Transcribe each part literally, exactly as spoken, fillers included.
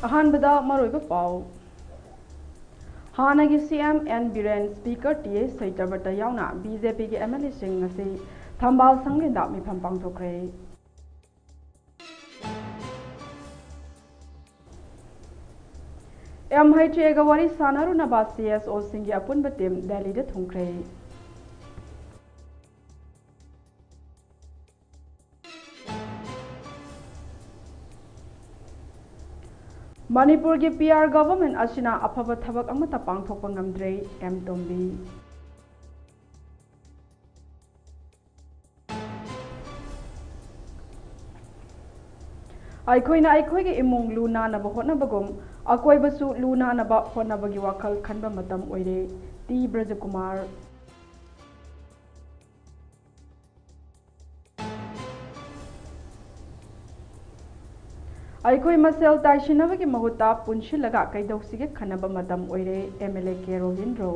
ꯑꯍꯥꯟꯕꯗ ꯃꯔꯨꯑꯣꯏꯕ ꯄꯥꯎ꯫ ꯍꯥꯟꯅꯒꯤ C M N Biren, speaker T A Satyabrata ꯌꯥꯎꯅ ꯕꯤ ꯖꯦ ꯄꯤꯒꯤ ꯑꯦꯝ ꯑꯦꯜ ꯑꯦꯁꯤꯡ ꯉꯁꯤ ꯊꯝꯕꯥꯜ ꯁꯪꯂꯦꯟꯗ ꯃꯤꯐꯝ ꯄꯥꯡꯊꯣꯛꯈ꯭ꯔꯦ꯫ ꯑꯦꯝ ꯍꯩꯆ ꯑꯦꯒ ꯋꯥꯔꯤ ꯁꯥꯟꯅꯔꯨꯅꯕ ꯁꯤ ꯑꯦꯁ ꯑꯣꯁꯤꯡꯒꯤ ꯑꯄꯨꯟꯕ ꯇꯤꯝ ꯗꯦꯜꯂꯤꯗ ꯊꯨꯡꯈ꯭ꯔꯦ꯫ ꯃꯅꯤꯄꯨꯔꯒꯤ ꯄꯤ ꯑꯥꯔ ꯒꯚꯔꯟꯃꯦꯟꯠ ꯑꯁꯤꯅ ꯑꯐꯕ ꯊꯕꯛ ꯑꯃꯠꯇ ꯄꯥꯡꯊꯣꯛꯄ ꯉꯝꯗ꯭ꯔꯦ, ꯑꯦꯝ ꯇꯣꯝꯕꯤ꯫ ꯑꯩꯈꯣꯏꯅ ꯑꯩꯈꯣꯏꯒꯤ ꯏꯃꯨꯡ ꯂꯨ ꯅꯥꯟꯅꯕ ꯍꯣꯠꯅꯕꯒꯨꯝ ꯑꯀꯣꯏꯕꯁꯨ ꯂꯨ ꯅꯥꯟꯅꯕ ꯍꯣꯠꯅꯕꯒꯤ ꯋꯥꯈꯜ ꯈꯟꯕ ꯃꯇꯝ ꯑꯣꯏꯔꯦ, ꯇꯤ ꯕ꯭ꯔꯖꯀꯨꯃꯥꯔ꯫ ꯑꯩꯈꯣꯏ ꯃꯁꯦꯜ ꯇꯥꯏꯁꯤꯟꯅꯕꯒꯤ ꯃꯍꯨꯠꯇ ꯄꯨꯟꯁꯤꯜꯂꯒ ꯀꯩꯗꯧꯁꯤꯒꯦ ꯈꯟꯅꯕ ꯃꯇꯝ ꯑꯣꯏꯔꯦ, M L A K Robindro.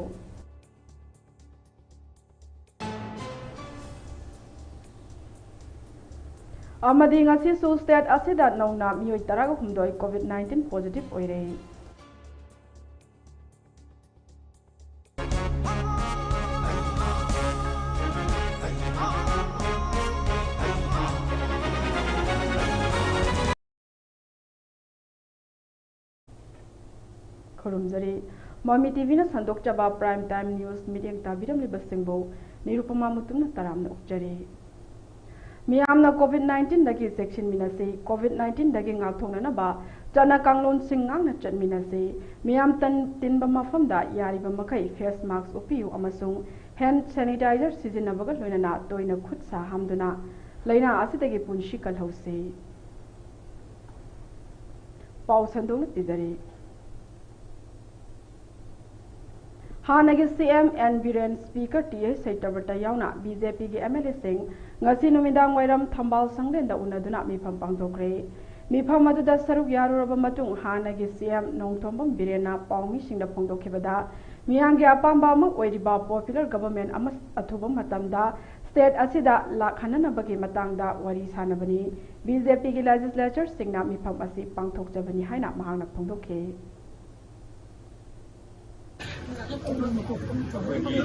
ꯑꯃꯗꯤ ꯉꯁꯤꯁꯨ ꯁ꯭ꯇꯦꯠ ꯑꯁꯤꯗ ꯅꯧꯅ ꯃꯤꯑꯣꯏ ꯇꯔꯥꯒ ꯍꯨꯝꯗꯣꯏ ꯀꯣꯚꯤꯗ ꯅꯥꯏꯟꯇꯤꯟ ꯄꯣꯖꯤꯇꯤꯚ ꯑꯣꯏꯔꯦ꯫ ꯈꯨꯔꯨꯝꯖꯔꯤ꯫ ꯃꯃꯤ ꯇꯤ ꯚꯤꯅ ꯁꯟꯗꯣꯛꯆꯕ Prime Time News ꯃꯤꯠꯌꯦꯡ ꯇꯥꯕꯤꯔꯝꯂꯤꯕꯁꯤꯡꯕꯨ ꯅꯤꯔꯨꯄꯃꯥ ꯃꯨꯇꯨꯝꯅ ꯇꯔꯥꯝꯅ ꯑꯣꯛꯆꯔꯤ꯫ ꯃꯤꯌꯥꯝꯅ ꯀꯣꯚꯤꯗ ꯅꯥꯏꯟꯇꯤꯟꯗꯒꯤ ꯆꯦꯛꯁꯤꯟꯃꯤꯟꯅꯁꯤ, ꯀꯣꯚꯤꯗ ꯅꯥꯏꯟꯇꯤꯟꯗꯒꯤ ꯉꯥꯛꯊꯣꯛꯅꯅꯕ ꯆꯠꯅ ꯀꯥꯡꯂꯣꯟꯁꯤꯡ ꯉꯥꯛꯅ ꯆꯠꯃꯤꯟꯅꯁꯤ꯫ ꯃꯤꯌꯥꯝ ꯇꯟ-, ꯇꯤꯟꯕ ꯃꯐꯝꯗ ꯌꯥꯔꯤꯕ ꯃꯈꯩ ꯐꯦꯁ ꯃꯥꯁꯛ ꯎꯞꯄꯤꯌꯨ ꯑꯃꯁꯨꯡ ꯍꯦꯟꯗ ꯁꯦꯅꯤꯇꯥꯏꯖꯔ ꯁꯤꯖꯤꯟꯅꯕꯒ ꯂꯣꯏꯅꯅ ꯇꯣꯏꯅ ꯈꯨꯠ ꯁꯥ ꯍꯥꯝꯗꯨꯅ ꯂꯥꯏꯅꯥ ꯑꯁꯤꯗꯒꯤ ꯄꯨꯟꯁꯤ ꯀꯜꯍꯧꯁꯤ꯫ ꯄꯥꯎ ꯁꯟꯗꯣꯛꯅ ꯄꯤꯖꯔꯤ꯫ ꯍꯥꯟꯅꯒꯤ C M N Biren, speaker T A Satyabrata ꯌꯥꯎꯅ ꯕꯤ ꯖꯦ ꯄꯤꯒꯤ ꯑꯦꯝ ꯑꯦꯜ ꯑꯦꯁꯤꯡ ꯉꯁꯤ ꯅꯨꯃꯤꯗꯥꯡ ꯋꯥꯏꯔꯝ ꯊꯝꯕꯥꯜ ꯁꯪꯂꯦꯟꯗ ꯎꯅꯗꯨꯅ ꯃꯤꯐꯝ ꯄꯥꯡꯊꯣꯛꯈ꯭ꯔꯦ꯫ ꯃꯤꯐꯝ ꯑꯗꯨꯗ ꯁꯔꯨꯛ ꯌꯥꯔꯨꯔꯕ ꯃꯇꯨꯡ ꯍꯥꯟꯅꯒꯤ ꯁꯤ ꯑꯦꯝ ꯅꯣꯡꯊꯣꯝꯕꯝ ꯕꯤꯔꯦꯟꯅ ꯄꯥꯎꯃꯤꯁꯤꯡꯗ ꯐꯣꯡꯗꯣꯛꯈꯤꯕꯗ, ꯃꯤꯌꯥꯝꯒꯤ ꯑꯄꯥꯝꯕ ꯑꯃ ꯑꯣꯏꯔꯤꯕ ꯄꯣꯄꯨꯂꯔ ꯒꯚꯔꯟꯃꯦꯟꯠ ꯑꯃ ꯑꯊꯨꯕ ꯃꯇꯝꯗ ꯁ꯭ꯇꯦꯠ ꯑꯁꯤꯗ ꯂꯥꯛꯍꯟꯅꯅꯕꯒꯤ ꯃꯇꯥꯡꯗ ꯋꯥꯔꯤ ꯁꯥꯅꯕꯅꯤ꯫ ꯕꯤ ꯖꯦ ꯄꯤꯒꯤ ꯂꯦꯖꯤꯁꯂꯦꯆꯔꯁꯤꯡꯅ ꯃꯤꯐꯝ ꯑꯁꯤ ꯄꯥꯡꯊꯣꯛꯆꯕꯅꯤ ꯍꯥꯏꯅ ꯃꯍꯥꯛꯅ ꯐꯣꯡꯗꯣꯛꯈꯤ꯫ ꯑꯩꯈꯣꯏꯒꯤ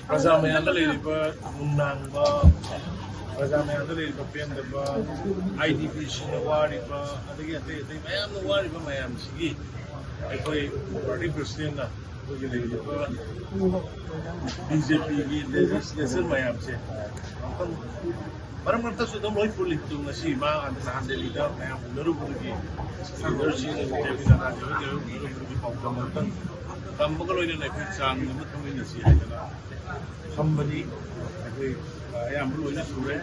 ꯄ꯭ꯔꯖꯥ ꯃꯌꯥꯝꯗ ꯂꯩꯔꯤꯕ ꯅꯨꯡꯅꯥꯡꯕ, ꯄ꯭ꯔꯖꯥ ꯃꯌꯥꯝꯗ ꯂꯩꯔꯤꯕ ꯄꯦꯟꯗꯕ, ꯑꯥꯏ ꯗꯤ ꯄꯤꯁꯤꯡꯅ ꯋꯥꯔꯤꯕ, ꯑꯗꯒꯤ ꯑꯇꯩ ꯑꯇꯩ ꯃꯌꯥꯝꯅ ꯋꯥꯔꯤꯕ ꯃꯌꯥꯝꯁꯤꯒꯤ ꯑꯩꯈꯣꯏ ꯄꯥꯔꯇꯤ ꯄ꯭ꯔꯁꯤꯗꯦꯟꯅ ꯑꯩꯈꯣꯏꯒꯤ ꯂꯩꯔꯤꯕ ꯕꯤ ꯖꯦ ꯄꯤꯒꯤ ꯂꯦꯖꯤꯁꯂꯦꯆꯔ ꯃꯌꯥꯝꯁꯦ ꯑꯃꯨꯛꯇꯪ ꯃꯔꯛ ꯃꯔꯛꯇꯁꯨ ꯑꯗꯨꯝ ꯂꯣꯏ ꯄꯨꯜꯂꯤ꯫ ꯑꯗꯨ ꯉꯁꯤ ꯃꯥ ꯅꯍꯥꯟ ꯗꯦꯜꯂꯤꯗ ꯃꯌꯥꯝ ꯎꯅꯔꯨꯕꯗꯒꯤ ꯂꯤꯗꯔꯁꯤꯡ ꯖꯦ ꯄꯤ ꯅꯗꯥꯒꯤ ꯍꯣꯏ ꯎꯅꯔꯨꯕꯗꯒꯤ ꯄꯥꯎ ꯇꯝꯕ ꯑꯃꯇꯪ ꯇꯝꯕꯒ ꯂꯣꯏꯅꯅ ꯑꯩꯈꯣꯏ ꯆꯥꯡ ꯑꯃ ꯊꯝꯃꯤꯟꯅꯁꯤ ꯍꯥꯏꯗꯅ ꯊꯝꯕꯅꯤ꯫ ꯑꯩꯈꯣꯏ ꯑꯌꯥꯝꯕ ꯂꯣꯏꯅ ꯁꯨꯔꯦ꯫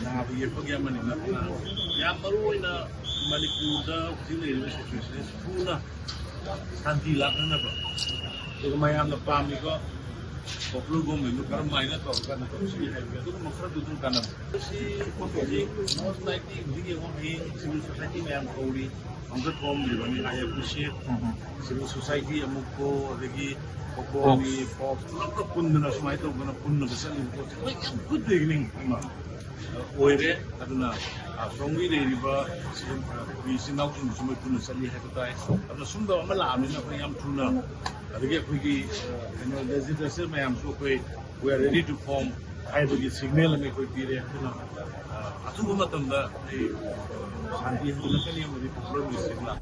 ꯅꯥꯕ ꯌꯦꯛꯄꯒꯤ ꯑꯃꯅꯤ ꯅꯠꯇꯅ ꯌꯥꯝ ꯃꯔꯨ ꯑꯣꯏꯅ ꯃꯅꯤꯄꯨꯔꯗ ꯍꯧꯖꯤꯛ ꯂꯩꯔꯤꯕ ꯁꯤꯆꯨꯋꯦꯁꯟ ꯊꯨꯅ ꯁꯥꯟꯇꯤ ꯂꯥꯛꯅꯅꯕ, ꯑꯗꯨꯒ ꯃꯌꯥꯝꯅ ꯄꯥꯝꯃꯤꯕ ꯄꯣꯄꯨꯂꯔ ꯒꯣꯚꯔꯟꯃꯦꯟꯗꯨ ꯀꯔꯝ ꯍꯥꯏꯅ ꯇꯧꯔꯀꯥꯟꯗ ꯇꯧꯁꯤ ꯍꯥꯏꯕꯒꯤ ꯑꯗꯨꯒꯨꯝꯕ ꯈꯔꯗꯨ ꯑꯗꯨꯝ ꯀꯥꯟꯅꯕ꯫ ꯃꯁꯤ ꯍꯧꯖꯤꯛ ꯃꯣꯁ ꯂꯥꯏꯛꯂꯤ ꯍꯧꯖꯤꯛ ꯌꯦꯡꯉꯣ, ꯍꯌꯦꯡ ꯁꯤꯚꯤꯜ ꯁꯣꯁꯥꯏꯇꯤ ꯃꯌꯥꯝ ꯀꯧꯔꯤ, ꯑꯃꯨꯛꯇ ꯊꯣꯛꯑꯝꯗ꯭ꯔꯤꯕꯅꯤ꯫ ꯑꯥꯏ ꯑꯦꯄ꯭ꯔꯤꯁꯤꯌꯦꯠ ꯁꯤꯚꯤꯜ ꯁꯣꯁꯥꯏꯇꯤ ꯑꯃꯨꯛꯀꯣ, ꯑꯗꯒꯤ ꯀꯣꯀꯣꯃꯤ, ꯐꯣꯛꯁ ꯄꯨꯂꯞꯀ ꯄꯨꯟꯗꯅ ꯁꯨꯃꯥꯏꯅ ꯇꯧꯗꯅ ꯄꯨꯟꯅꯒ ꯆꯠꯂꯤꯕ ꯄꯣꯠꯁꯦ ꯑꯩꯈꯣꯏ ꯌꯥꯝ ꯒꯨꯗ ꯕꯤꯒꯤꯅꯤꯡ ꯑꯃ ꯑꯣꯏꯔꯦ꯫ ꯑꯗꯨꯅ ꯑꯁꯣꯝꯒꯤ ꯂꯩꯔꯤꯕ ꯏꯆꯤꯟ ꯏꯅꯥꯎꯁꯤꯡꯗꯨꯁꯨ ꯃꯣꯏ ꯄꯨꯟꯅ ꯆꯠꯂꯤ ꯍꯥꯏꯕ ꯇꯥꯏ꯫ ꯑꯗꯨꯅ ꯁꯨꯝꯕ ꯑꯃ ꯂꯥꯛꯑꯕꯅꯤꯅ ꯑꯩꯈꯣꯏ ꯌꯥꯝ ꯊꯨꯅ, ꯑꯗꯒꯤ ꯑꯩꯈꯣꯏꯒꯤ ꯀꯩꯅꯣ ꯂꯦꯖꯤꯁꯂꯦꯆꯔ ꯃꯌꯥꯝꯁꯨ ꯑꯩꯈꯣꯏ we are ready to form ꯍꯥꯏꯕꯒꯤ ꯁꯤꯒꯅꯦꯜ ꯑꯃ ꯑꯩꯈꯣꯏ ꯄꯤꯔꯦ꯫ ꯑꯗꯨꯅ ꯑ, ꯑꯊꯨꯕ ꯃꯇꯝꯗ ꯑꯩ ꯁꯥꯟꯇꯤ ꯍꯟꯂꯛꯀꯅꯤ ꯑꯃꯗꯤ ꯄꯣꯄꯨꯂꯔ ꯃꯤꯁꯤꯡꯅ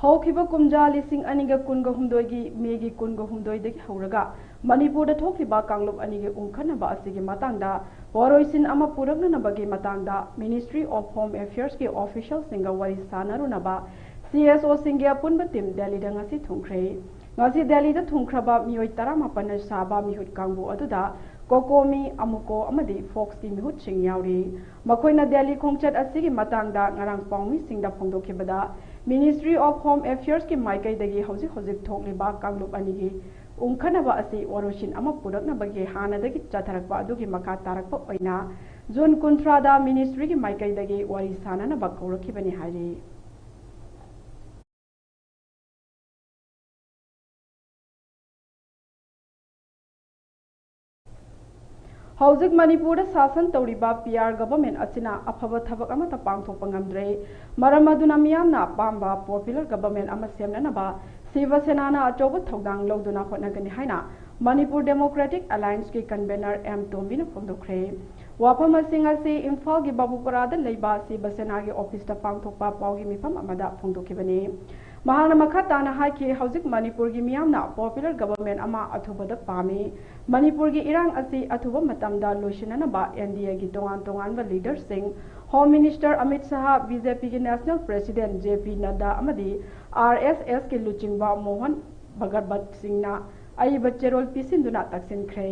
ꯍꯧꯈꯤꯕ ꯀꯨꯝꯖꯥ ꯂꯤꯁꯤꯡ ꯑꯅꯤꯒ ꯀꯨꯟꯒ ꯍꯨꯝꯗꯣꯏꯒꯤ ꯃꯦꯒꯤ ꯀꯨꯟꯒ ꯍꯨꯝꯗꯣꯏꯗꯒꯤ ꯍꯧꯔꯒ ꯃꯅꯤꯄꯨꯔꯗ ꯊꯣꯛꯂꯤꯕ ꯀꯥꯡꯂꯨꯞ ꯑꯅꯤꯒꯤ ꯎꯪꯈꯠꯅꯕ ꯑꯁꯤꯒꯤ ꯃꯇꯥꯡꯗ ꯋꯥꯔꯣꯏꯁꯤꯟ ꯑꯃ ꯄꯨꯔꯛꯅꯅꯕꯒꯤ ꯃꯇꯥꯡꯗ Ministry of Home Affairsꯀꯤ officialꯁꯤꯡꯒ ꯋꯥꯔꯤ ꯁꯥꯟꯅꯔꯨꯅꯕ ꯁꯤ ꯑꯦꯁ ꯑꯣꯁꯤꯡꯒꯤ ꯑꯄꯨꯟꯕ ꯇꯤꯝ ꯗꯦꯜꯂꯤꯗ ꯉꯁꯤ ꯊꯨꯡꯈ꯭ꯔꯦ꯫ ꯉꯁꯤ ꯗꯦꯜꯂꯤꯗ ꯊꯨꯡꯈ꯭ꯔꯕ ꯃꯤꯑꯣꯏ ꯇꯔꯥꯃꯥꯄꯟꯅ ꯁꯥꯕ ꯃꯤꯍꯨꯠ ꯀꯥꯡꯕꯨ ꯑꯗꯨꯗ ꯀꯣꯀꯣꯃꯤ, ꯑꯃꯨꯀꯣ ꯑꯃꯗꯤ ꯐꯣꯛꯁꯀꯤ ꯃꯤꯍꯨꯠꯁꯤꯡ ꯌꯥꯎꯔꯤ꯫ ꯃꯈꯣꯏꯅ ꯗꯦꯜꯂꯤ ꯈꯣꯡꯆꯠ ꯑꯁꯤꯒꯤ ꯃꯇꯥꯡꯗ ꯉꯔꯥꯡ ꯄꯥꯎꯃꯤꯁꯤꯡꯗ ꯐꯣꯡꯗꯣꯛꯈꯤꯕꯗ, Ministry of Home Affairsꯀꯤ ꯃꯥꯏꯀꯩꯗꯒꯤ ꯍꯧꯖꯤꯛ ꯍꯧꯖꯤꯛ ꯊꯣꯛꯂꯤꯕ ꯀꯥꯡꯂꯨꯞ ꯑꯅꯤꯒꯤ ꯎꯪꯈꯠꯅꯕ ꯑꯁꯤ ꯋꯥꯔꯣꯏꯁꯤꯟ ꯑꯃ ꯄꯨꯔꯛꯅꯕꯒꯤ ꯍꯥꯟꯅꯗꯒꯤ ꯆꯠꯊꯔꯛꯄ ꯑꯗꯨꯒꯤ ꯃꯈꯥ ꯇꯥꯔꯛꯄ ꯑꯣꯏꯅ ꯖꯨꯟ ꯀꯨꯟꯊ꯭ꯔꯥꯗ Ministryꯒꯤ ꯃꯥꯏꯀꯩꯗꯒꯤ ꯋꯥꯔꯤ ꯁꯥꯅꯅꯕ ꯀꯧꯔꯛꯈꯤꯕꯅꯤ ꯍꯥꯏꯔꯤ꯫ ꯍꯧꯖꯤꯛ ꯃꯅꯤꯄꯨꯔꯗ ꯁꯥꯁꯟ ꯇꯧꯔꯤꯕ ꯄꯤ ꯑꯥꯔ ꯒꯚꯔꯟꯃꯦꯟꯠ ꯑꯁꯤꯅ ꯑꯐꯕ ꯊꯕꯛ ꯑꯃꯠꯇ ꯄꯥꯡꯊꯣꯛꯄ ꯉꯝꯗ꯭ꯔꯦ꯫ ꯃꯔꯝ ꯑꯗꯨꯅ ꯃꯤꯌꯥꯝꯅ ꯑꯄꯥꯝꯕ ꯄꯣꯄꯨꯂꯔ ꯒꯚꯔꯟꯃꯦꯟꯠ ꯑꯃ ꯁꯦꯝꯅꯅꯕ ꯁꯤꯕ ꯁꯦꯅꯥꯅ ꯑꯆꯧꯕ ꯊꯧꯗꯥꯡ ꯂꯧꯗꯨꯅ ꯍꯣꯠꯅꯒꯅꯤ ꯍꯥꯏꯅ ꯃꯅꯤꯄꯨꯔ ꯗꯦꯃꯣꯀ꯭ꯔꯦꯇꯤꯛ ꯑꯦꯂꯥꯏꯟꯁꯀꯤ ꯀꯟꯚꯦꯅꯔ ꯑꯦꯝ ꯇꯣꯝꯕꯤꯅ ꯐꯣꯡꯗꯣꯛꯈ꯭ꯔꯦ꯫ ꯋꯥꯐꯝ ꯑꯁꯤꯡ ꯑꯁꯤ ꯏꯝꯐꯥꯜꯒꯤ ꯕꯥꯕꯨꯄꯔꯥꯗ ꯂꯩꯕ ꯁꯤꯕ ꯁꯦꯅꯥꯒꯤ ꯑꯣꯐꯤꯁꯇ ꯄꯥꯡꯊꯣꯛꯄ ꯄꯥꯎꯒꯤ ꯃꯤꯐꯝ ꯑꯃꯗ ꯐꯣꯡꯗꯣꯛꯈꯤꯕꯅꯤ꯫ ꯃꯍꯥꯛꯅ ꯃꯈꯥ ꯇꯥꯅ ꯍꯥꯏꯈꯤ, ꯍꯧꯖꯤꯛ ꯃꯅꯤꯄꯨꯔꯒꯤ ꯃꯤꯌꯥꯝꯅ ꯄꯣꯄꯨꯂꯔ ꯒꯚꯔꯟꯃꯦꯟꯠ ꯑꯃ ꯑꯊꯨꯕꯗ ꯄꯥꯝꯃꯤ꯫ ꯃꯅꯤꯄꯨꯔꯒꯤ ꯏꯔꯥꯡ ꯑꯁꯤ ꯑꯊꯨꯕ ꯃꯇꯝꯗ ꯂꯣꯏꯁꯤꯟꯅꯅꯕ ꯑꯦꯟ ꯗꯤ ꯑꯦꯒꯤ ꯇꯣꯉꯥꯟ ꯇꯣꯉꯥꯟꯕ ꯂꯤꯗꯔꯁꯤꯡ, ꯍꯣꯝ ꯃꯤꯅꯤꯁꯇꯔ ꯑꯃꯤꯠ ꯁꯍꯥ, ꯕꯤ ꯖꯦ ꯄꯤꯒꯤ ꯅꯦꯁꯅꯦꯜ ꯄ꯭ꯔꯦꯁꯤꯗꯦꯟꯠ ꯖꯦ ꯄꯤ ꯅꯗ꯭ꯗꯥ ꯑꯃꯗꯤ ꯑꯥꯔ ꯑꯦꯁ ꯑꯦꯁꯀꯤ ꯂꯨꯆꯤꯡꯕ ꯃꯣꯍꯟ ꯚꯒꯕꯠ ꯁꯤꯡꯅ ꯑꯏꯕ ꯆꯦꯔꯣꯜ ꯄꯤꯁꯤꯟꯗꯨꯅ ꯇꯛꯁꯤꯟꯈ꯭ꯔꯦ꯫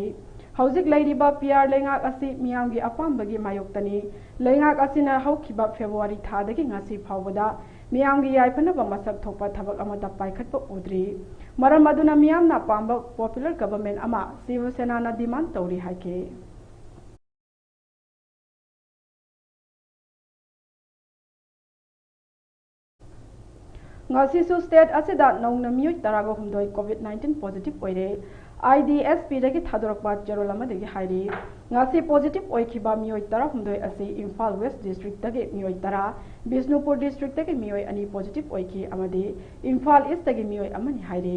ꯍꯧꯖꯤꯛ ꯂꯩꯔꯤꯕ ꯄꯤ ꯑꯥꯔ ꯂꯩꯉꯥꯛ ꯑꯁꯤ ꯃꯤꯌꯥꯝꯒꯤ ꯑꯄꯥꯝꯕꯒꯤ ꯃꯥꯌꯣꯛꯇꯅꯤ꯫ ꯂꯩꯉꯥꯛ ꯑꯁꯤꯅ ꯍꯧꯈꯤꯕ ꯐꯦꯕ꯭ꯔꯨꯋꯥꯔꯤ ꯊꯥꯗꯒꯤ ꯉꯁꯤ ꯐꯥꯎꯕꯗ ꯃꯤꯌꯥꯝꯒꯤ ꯌꯥꯏꯐꯅꯕ ꯃꯁꯛ ꯊꯣꯛꯄ ꯊꯕꯛ ꯑꯃꯠꯇ ꯄꯥꯏꯈꯠꯄ ꯎꯗ꯭ꯔꯤ꯫ ꯃꯔꯝ ꯑꯗꯨꯅ ꯃꯤꯌꯥꯝꯅ ꯄꯥꯝꯕ ꯄꯣꯄꯨꯂꯔ ꯒꯚꯔꯟꯃꯦꯟꯠ ꯑꯃ ꯁꯤꯕ ꯁꯦꯅꯥꯅ ꯗꯤꯃꯥꯟꯗ ꯇꯧꯔꯤ ꯍꯥꯏꯈꯤ꯫ ꯉꯁꯤꯁꯨ ꯁ꯭ꯇꯦꯠ ꯑꯁꯤꯗ ꯅꯧꯅ ꯃꯤꯑꯣꯏ ꯇꯔꯥꯒ ꯍꯨꯝꯗꯣꯏ ꯀꯣꯚꯤꯗ ꯅꯥꯏꯟꯇꯤꯟ ꯄꯣꯖꯤꯇꯤꯚ ꯑꯣꯏꯔꯦ꯫ ꯑꯥꯏ ꯗꯤ ꯑꯦꯁ ꯄꯤꯗꯒꯤ ꯊꯥꯗꯣꯔꯛꯄ ꯆꯦꯔꯣꯜ ꯑꯃꯗꯒꯤ ꯍꯥꯏꯔꯤ꯫ ꯉꯁꯤ ꯄꯣꯖꯤꯇꯤꯚ ꯑꯣꯏꯈꯤꯕ ꯃꯤꯑꯣꯏ ꯇꯔꯥꯍꯨꯝꯗꯣꯏ ꯑꯁꯤ ꯏꯝꯐꯥꯜ ꯋꯦꯁ ꯗꯤꯁꯇ꯭ꯔꯤꯛꯇꯒꯤ ꯃꯤꯑꯣꯏ ꯇꯔꯥ, ꯕꯤꯁꯅꯨꯄꯨꯔ ꯗꯤꯁꯇ꯭ꯔꯤꯛꯇꯒꯤ ꯃꯤꯑꯣꯏ ꯑꯅꯤ ꯄꯣꯖꯤꯇꯤꯚ ꯑꯣꯏꯈꯤ ꯑꯃꯗꯤ ꯏꯝꯐꯥꯜ ꯏꯁꯇꯒꯤ ꯃꯤꯑꯣꯏ ꯑꯃꯅꯤ ꯍꯥꯏꯔꯤ꯫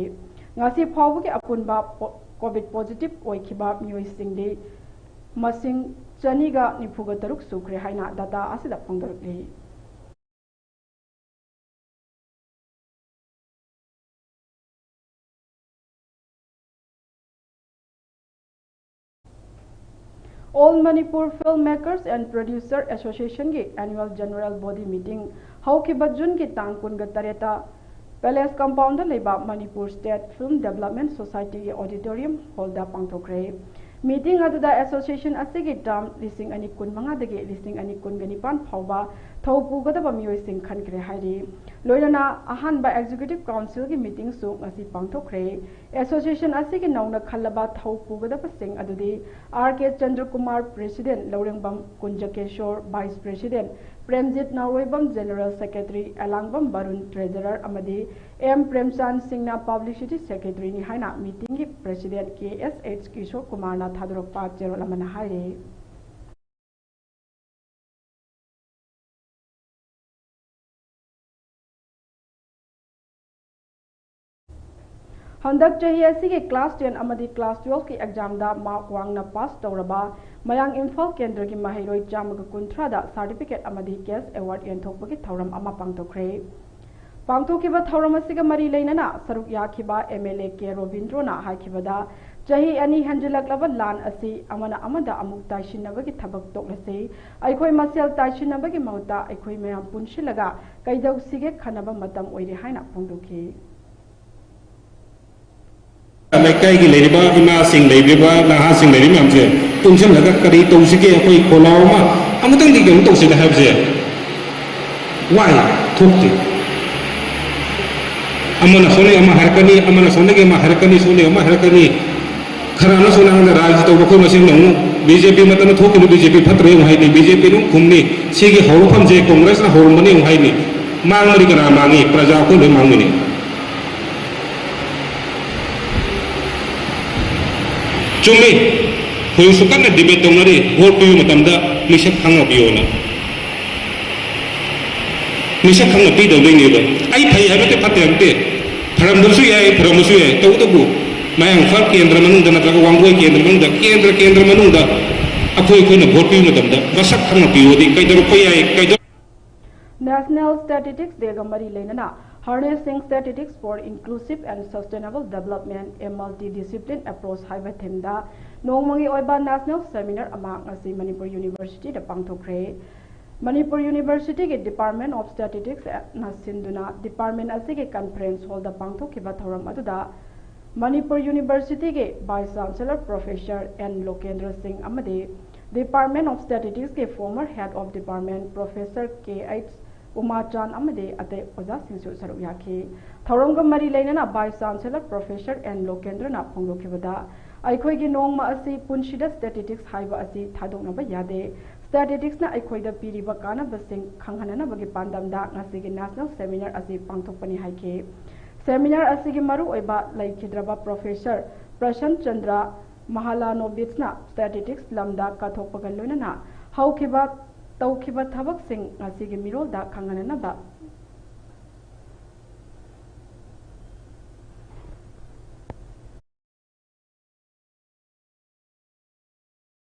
ꯉꯁꯤ ꯐꯥꯎꯕꯒꯤ ꯑꯄꯨꯟꯕ ꯄꯣ-, ꯀꯣꯚꯤꯗ ꯄꯣꯖꯤꯇꯤꯚ ꯑꯣꯏꯈꯤꯕ ꯃꯤꯑꯣꯏꯁꯤꯡꯗꯤ ꯃꯁꯤꯡ ꯆꯅꯤꯒ ꯅꯤꯐꯨꯒ ꯇꯔꯨꯛ ꯁꯨꯈ꯭ꯔꯦ ꯍꯥꯏꯅ ꯗꯥꯇꯥ ꯑꯁꯤꯗ ꯐꯣꯡꯗꯣꯔꯛꯂꯤ꯫ All Manipur Film Makers and Producer Association ꯒꯤ annual general body meeting ꯍꯧꯈꯤꯕ ꯖꯨꯟꯒꯤ ꯇꯥꯡ ꯀꯨꯟꯒ ꯇꯔꯦꯠꯇ ꯄꯦꯂꯦꯁ ꯀꯝꯄꯥꯎꯟꯗ ꯂꯩꯕ Manipur state film development ꯁꯣꯁꯥꯏꯇꯤꯒꯤ auditorium ꯍꯣꯜꯗ ꯄꯥꯡꯊꯣꯛꯈ꯭ꯔꯦ꯫ ꯃꯤꯇꯤꯡ ꯑꯗꯨꯗ ꯑꯦꯁꯣꯁꯤꯌꯦꯁꯟ ꯑꯁꯤꯒꯤ ꯇꯔꯝ ꯂꯤꯁꯤꯡ ꯑꯅꯤ ꯀꯨꯟꯃꯉꯥꯗꯒꯤ ꯂꯤꯁꯤꯡ ꯑꯅꯤ ꯀꯨꯟꯒ ꯅꯤꯄꯥꯟ ꯐꯥꯎꯕ ꯊꯧ ꯄꯨꯒꯗꯕ ꯃꯤꯑꯣꯏꯁꯤꯡ ꯈꯟꯈ꯭ꯔꯦ ꯍꯥꯏꯔꯤ꯫ ꯂꯣꯏꯅꯅ ꯑꯍꯥꯟꯕ ꯑꯦꯛꯖꯤꯀ꯭ꯌꯨꯇꯤꯚ ꯀꯥꯎꯟꯁꯤꯜꯒꯤ ꯃꯤꯇꯤꯡꯁꯨ ꯉꯁꯤ ꯄꯥꯡꯊꯣꯛꯈ꯭ꯔꯦ꯫ ꯑꯦꯁꯣꯁꯤꯌꯦꯁꯟ ꯑꯁꯤꯒꯤ ꯅꯧꯅ ꯈꯜꯂꯕ ꯊꯧ ꯄꯨꯒꯗꯕꯁꯤꯡ ꯑꯗꯨꯗꯤ R K Chandrakumar, president, Lourembam Kunjakesor, vice president, Premjit Naoroibam General Secretary, Elangbam Barun Treasurer ꯑꯃꯗꯤ ꯑꯦꯝ ꯄ꯭ꯔꯦꯝꯆꯥꯟ ꯁꯤꯡꯅ Publicity Secretary ꯅꯤ ꯍꯥꯏꯅ meeting ꯒꯤ President K S H Kishore ꯀꯨꯃꯥꯔꯅ ꯊꯥꯗꯣꯔꯛꯄ ꯆꯦꯔꯣꯜ ꯑꯃꯅ ꯍꯥꯏꯔꯤ꯫ ꯍꯟꯗꯛ ꯆꯍꯤ ꯑꯁꯤꯒꯤ class ten ꯑꯃꯗꯤ class twelve ꯀꯤ exam ꯗ mark ꯋꯥꯡꯅ pass ꯇꯧꯔꯕ ꯃꯌꯥꯡ ꯏꯝꯐꯥꯜ ꯀꯦꯟꯗ꯭ꯔꯒꯤ ꯃꯍꯩꯔꯣꯏ ꯆꯥꯝꯃꯒ ꯀꯨꯟꯊ꯭ꯔꯥꯗ certificate ꯑꯃꯗꯤ cash award ꯌꯦꯟꯊꯣꯛꯄꯒꯤ ꯊꯧꯔꯝ ꯑꯃ ꯄꯥꯡꯊꯣꯛꯈ꯭ꯔꯦ꯫ ꯄꯥꯡꯊꯣꯛꯈꯤꯕ ꯊꯧꯔꯝ ꯑꯁꯤꯒ ꯃꯔꯤ ꯂꯩꯅꯅ ꯁꯔꯨꯛ ꯌꯥꯈꯤꯕ ꯑꯦꯝ ꯑꯦꯜ ꯑꯦ ꯀꯦ ꯔꯣꯕꯤꯟꯗ꯭ꯔꯣꯅ ꯍꯥꯏꯈꯤꯕꯗ, ꯆꯍꯤ ꯑꯅꯤ ꯍꯦꯟꯖꯤꯜꯂꯛꯂꯕ ꯂꯥꯟ ꯑꯁꯤ ꯑꯃꯅ ꯑꯃꯗ ꯑꯃꯨꯛ ꯇꯥꯏꯁꯤꯟꯅꯕꯒꯤ ꯊꯕꯛ ꯇꯣꯛꯂꯁꯤ꯫ ꯑꯩꯈꯣꯏ ꯃꯁꯦꯜ ꯇꯥꯏꯁꯤꯟꯅꯕꯒꯤ ꯃꯍꯨꯠꯇ ꯑꯩꯈꯣꯏ ꯃꯌꯥꯝ ꯄꯨꯟꯁꯤꯜꯂꯒ ꯀꯩꯗꯧꯁꯤꯒꯦ ꯈꯟꯅꯕ ꯃꯇꯝ ꯑꯣꯏꯔꯦ ꯍꯥꯏꯅ ꯐꯣꯡꯗꯣꯛꯈꯤ꯫ ꯂꯩꯀꯥꯏꯒꯤ ꯂꯩꯔꯤꯕ ꯏꯃꯥꯁꯤꯡ, ꯂꯩꯔꯤꯕ ꯅꯍꯥꯁꯤꯡ, ꯂꯩꯔꯤꯕ ꯃꯌꯥꯝꯁꯦ ꯄꯨꯟꯁꯤꯜꯂꯒ ꯀꯔꯤ ꯇꯧꯁꯤꯒꯦ, ꯑꯩꯈꯣꯏ ꯈꯣꯜꯂꯥꯎ ꯑꯃ ꯑꯃꯇꯪꯗꯤ ꯀꯩꯅꯣ ꯇꯧꯁꯤꯅꯦ ꯍꯥꯏꯕꯁꯦ ꯋꯥꯏ, ꯊꯣꯛꯇꯦ꯫ ꯑꯃꯅ ꯁꯣꯝꯗꯒꯤ ꯑꯃ ꯍꯥꯏꯔꯛꯀꯅꯤ, ꯑꯃꯅ ꯁꯣꯝꯗꯒꯤ ꯑꯃ ꯍꯥꯏꯔꯛꯀꯅꯤ, ꯁꯣꯝꯗꯒꯤ ꯑꯃ ꯍꯥꯏꯔꯛꯀꯅꯤ꯫ ꯈꯔ ꯑꯃꯅ ꯁꯣꯝ ꯅꯥꯀꯟꯗ ꯔꯥꯖꯅꯤꯇꯤ ꯇꯧꯕ, ꯑꯩꯈꯣꯏ ꯃꯁꯦꯟꯗ ꯑꯃꯨꯛ ꯕꯤ ꯖꯦ ꯄꯤ ꯃꯇꯝꯗ ꯊꯣꯛꯈꯤꯕ ꯕꯤ ꯖꯦ ꯄꯤ ꯐꯠꯇ꯭ꯔꯦ ꯑꯃꯨꯛ ꯍꯥꯏꯅꯤ, ꯕꯤ ꯖꯦ ꯄꯤ ꯑꯗꯨꯝ ꯈꯨꯝꯅꯤ, ꯁꯤꯒꯤ ꯍꯧꯔꯛꯐꯝꯁꯦ ꯀꯣꯡꯒ꯭ꯔꯦꯁꯅ ꯍꯧꯔꯝꯕꯅꯤ ꯑꯃꯨꯛ ꯍꯥꯏꯅꯤ꯫ ꯃꯥꯡꯕꯗꯤ ꯀꯅꯥ ꯃꯥꯡꯉꯤ? ꯄ꯭ꯔꯖꯥ ꯑꯩꯈꯣꯏ ꯂꯣꯏ ꯃꯥꯡꯉꯤꯅꯤ꯫ ꯆꯨꯝꯃꯤ, ꯍꯧꯖꯤꯛꯁꯨ ꯀꯟꯅ debate ꯇꯧꯅꯔꯤ, vote ꯄꯤꯕ ꯃꯇꯝꯗ ꯃꯤꯁꯛ ꯈꯪꯅ ꯄꯤꯌꯣꯅ꯫ ꯃꯤꯁꯛ ꯈꯪꯅ ꯄꯤꯗꯧꯗꯣꯏꯅꯦꯕ꯫ ꯑꯩ ꯐꯩ ꯍꯥꯏꯕ ꯅꯠꯇꯦ, ꯐꯠꯇꯦ ꯍꯥꯏꯕ ꯅꯠꯇꯦ, ꯐꯔꯝꯕꯁꯨ ꯌꯥꯏ, ꯐꯔꯝꯕꯁꯨ ꯌꯥꯏ꯫ ꯇꯧꯕꯇꯕꯨ ꯃꯌꯥꯡ ꯏꯝꯐꯥꯜ ꯀꯦꯟꯗ꯭ꯔ ꯃꯅꯨꯡꯗ ꯅꯠꯇ꯭ꯔꯒ ꯋꯥꯡꯒꯣꯏ ꯀꯦꯟꯗ꯭ꯔ ꯃꯅꯨꯡꯗ, ꯀꯦꯟꯗ꯭ꯔ, ꯀꯦꯟꯗ꯭ꯔ ꯃꯅꯨꯡꯗ ꯑꯩꯈꯣꯏ, ꯑꯩꯈꯣꯏꯅ vote ꯄꯤꯕ ꯃꯇꯝꯗ ꯃꯁꯛ ꯈꯪꯅ ꯄꯤꯌꯣꯗꯤ ꯀꯩꯗꯧꯔꯛꯄ ꯌꯥꯏ, ꯀꯩꯗꯧ- National Statistics Day ꯒ ꯃꯔꯤ ꯂꯩꯅꯅ Harnessing Statistics for Inclusive and Sustainable Development, A Multi-Discipline Approach ꯍꯥꯏꯕ theme ꯗ ꯅꯣꯡꯃꯒꯤ ꯑꯣꯏꯕ national seminar ꯑꯃ ꯉꯁꯤ ꯃꯅꯤꯄꯨꯔ University ꯗ ꯄꯥꯡꯊꯣꯛꯈ꯭ꯔꯦ꯫ ꯃꯅꯤꯄꯨꯔ University ꯒꯤ Department of Statistics ꯅ ꯁꯤꯟꯗꯨꯅ department ꯑꯁꯤꯒꯤ conference hall ꯗ ꯄꯥꯡꯊꯣꯛꯈꯤꯕ ꯊꯧꯔꯝ ꯑꯗꯨꯗ ꯃꯅꯤꯄꯨꯔ University ꯒꯤ Vice Chancellor Professor ꯑꯦꯟ ꯂꯣꯀꯦꯟꯗ꯭ꯔ ꯁꯤꯡ ꯑꯃꯗꯤ Department of Statistics ꯀꯤ former Head of Department Professor K H Umachand ꯑꯃꯗꯤ ꯑꯇꯩ ꯑꯣꯖꯥꯁꯤꯡꯁꯨ ꯁꯔꯨꯛ ꯌꯥꯈꯤ꯫ ꯊꯧꯔꯝꯒ ꯃꯔꯤ ꯂꯩꯅꯅ Vice Chancellor Professor ꯑꯦꯟ ꯂꯣꯀꯦꯟꯗ꯭ꯔꯅ ꯐꯣꯡꯗꯣꯛꯈꯤꯕꯗ, ꯑꯩꯈꯣꯏꯒꯤ ꯅꯣꯡꯃ ꯑꯁꯤ ꯄꯨꯟꯁꯤꯗ statistics ꯍꯥꯏꯕ ꯑꯁꯤ ꯊꯥꯗꯣꯛꯅꯕ ꯌꯥꯗꯦ꯫ ꯁ꯭ꯇꯦꯇꯤꯁꯇꯤꯛꯁꯅ ꯑꯩꯈꯣꯏꯗ ꯄꯤꯔꯤꯕ ꯀꯥꯟꯅꯕꯁꯤꯡ ꯈꯪꯍꯟꯅꯅꯕꯒꯤ ꯄꯥꯟꯗꯝꯗ ꯉꯁꯤꯒꯤ ꯅꯦꯁꯅꯦꯜ ꯁꯦꯃꯤꯅꯥꯔ ꯑꯁꯤ ꯄꯥꯡꯊꯣꯛꯄꯅꯤ ꯍꯥꯏꯈꯤ꯫ ꯁꯦꯃꯤꯅꯥꯔ ꯑꯁꯤꯒꯤ ꯃꯔꯨꯑꯣꯏꯕ ꯂꯩꯈꯤꯗ꯭ꯔꯕ ꯄ꯭ꯔꯣꯐꯦꯁꯔ ꯄ꯭ꯔꯁꯟ ꯆꯟꯗ꯭ꯔ ꯃꯍꯥꯂꯥꯅꯣꯕꯤꯁꯅ ꯁ꯭ꯇꯦꯇꯤꯁꯇꯤꯛꯁ ꯂꯝꯗ ꯀꯠꯊꯣꯛꯄꯒ ꯂꯣꯏꯅꯅ ꯍꯧꯈꯤꯕ ꯇꯧꯈꯤꯕ ꯊꯕꯛꯁꯤꯡ ꯉꯁꯤꯒꯤ ꯃꯤꯔꯣꯜꯗ ꯈꯪꯍꯟꯅꯅꯕ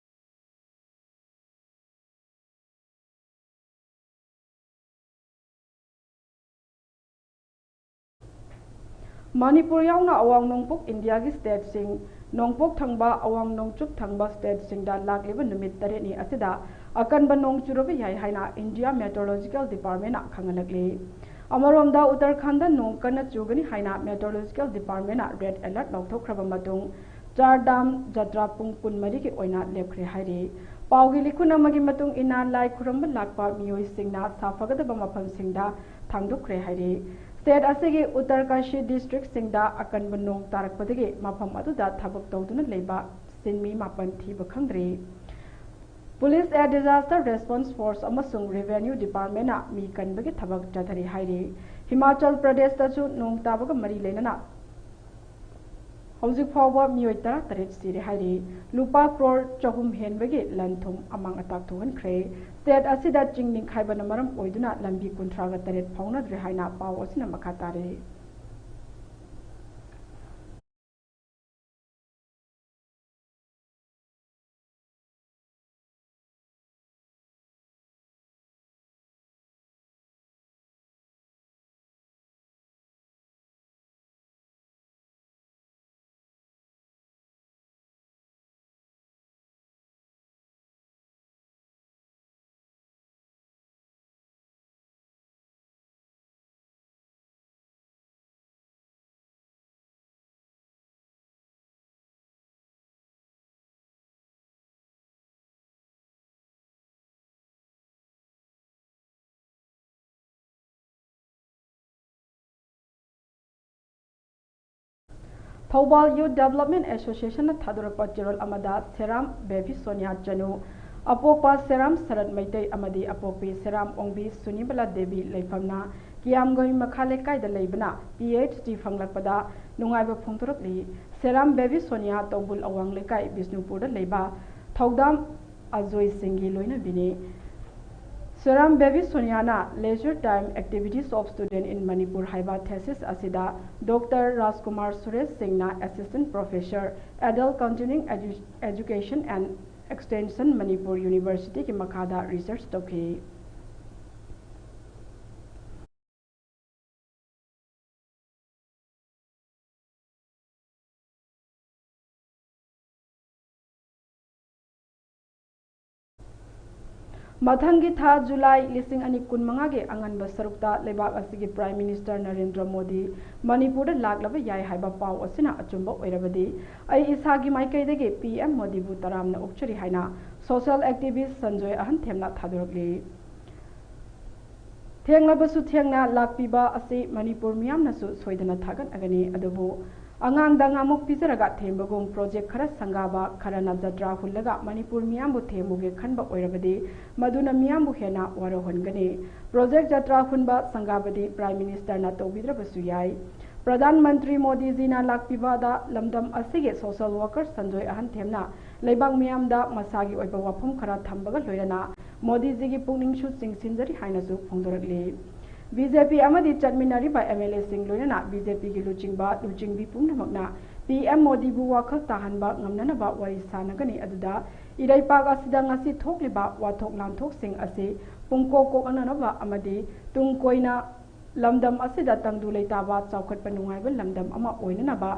ꯃꯅꯤꯄꯨꯔ ꯌꯥꯎꯅ ꯑꯋꯥꯡ ꯅꯣꯡꯄꯣꯛ ꯏꯟꯗꯤꯌꯥꯒꯤ ꯁ꯭ꯇꯦꯠꯁꯤꯡ, ꯅꯣꯡꯄꯣꯛ ꯊꯪꯕ, ꯑꯋꯥꯡ ꯅꯣꯡꯆꯨꯞ ꯊꯪꯕ ꯁ꯭ꯇꯦꯠꯁꯤꯡꯗ ꯂꯥꯛꯂꯤꯕ ꯅꯨꯃꯤꯠ ꯇꯔꯦꯠꯅꯤ ꯑꯁꯤꯗ ꯑꯀꯟꯕ ꯅꯣꯡ ꯆꯨꯔꯕ ꯌꯥꯏ ꯍꯥꯏꯅ ꯏꯟꯗꯤꯌꯥ ꯃꯦꯇ꯭ꯔꯣꯂꯣꯖꯤꯀꯦꯜ ꯗꯤꯄꯥꯔꯠꯃꯦꯟꯅ ꯈꯪꯍꯜꯂꯛꯂꯤ꯫ ꯑꯃꯔꯣꯝꯗ ꯎꯠꯇꯔꯈꯟꯗ ꯅꯣꯡ ꯀꯟꯅ ꯆꯨꯒꯅꯤ ꯍꯥꯏꯅ ꯃꯦꯇ꯭ꯔꯣꯂꯣꯖꯤꯀꯦꯜ ꯗꯤꯄꯥꯔꯠꯃꯦꯟꯅ ꯔꯦꯗ ꯑꯦꯂꯔꯠ ꯂꯥꯎꯊꯣꯛꯈ꯭ꯔꯕ ꯃꯇꯨꯡ ꯆꯥꯔ ꯗꯥꯝ ꯖꯇ꯭ꯔꯥ ꯄꯨꯡ ꯀꯨꯟꯃꯔꯤꯒꯤ ꯑꯣꯏꯅ ꯂꯦꯞꯈ꯭ꯔꯦ ꯍꯥꯏꯔꯤ꯫ ꯄꯥꯎꯒꯤ ꯂꯤꯈꯨꯟ ꯑꯃꯒꯤ ꯃꯇꯨꯡ ꯏꯟꯅ ꯂꯥꯏ ꯈꯨꯔꯨꯝꯕ ꯂꯥꯛꯄ ꯃꯤꯑꯣꯏꯁꯤꯡꯅ ꯁꯥꯐꯒꯗꯕ ꯃꯐꯝꯁꯤꯡꯗ ꯊꯥꯡꯗꯣꯛꯈ꯭ꯔꯦ ꯍꯥꯏꯔꯤ꯫ ꯁ꯭ꯇꯦꯠ ꯑꯁꯤꯒꯤ ꯎꯠꯇꯔꯀꯥꯁꯤ ꯗꯤꯁꯇ꯭ꯔꯤꯛꯁꯤꯡꯗ ꯑꯀꯟꯕ ꯅꯣꯡ ꯇꯥꯔꯛꯄꯗꯒꯤ ꯃꯐꯝ ꯑꯗꯨꯗ ꯊꯕꯛ ꯇꯧꯗꯨꯅ ꯂꯩꯕ ꯁꯤꯟꯃꯤ ꯃꯥꯄꯟ ꯊꯤꯕ ꯈꯪꯗ꯭ꯔꯤ꯫ ꯄꯨꯂꯤꯁ ꯑꯦ ꯗꯤꯖꯥꯁꯇꯔ ꯔꯦꯁꯄꯣꯟꯁ ꯐꯣꯔꯁ ꯑꯃꯁꯨꯡ ꯔꯦꯚꯦꯅ꯭ꯌꯨ ꯗꯤꯄꯥꯔꯠꯃꯦꯟꯅ ꯃꯤ ꯀꯟꯕꯒꯤ ꯊꯕꯛ ꯆꯠꯊꯔꯤ ꯍꯥꯏꯔꯤ꯫ ꯍꯤꯃꯥꯆꯜ ꯄ꯭ꯔꯗꯦꯁꯇꯁꯨ ꯅꯣꯡ ꯇꯥꯕꯒ ꯃꯔꯤ ꯂꯩꯅꯅ ꯍꯧꯖꯤꯛ ꯐꯥꯎꯕ ꯃꯤꯑꯣꯏ ꯇꯔꯥꯇꯔꯦꯠ ꯁꯤꯔꯦ ꯍꯥꯏꯔꯤ꯫ ꯂꯨꯄꯥ ꯀ꯭ꯔꯣꯔ ꯆꯍꯨꯝ ꯍꯦꯟꯕꯒꯤ ꯂꯟ ꯊꯨꯝ ꯑꯃꯥꯡ ꯑꯇꯥ ꯊꯣꯛꯍꯟꯈ꯭ꯔꯦ꯫ ꯁ꯭ꯇꯦꯠ ꯑꯁꯤꯗ ꯆꯤꯡ ꯅꯤꯡꯈꯥꯏꯕꯅ ꯃꯔꯝ ꯑꯣꯏꯗꯨꯅ ꯂꯝꯕꯤ ꯀꯨꯟꯊ꯭ꯔꯥꯒ ꯇꯔꯦꯠ ꯐꯥꯎꯅꯗ꯭ꯔꯦ ꯍꯥꯏꯅ ꯄꯥꯎ ꯑꯁꯤꯅ ꯃꯈꯥ ꯇꯥꯔꯤ꯫ ꯊꯧꯕꯥꯜ ꯌꯨꯠ ꯗꯦꯕꯂꯞꯃꯦꯟ ꯑꯦꯁꯣꯁꯤꯌꯦꯁꯟꯅ ꯊꯥꯗꯣꯔꯛꯄ ꯆꯦꯔꯣꯜ ꯑꯃꯗ ꯁꯦꯔꯥꯝ ꯕꯦꯕꯤ ꯁꯣꯅꯤꯌꯥ ꯆꯅꯨ, ꯑꯄꯣꯛꯄ ꯁꯦꯔꯥꯝ ꯁꯔꯠ ꯃꯩꯇꯩ ꯑꯃꯗꯤ ꯑꯄꯣꯛꯄꯤ ꯁꯦꯔꯥꯝ ꯑꯣꯡꯕꯤ ꯁꯨꯅꯤꯕꯂꯥ ꯗꯦꯕꯤ ꯂꯩꯐꯝꯅ ꯀꯤꯌꯥꯝꯒꯩ ꯃꯈꯥ ꯂꯩꯀꯥꯏꯗ ꯂꯩꯕꯅ ꯄꯤ ꯑꯩꯆ ꯗꯤ ꯐꯪꯂꯛꯄꯗ ꯅꯨꯡꯉꯥꯏꯕ ꯐꯣꯡꯗꯣꯔꯛꯂꯤ꯫ ꯁꯦꯔꯥꯝ ꯕꯦꯕꯤ ꯁꯣꯅꯤꯌꯥ ꯇꯧꯕꯨꯜ ꯑꯋꯥꯡ ꯂꯩꯀꯥꯏ ꯕꯤꯁꯅꯨꯄꯨꯔꯗ ꯂꯩꯕ ꯊꯧꯗꯥꯝ ꯑꯖꯣꯏ ꯁꯤꯡꯒꯤ ꯂꯣꯏꯅꯕꯤꯅꯤ꯫ ꯁꯦꯔꯥꯝ baby ꯁꯣꯅꯤꯌꯥꯅ leisure time activities of student in Manipur ꯍꯥꯏꯕ thesis ꯑꯁꯤꯗ ꯗꯣꯛꯇꯔ ꯔꯥꯖꯀꯨꯃꯥꯔ ꯁꯨꯔꯦꯁ ꯁꯤꯡꯅ Assistant Professor, Adult Continuing Edu-, Education and Extension, Manipur University ꯒꯤ ꯃꯈꯥꯗ research ꯇꯧꯈꯤ꯫ ꯃꯊꯪꯒꯤ ꯊꯥ ꯖꯨꯂꯥꯏ ꯂꯤꯁꯤꯡ ꯑꯅꯤ ꯀꯨꯟꯃꯉꯥꯒꯤ ꯑꯉꯟꯕ ꯁꯔꯨꯛꯇ ꯂꯩꯕꯥꯛ ꯑꯁꯤꯒꯤ Prime Minister ꯅꯔꯦꯟꯗ꯭ꯔ ꯃꯣꯗꯤ ꯃꯅꯤꯄꯨꯔꯗ ꯂꯥꯛꯂꯕ ꯌꯥꯏ ꯍꯥꯏꯕ ꯄꯥꯎ ꯑꯁꯤꯅ ꯑꯆꯨꯝꯕ ꯑꯣꯏꯔꯕꯗꯤ, ꯑꯩ ꯏꯁꯥꯒꯤ ꯃꯥꯏꯀꯩꯗꯒꯤ ꯄꯤ ꯑꯦꯝ ꯃꯣꯗꯤꯕꯨ ꯇꯔꯥꯝꯅ ꯑꯣꯛꯆꯔꯤ ꯍꯥꯏꯅ social activist ꯁꯟꯖꯣꯏ ꯑꯍꯟꯊꯦꯝꯅ ꯊꯥꯗꯣꯔꯛꯂꯤ꯫ ꯊꯦꯡꯂꯕꯁꯨ ꯊꯦꯡꯅ ꯂꯥꯛꯄꯤꯕ ꯑꯁꯤ ꯃꯅꯤꯄꯨꯔ ꯃꯤꯌꯥꯝꯅꯁꯨ ꯁꯣꯏꯗꯅ ꯊꯥꯒꯠꯅꯒꯅꯤ꯫ ꯑꯗꯨꯕꯨ ꯑꯉꯥꯡꯗ ꯉꯥꯃꯨꯛ ꯄꯤꯖꯔꯒ ꯊꯦꯝꯕꯒꯨꯝ project ꯈꯔ ꯁꯪꯒꯥꯕ, ꯈꯔꯅ ꯖꯇ꯭ꯔꯥ ꯍꯨꯜꯂꯒ ꯃꯅꯤꯄꯨꯔ ꯃꯤꯌꯥꯝꯕꯨ ꯊꯦꯝꯃꯨꯒꯦ ꯈꯟꯕ ꯑꯣꯏꯔꯕꯗꯤ ꯃꯗꯨꯅ ꯃꯤꯌꯥꯝꯕꯨ ꯍꯦꯟꯅ ꯋꯥꯔꯧꯍꯟꯒꯅꯤ꯫ Project ꯖꯇ꯭ꯔꯥ ꯍꯨꯟꯕ ꯁꯪꯒꯥꯕꯗꯤ Prime Minister ꯅ ꯇꯧꯕꯤꯗ꯭ꯔꯕꯁꯨ ꯌꯥꯏ꯫ ꯄ꯭ꯔꯙꯥꯟ ꯃꯟꯇ꯭ꯔꯤ ꯃꯣꯗꯤꯖꯤꯅ ꯂꯥꯛꯄꯤꯕꯗ ꯂꯝꯗꯝ ꯑꯁꯤꯒꯤ social worker ꯁꯟꯖꯣꯏ ꯑꯍꯟꯊꯦꯝꯅ ꯂꯩꯕꯥꯛ ꯃꯤꯌꯥꯝꯗ ꯃꯁꯥꯒꯤ ꯑꯣꯏꯕ ꯋꯥꯐꯝ ꯈꯔ ꯊꯝꯕꯒ ꯂꯣꯏꯅꯅ ꯃꯣꯗꯤꯖꯤꯒꯤ ꯄꯨꯛꯅꯤꯡꯁꯨ ꯆꯤꯡꯁꯤꯟꯖꯔꯤ ꯍꯥꯏꯅꯁꯨ ꯐꯣꯡꯗꯣꯔꯛꯂꯤ꯫ ꯕꯤ ꯖꯦ ꯄꯤ ꯑꯃꯗꯤ ꯆꯠꯃꯤꯟꯅꯔꯤꯕ ꯑꯦꯝ ꯑꯦꯜ ꯑꯦꯁꯤꯡ ꯂꯣꯏꯅꯅ ꯕꯤ ꯖꯦ ꯄꯤꯒꯤ ꯂꯨꯆꯤꯡꯕ ꯂꯨꯆꯤꯡꯕꯤ ꯄꯨꯝꯅꯃꯛꯅ ꯄꯤ ꯑꯦꯝ ꯃꯣꯗꯤꯕꯨ ꯋꯥꯈꯜ ꯇꯥꯍꯟꯕ ꯉꯝꯅꯅꯕ ꯋꯥꯔꯤ ꯁꯥꯅꯒꯅꯤ꯫ ꯑꯗꯨꯗ ꯏꯔꯩꯄꯥꯛ ꯑꯁꯤꯗ ꯉꯁꯤ ꯊꯣꯛꯂꯤꯕ ꯋꯥꯊꯣꯛ ꯂꯥꯟꯊꯣꯛꯁꯤꯡ ꯑꯁꯤ ꯄꯨꯡꯀꯣꯛ ꯀꯣꯛꯅꯅꯕ ꯑꯃꯗꯤ ꯇꯨꯡ ꯀꯣꯏꯅ ꯂꯝꯗꯝ ꯑꯁꯤꯗ ꯇꯪꯗꯨ ꯂꯩꯇꯥꯕ, ꯆꯥꯎꯈꯠꯄ ꯅꯨꯡꯉꯥꯏꯕ ꯂꯝꯗꯝ ꯑꯃ ꯑꯣꯏꯅꯅꯕ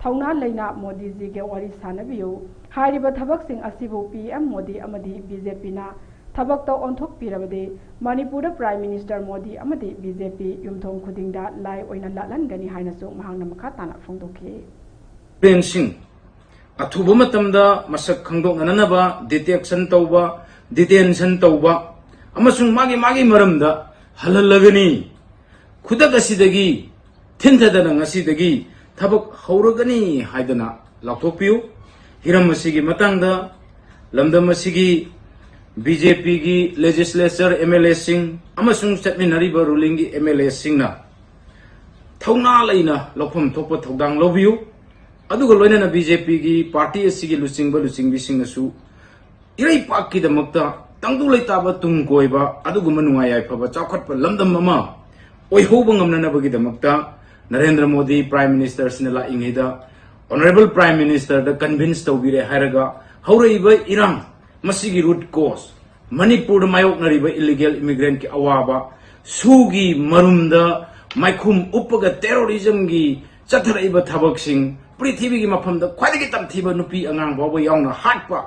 ꯊꯧꯅꯥ ꯂꯩꯅ ꯃꯣꯗꯤꯖꯤꯒ ꯋꯥꯔꯤ ꯁꯥꯅꯕꯤꯌꯨ꯫ ꯍꯥꯏꯔꯤꯕ ꯊꯕꯛꯁꯤꯡ ꯑꯁꯤꯕꯨ ꯄꯤ ꯑꯦꯝ ꯃꯣꯗꯤ ꯑꯃꯗꯤ ꯕꯤ ꯖꯦ ꯄꯤꯅ ꯊꯕꯛꯇ ꯑꯣꯟꯊꯣꯛꯄꯤꯔꯕꯗꯤ ꯃꯅꯤꯄꯨꯔꯗ Prime Minister ꯃꯣꯗꯤ ꯑꯃꯗꯤ ꯕꯤ ꯖꯦ ꯄꯤ ꯌꯨꯝꯊꯣꯡ ꯈꯨꯗꯤꯡꯗ ꯂꯥꯏ ꯑꯣꯏꯅ ꯂꯥꯠꯍꯟꯒꯅꯤ ꯍꯥꯏꯅꯁꯨ ꯃꯍꯥꯛꯅ ꯃꯈꯥ ꯇꯥꯅ ꯐꯣꯡꯗꯣꯛꯈꯤ꯫ ꯄꯦꯟꯁꯤꯡ ꯑꯊꯨꯕ ꯃꯇꯝꯗ ꯃꯁꯛ ꯈꯪꯗꯣꯛꯅꯅꯕ detection ꯇꯧꯕ, detention ꯇꯧꯕ ꯑꯃꯁꯨꯡ ꯃꯥꯒꯤ ꯃꯥꯒꯤ ꯃꯔꯝꯗ ꯍꯜꯍꯜꯂꯒꯅꯤ꯫ ꯈꯨꯗꯛ ꯑꯁꯤꯗꯒꯤ ꯊꯤꯟꯊꯗꯅ ꯉꯁꯤꯗꯒꯤ ꯊꯕꯛ ꯍꯧꯔꯒꯅꯤ ꯍꯥꯏꯗꯅ ꯂꯥꯎꯊꯣꯛꯄꯤꯌꯨ꯫ ꯍꯤꯔꯝ ꯑꯁꯤꯒꯤ ꯃꯇꯥꯡꯗ ꯂꯝꯗꯝ ꯑꯁꯤꯒꯤ ꯕꯤ ꯖꯦ ꯄꯤꯒꯤ ꯂꯦꯖꯤꯁꯂꯦꯆꯔ ꯑꯦꯝ ꯑꯦꯜ ꯑꯦꯁꯤꯡ ꯑꯃꯁꯨꯡ ꯆꯠꯃꯤꯟꯅꯔꯤꯕ ꯔꯨꯂꯤꯡꯒꯤ ꯑꯦꯝ ꯑꯦꯜ ꯑꯦꯁꯤꯡꯅ ꯊꯧꯅꯥ ꯂꯩꯅ ꯂꯧꯐꯝ ꯊꯣꯛꯄ ꯊꯧꯗꯥꯡ ꯂꯧꯕꯤꯌꯨ꯫ ꯑꯗꯨꯒ ꯂꯣꯏꯅꯅ ꯕꯤ ꯖꯦ ꯄꯤꯒꯤ ꯄꯥꯔꯇꯤ ꯑꯁꯤꯒꯤ ꯂꯨꯆꯤꯡꯕ ꯂꯨꯆꯤꯡꯕꯤꯁꯤꯡꯅꯁꯨ ꯏꯔꯩꯄꯥꯛꯀꯤꯗꯃꯛꯇ ꯇꯪꯗꯨ ꯂꯩꯇꯥꯕ ꯇꯨꯡ ꯀꯣꯏꯕ ꯑꯗꯨꯒꯨꯝꯕ ꯅꯨꯡꯉꯥꯏ ꯌꯥꯏꯐꯕ ꯆꯥꯎꯈꯠꯄ ꯂꯝꯗꯝ ꯑꯃ ꯑꯣꯏꯍꯧꯕ ꯉꯝꯅꯅꯕꯒꯤꯗꯃꯛꯇ ꯅꯔꯦꯟꯗ꯭ꯔ ꯃꯣꯗꯤ ꯄ꯭ꯔꯥꯏꯝ ꯃꯤꯅꯤꯁꯇꯔꯁꯤꯅ ꯂꯥꯛꯏꯉꯩꯗ ꯑꯣꯅꯔꯦꯕꯜ ꯄ꯭ꯔꯥꯏꯝ ꯃꯤꯅꯤꯁꯇꯔꯗ ꯀꯟꯚꯤꯟꯁ ꯇꯧꯕꯤꯔꯦ ꯍꯥꯏꯔꯒ ꯍꯧꯔꯛꯏꯕ ꯏꯔꯥꯡ, ꯃꯁꯤꯒꯤ ꯔꯨꯠ ꯀꯣꯁ, ꯃꯅꯤꯄꯨꯔꯗ ꯃꯥꯌꯣꯛꯅꯔꯤꯕ ꯏꯂꯤꯒꯦꯜ ꯏꯃꯤꯒ꯭ꯔꯦꯟꯠꯀꯤ ꯑꯋꯥꯕ, ꯁꯨꯒꯤ ꯃꯔꯨꯝꯗ ꯃꯥꯏꯈꯨꯝ ꯎꯞꯄꯒ ꯇꯦꯔꯣꯔꯤꯖꯝꯒꯤ ꯆꯠꯊꯔꯛꯏꯕ ꯊꯕꯛꯁꯤꯡ, ꯄ꯭ꯔꯤꯊꯤꯕꯤꯒꯤ ꯃꯐꯝꯗ ꯈ꯭ꯋꯥꯏꯗꯒꯤ ꯇꯝꯊꯤꯕ ꯅꯨꯄꯤ ꯑꯉꯥꯡ ꯐꯥꯎꯕ ꯌꯥꯎꯅ ꯍꯥꯠꯄ,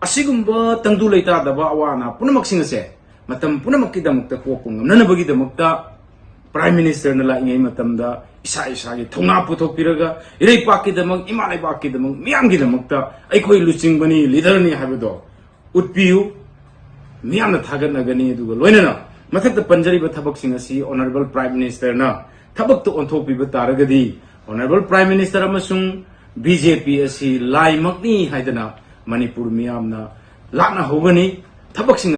ꯑꯁꯤꯒꯨꯝꯕ ꯇꯪꯗꯨ ꯂꯩꯇꯥꯗꯕ ꯑꯋꯥ ꯑꯅꯥ ꯄꯨꯝꯅꯃꯛꯁꯤꯡ ꯑꯁꯦ ꯃꯇꯝ ꯄꯨꯝꯅꯃꯛꯀꯤꯗꯃꯛꯇ ꯀꯣꯛꯄ ꯉꯝꯅꯅꯕꯒꯤꯗꯃꯛꯇ ꯄ꯭ꯔꯥꯏꯝ ꯃꯤꯅꯤꯁꯇꯔꯅ ꯂꯥꯛꯏꯉꯩ ꯃꯇꯝꯗ ꯏꯁꯥ ꯏꯁꯥꯒꯤ ꯊꯧꯅꯥ ꯄꯨꯊꯣꯛꯄꯤꯔꯒ ꯏꯔꯩꯄꯥꯛꯀꯤꯗꯃꯛ, ꯏꯃꯥ ꯂꯩꯕꯥꯛꯀꯤꯗꯃꯛ, ꯃꯤꯌꯥꯝꯒꯤꯗꯃꯛꯇ ꯑꯩꯈꯣꯏ ꯂꯨꯆꯤꯡꯕꯅꯤ, ꯂꯤꯗꯔꯅꯤ ꯍꯥꯏꯕꯗꯣ ꯎꯠꯄꯤꯌꯨ꯫ ꯃꯤꯌꯥꯝꯅ ꯊꯥꯒꯠꯅꯒꯅꯤ꯫ ꯑꯗꯨꯒ ꯂꯣꯏꯅꯅ ꯃꯊꯛꯇ ꯄꯟꯖꯔꯤꯕ ꯊꯕꯛꯁꯤꯡ ꯑꯁꯤ ꯑꯣꯅꯔꯦꯕꯜ ꯄ꯭ꯔꯥꯏꯝ ꯃꯤꯅꯤꯁꯇꯔꯅ ꯊꯕꯛꯇ ꯑꯣꯟꯊꯣꯛꯄꯤꯕ ꯇꯥꯔꯒꯗꯤ ꯑꯣꯅꯔꯦꯕꯜ ꯄ꯭ꯔꯥꯏꯝ ꯃꯤꯅꯤꯁꯇꯔ ꯑꯃꯁꯨꯡ ꯕꯤ ꯖꯦ ꯄꯤ ꯑꯁꯤ ꯂꯥꯏꯃꯛꯅꯤ ꯍꯥꯏꯗꯅ ꯃꯅꯤꯄꯨꯔ ꯃꯤꯌꯥꯝꯅ ꯂꯥꯠꯅꯍꯧꯒꯅꯤ꯫ ꯊꯕꯛꯁꯤꯡ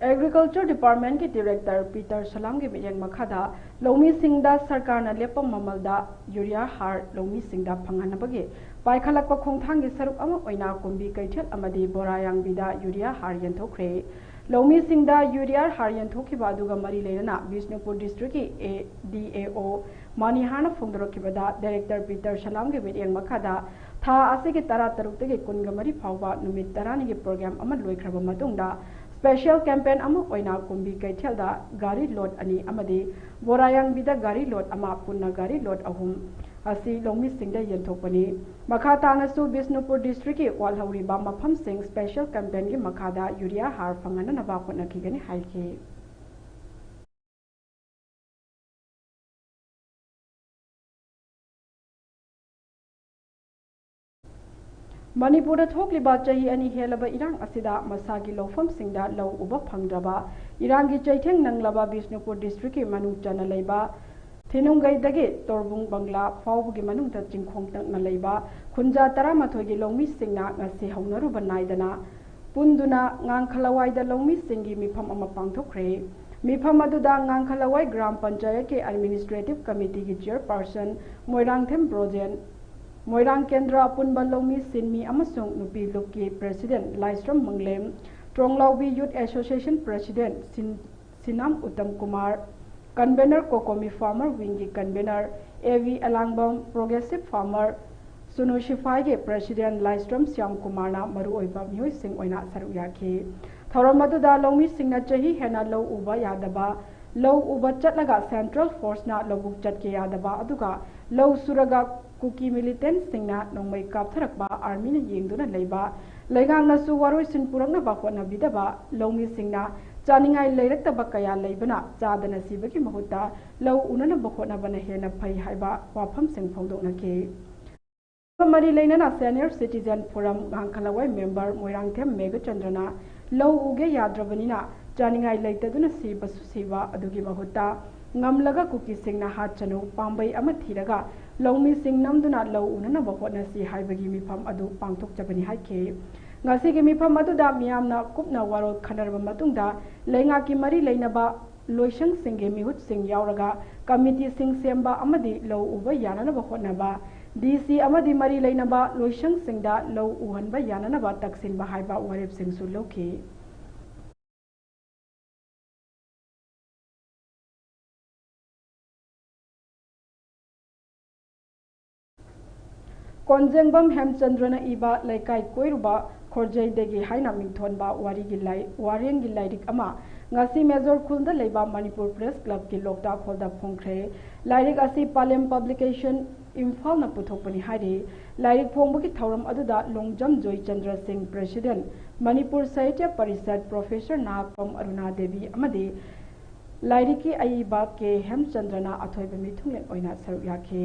ꯑꯦꯒ꯭ꯔꯤꯀꯜꯆꯔ ꯗꯤꯄꯥꯔꯠꯃꯦꯟꯠꯀꯤ ꯗꯤꯔꯦꯛꯇꯔ ꯄꯤꯇꯔ ꯁꯂꯥꯝꯒꯤ ꯃꯤꯠꯌꯦꯡ ꯃꯈꯥꯗ ꯂꯧꯃꯤꯁꯤꯡꯗ ꯁꯔꯀꯥꯔꯅ ꯂꯦꯞꯄ ꯃꯃꯜꯗ ꯌꯨꯔꯤꯌꯥ ꯍꯥꯔ ꯂꯧꯃꯤꯁꯤꯡꯗ ꯐꯪꯍꯟꯅꯕꯒꯤ ꯄꯥꯏꯈꯠꯂꯛꯄ ꯈꯣꯡꯊꯥꯡꯒꯤ ꯁꯔꯨꯛ ꯑꯃ ꯑꯣꯏꯅ ꯀꯨꯝꯕꯤ ꯀꯩꯊꯦꯜ ꯑꯃꯗꯤ ꯕꯣꯔꯥꯌꯥꯡꯕꯤꯗ ꯌꯨꯔꯤꯌꯥ ꯍꯥꯔ ꯌꯦꯟꯊꯣꯛꯈ꯭ꯔꯦ꯫ ꯂꯧꯃꯤꯁꯤꯡꯗ ꯌꯨꯔꯤꯌꯥ ꯍꯥꯔ ꯌꯦꯟꯊꯣꯛꯈꯤꯕ ꯑꯗꯨꯒ ꯃꯔꯤ ꯂꯩꯅꯅ ꯕꯤꯁꯅꯨꯄꯨꯔ ꯗꯤꯁꯇ꯭ꯔꯤꯛꯀꯤ ꯑꯦ ꯗꯤ ꯑꯦ ꯑꯣ ꯃꯅꯤꯍꯥꯔꯅ ꯐꯣꯡꯗꯣꯔꯛꯈꯤꯕꯗ, ꯗꯥꯏꯔꯦꯛꯇꯔ ꯄꯤꯇꯔ ꯁꯂꯥꯝꯒꯤ ꯃꯤꯠꯌꯦꯡ ꯃꯈꯥꯗ ꯊꯥ ꯑꯁꯤꯒꯤ ꯇꯔꯥꯇꯔꯨꯛꯇꯒꯤ ꯀꯨꯟꯒ ꯃꯔꯤ ꯐꯥꯎꯕ ꯅꯨꯃꯤꯠ ꯇꯔꯥꯅꯤꯒꯤ ꯄ꯭ꯔꯣꯒ꯭ꯔꯥꯝ ꯑꯃ ꯂꯣꯏꯈ꯭ꯔꯕ ꯃꯇꯨꯡꯗ, ꯁ꯭ꯄꯦꯁꯤꯌꯦꯜ ꯀꯦꯝꯄꯦꯟ ꯑꯃ ꯑꯣꯏꯅ ꯀꯨꯝꯕꯤ ꯀꯩꯊꯦꯜꯗ ꯒꯥꯔꯤ ꯂꯣꯗ ꯑꯅꯤ ꯑꯃꯗꯤ ꯕꯣꯔꯥꯌꯥꯡꯕꯤꯗ ꯒꯥꯔꯤ ꯂꯣꯗ ꯑꯃ, ꯄꯨꯟꯅ ꯒꯥꯔꯤ ꯂꯣꯗ ꯑꯍꯨꯝ ꯑꯁꯤ ꯂꯧꯃꯤꯁꯤꯡꯗ ꯌꯦꯟꯊꯣꯛꯄꯅꯤ꯫ ꯃꯈꯥ ꯇꯥꯅꯁꯨ ꯕꯤꯁꯅꯨꯄꯨꯔ ꯗꯤꯁꯇ꯭ꯔꯤꯛꯀꯤ ꯋꯥꯠꯍꯧꯔꯤꯕ ꯃꯐꯝꯁꯤꯡ ꯁ꯭ꯄꯦꯁꯤꯌꯦꯜ ꯀꯦꯝꯄꯦꯟꯒꯤ ꯃꯈꯥꯗ ꯌꯨꯔꯤꯌꯥ ꯍꯥꯔ ꯐꯪꯍꯟꯅꯅꯕ ꯍꯣꯠꯅꯈꯤꯒꯅꯤ ꯍꯥꯏꯈꯤ꯫ ꯃꯅꯤꯄꯨꯔꯗ ꯊꯣꯛꯂꯤꯕ ꯆꯍꯤ ꯑꯅꯤ ꯍꯦꯜꯂꯕ ꯏꯔꯥꯡ ꯑꯁꯤꯗ ꯃꯁꯥꯒꯤ ꯂꯧꯐꯝꯁꯤꯡꯗ ꯂꯧ ꯎꯕ ꯐꯪꯗ꯭ꯔꯕ, ꯏꯔꯥꯡꯒꯤ ꯆꯩꯊꯦꯡ ꯅꯪꯂꯕ ꯕꯤꯁꯅꯨꯄꯨꯔ ꯗꯤꯁꯇ꯭ꯔꯤꯛꯀꯤ ꯃꯅꯨꯡ ꯆꯟꯅ ꯂꯩꯕ ꯊꯤꯅꯨꯡꯒꯩꯗꯒꯤ ꯇꯣꯔꯕꯨꯡ ꯕꯪꯒ꯭ꯂꯥ ꯐꯥꯎꯕꯒꯤ ꯃꯅꯨꯡꯗ ꯆꯤꯡꯈꯣꯡ ꯇꯛꯅ ꯂꯩꯕ ꯈꯨꯟꯖꯥ ꯇꯔꯥꯃꯥꯊꯣꯏꯒꯤ ꯂꯧꯃꯤꯁꯤꯡꯅ ꯉꯁꯤ ꯍꯧꯅꯔꯨꯕ ꯅꯥꯏꯗꯅ ꯄꯨꯟꯗꯨꯅ ꯉꯥꯡꯈꯂꯋꯥꯏꯗ ꯂꯧꯃꯤꯁꯤꯡꯒꯤ ꯃꯤꯐꯝ ꯑꯃ ꯄꯥꯡꯊꯣꯛꯈ꯭ꯔꯦ꯫ ꯃꯤꯐꯝ ꯑꯗꯨꯗ ꯉꯥꯡꯈꯂꯋꯥꯏ ꯒ꯭ꯔꯥꯝ ꯄꯟꯆꯥꯌꯠꯀꯤ ꯑꯦꯗꯃꯤꯅꯤꯁꯇ꯭ꯔꯦꯇꯤꯚ ꯀꯃꯤꯇꯤꯒꯤ ꯆꯤꯌꯔꯄꯥꯔꯁꯟ ꯃꯣꯏꯔꯥꯡꯊꯦꯝ ꯕ꯭ꯔꯣꯖꯦꯟ, ꯃꯣꯏꯔꯥꯡ ꯀꯦꯟꯗ꯭ꯔ ꯑꯄꯨꯟꯕ ꯂꯧꯃꯤ ꯁꯤꯟꯃꯤ ꯑꯃꯁꯨꯡ ꯅꯨꯄꯤ ꯂꯨꯞꯀꯤ president Laishram Manglem, Tronglaobi youth association president ꯁꯤꯟ-, ꯁꯤꯅꯥꯝ ꯎꯠꯇꯝ ꯀꯨꯃꯥꯔ, ꯀꯟꯚꯦꯅꯔ ꯀꯣꯀꯣꯃꯤ ꯐꯥꯔꯃꯔ ꯋꯤꯡꯒꯤ convener A V Elangbam, progressive farmer ꯁꯨꯅꯨ ꯁꯤꯐꯥꯏꯒꯤ ꯄ꯭ꯔꯦꯁꯤꯗꯦꯟꯠ ꯂꯥꯏꯁ꯭ꯔꯝ ꯁ꯭ꯌꯥꯝ ꯀꯨꯃꯥꯔꯅ ꯃꯔꯨꯑꯣꯏꯕ ꯃꯤꯑꯣꯏꯁꯤꯡ ꯑꯣꯏꯅ ꯁꯔꯨꯛ ꯌꯥꯈꯤ꯫ ꯊꯧꯔꯝ ꯑꯗꯨꯗ ꯂꯧꯃꯤꯁꯤꯡꯅ ꯆꯍꯤ ꯍꯦꯟꯅ ꯂꯧ ꯎꯕ ꯌꯥꯗꯕ, ꯂꯧ ꯎꯕ ꯆꯠꯂꯒ ꯁꯦꯟꯇ꯭ꯔꯦꯜ ꯐꯣꯔꯁꯅ ꯂꯧꯕꯨꯛ ꯆꯠꯀꯦ ꯌꯥꯗꯕ, ꯑꯗꯨꯒ ꯂꯧ ꯁꯨꯔꯒ ꯀꯨꯀꯤ ꯃꯤꯂꯤꯇꯦꯟꯠꯁꯤꯡꯅ ꯅꯣꯡꯃꯩ ꯀꯥꯞꯊꯔꯛꯄ, ꯑꯥꯔꯃꯤꯅ ꯌꯦꯡꯗꯨꯅ ꯂꯩꯕ, ꯂꯩꯉꯥꯛꯅꯁꯨ ꯋꯥꯔꯣꯏꯁꯤꯟ ꯄꯨꯔꯛꯅꯕ ꯍꯣꯠꯅꯕꯤꯗꯕ, ꯂꯧꯃꯤꯁꯤꯡꯅ ꯆꯥꯅꯤꯡꯉꯥꯏ ꯂꯩꯔꯛꯇꯕ ꯀꯌꯥ ꯂꯩꯕꯅ ꯆꯥꯗꯅ ꯁꯤꯕꯒꯤ ꯃꯍꯨꯠꯇ ꯂꯧ ꯎꯅꯅꯕ ꯍꯣꯠꯅꯕꯅ ꯍꯦꯟꯅ ꯐꯩ ꯍꯥꯏꯕ ꯋꯥꯐꯝꯁꯤꯡ ꯐꯣꯡꯗꯣꯛꯅꯈꯤ꯫ ꯃꯔꯤ ꯂꯩꯅꯅ senior citizen forum Ngangkhalawai member Moirangthem ꯃꯦꯘꯆꯟꯗ꯭ꯔꯅ ꯂꯧ ꯎꯒꯦ ꯌꯥꯗ꯭ꯔꯕꯅꯤꯅ ꯆꯥꯅꯤꯡꯉꯥꯏ ꯂꯩꯇꯗꯨꯅ ꯁꯤꯕꯁꯨ ꯁꯤꯕ ꯑꯗꯨꯒꯤ ꯃꯍꯨꯠꯇ ꯉꯝꯂꯒ ꯀꯨꯀꯤꯁꯤꯡꯅ ꯍꯥꯠꯆꯅꯨ ꯄꯥꯝꯕꯩ ꯑꯃ ꯊꯤꯔꯒ ꯂꯧꯃꯤꯁꯤꯡ ꯅꯝꯗꯨꯅ ꯂꯧ ꯎꯅꯅꯕ ꯍꯣꯠꯅꯁꯤ ꯍꯥꯏꯕꯒꯤ ꯃꯤꯐꯝ ꯑꯗꯨ ꯄꯥꯡꯊꯣꯛꯆꯕꯅꯤ ꯍꯥꯏꯈꯤ꯫ ꯉꯁꯤꯒꯤ ꯃꯤꯐꯝ ꯑꯗꯨꯗ ꯃꯤꯌꯥꯝꯅ ꯀꯨꯞꯅ ꯋꯥꯔꯣꯜ ꯈꯟꯅꯔꯕ ꯃꯇꯨꯡꯗ ꯂꯩꯉꯥꯛꯀꯤ ꯃꯔꯤ ꯂꯩꯅꯕ ꯂꯣꯏꯁꯪꯁꯤꯡꯒꯤ ꯃꯤꯍꯨꯠꯁꯤꯡ ꯌꯥꯎꯔꯒ ꯀꯃꯤꯇꯤꯁꯤꯡ ꯁꯦꯝꯕ ꯑꯃꯗꯤ ꯂꯧ ꯎꯕ ꯌꯥꯅꯅꯕ ꯍꯣꯠꯅꯕ, ꯗꯤ ꯁꯤ ꯑꯃꯗꯤ ꯃꯔꯤ ꯂꯩꯅꯕ ꯂꯣꯏꯁꯪꯁꯤꯡꯗ ꯂꯧ ꯎꯍꯟꯕ ꯌꯥꯅꯅꯕ ꯇꯛꯁꯤꯟꯕ ꯍꯥꯏꯕ ꯋꯥꯔꯦꯞꯁꯤꯡꯁꯨ ꯂꯧꯈꯤ꯫ ꯀꯣꯟꯖꯦꯡꯕꯝ ꯍꯦꯝꯆꯟꯗ꯭ꯔꯅ ꯏꯕ ꯂꯩꯀꯥꯏ ꯀꯣꯏꯔꯨꯕ ꯈꯣꯔꯖꯩꯗꯒꯤ ꯍꯥꯏꯅ ꯃꯤꯡꯊꯣꯟꯕ ꯋꯥꯔꯤꯒꯤ ꯂꯥꯏ-, ꯋꯥꯔꯦꯡꯒꯤ ꯂꯥꯏꯔꯤꯛ ꯑꯃ ꯉꯁꯤ ꯃꯦꯖꯣꯔ ꯈꯨꯜꯗ ꯂꯩꯕ ꯃꯅꯤꯄꯨꯔ ꯄ꯭ꯔꯦꯁ ꯀ꯭ꯂꯕꯀꯤ ꯂꯣꯛꯇꯥꯛ ꯍꯣꯜꯗ ꯐꯣꯡꯈ꯭ꯔꯦ꯫ ꯂꯥꯏꯔꯤꯛ ꯑꯁꯤ ꯄꯥꯂꯦꯝ ꯄꯕ꯭ꯂꯤꯀꯦꯁꯟ ꯏꯝꯐꯥꯜꯅ ꯄꯨꯊꯣꯛꯄꯅꯤ ꯍꯥꯏꯔꯤ꯫ ꯂꯥꯏꯔꯤꯛ ꯐꯣꯡꯕꯒꯤ ꯊꯧꯔꯝ ꯑꯗꯨꯗ ꯂꯣꯡꯖꯝ ꯖꯣꯏꯆꯟꯗ꯭ꯔ ꯁꯤꯡ, ꯄ꯭ꯔꯦꯁꯤꯗꯦꯟꯠ, ꯃꯅꯤꯄꯨꯔ ꯁꯥꯍꯤꯇ꯭ꯌ ꯄꯔꯤꯁꯠ, ꯄ꯭ꯔꯣꯐꯦꯁꯔ ꯅꯍꯥꯛꯄꯝ ꯑꯔꯨꯅꯥ ꯗꯦꯕꯤ ꯑꯃꯗꯤ ꯂꯥꯏꯔꯤꯛꯀꯤ ꯑꯏꯕ ꯀꯦ ꯍꯦꯝꯆꯟꯗ꯭ꯔꯅ ꯑꯊꯣꯏꯕ ꯃꯤꯊꯨꯡꯂꯦꯟ ꯑꯣꯏꯅ ꯁꯔꯨꯛ ꯌꯥꯈꯤ꯫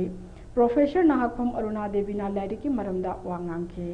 ꯄ꯭ꯔꯣꯐꯦꯁꯔ ꯅꯍꯥꯛꯄꯝ ꯑꯔꯨꯅꯥ ꯗꯦꯕꯤꯅ ꯂꯥꯏꯔꯤꯛꯀꯤ ꯃꯔꯝꯗ ꯋꯥ ꯉꯥꯡꯈꯤ꯫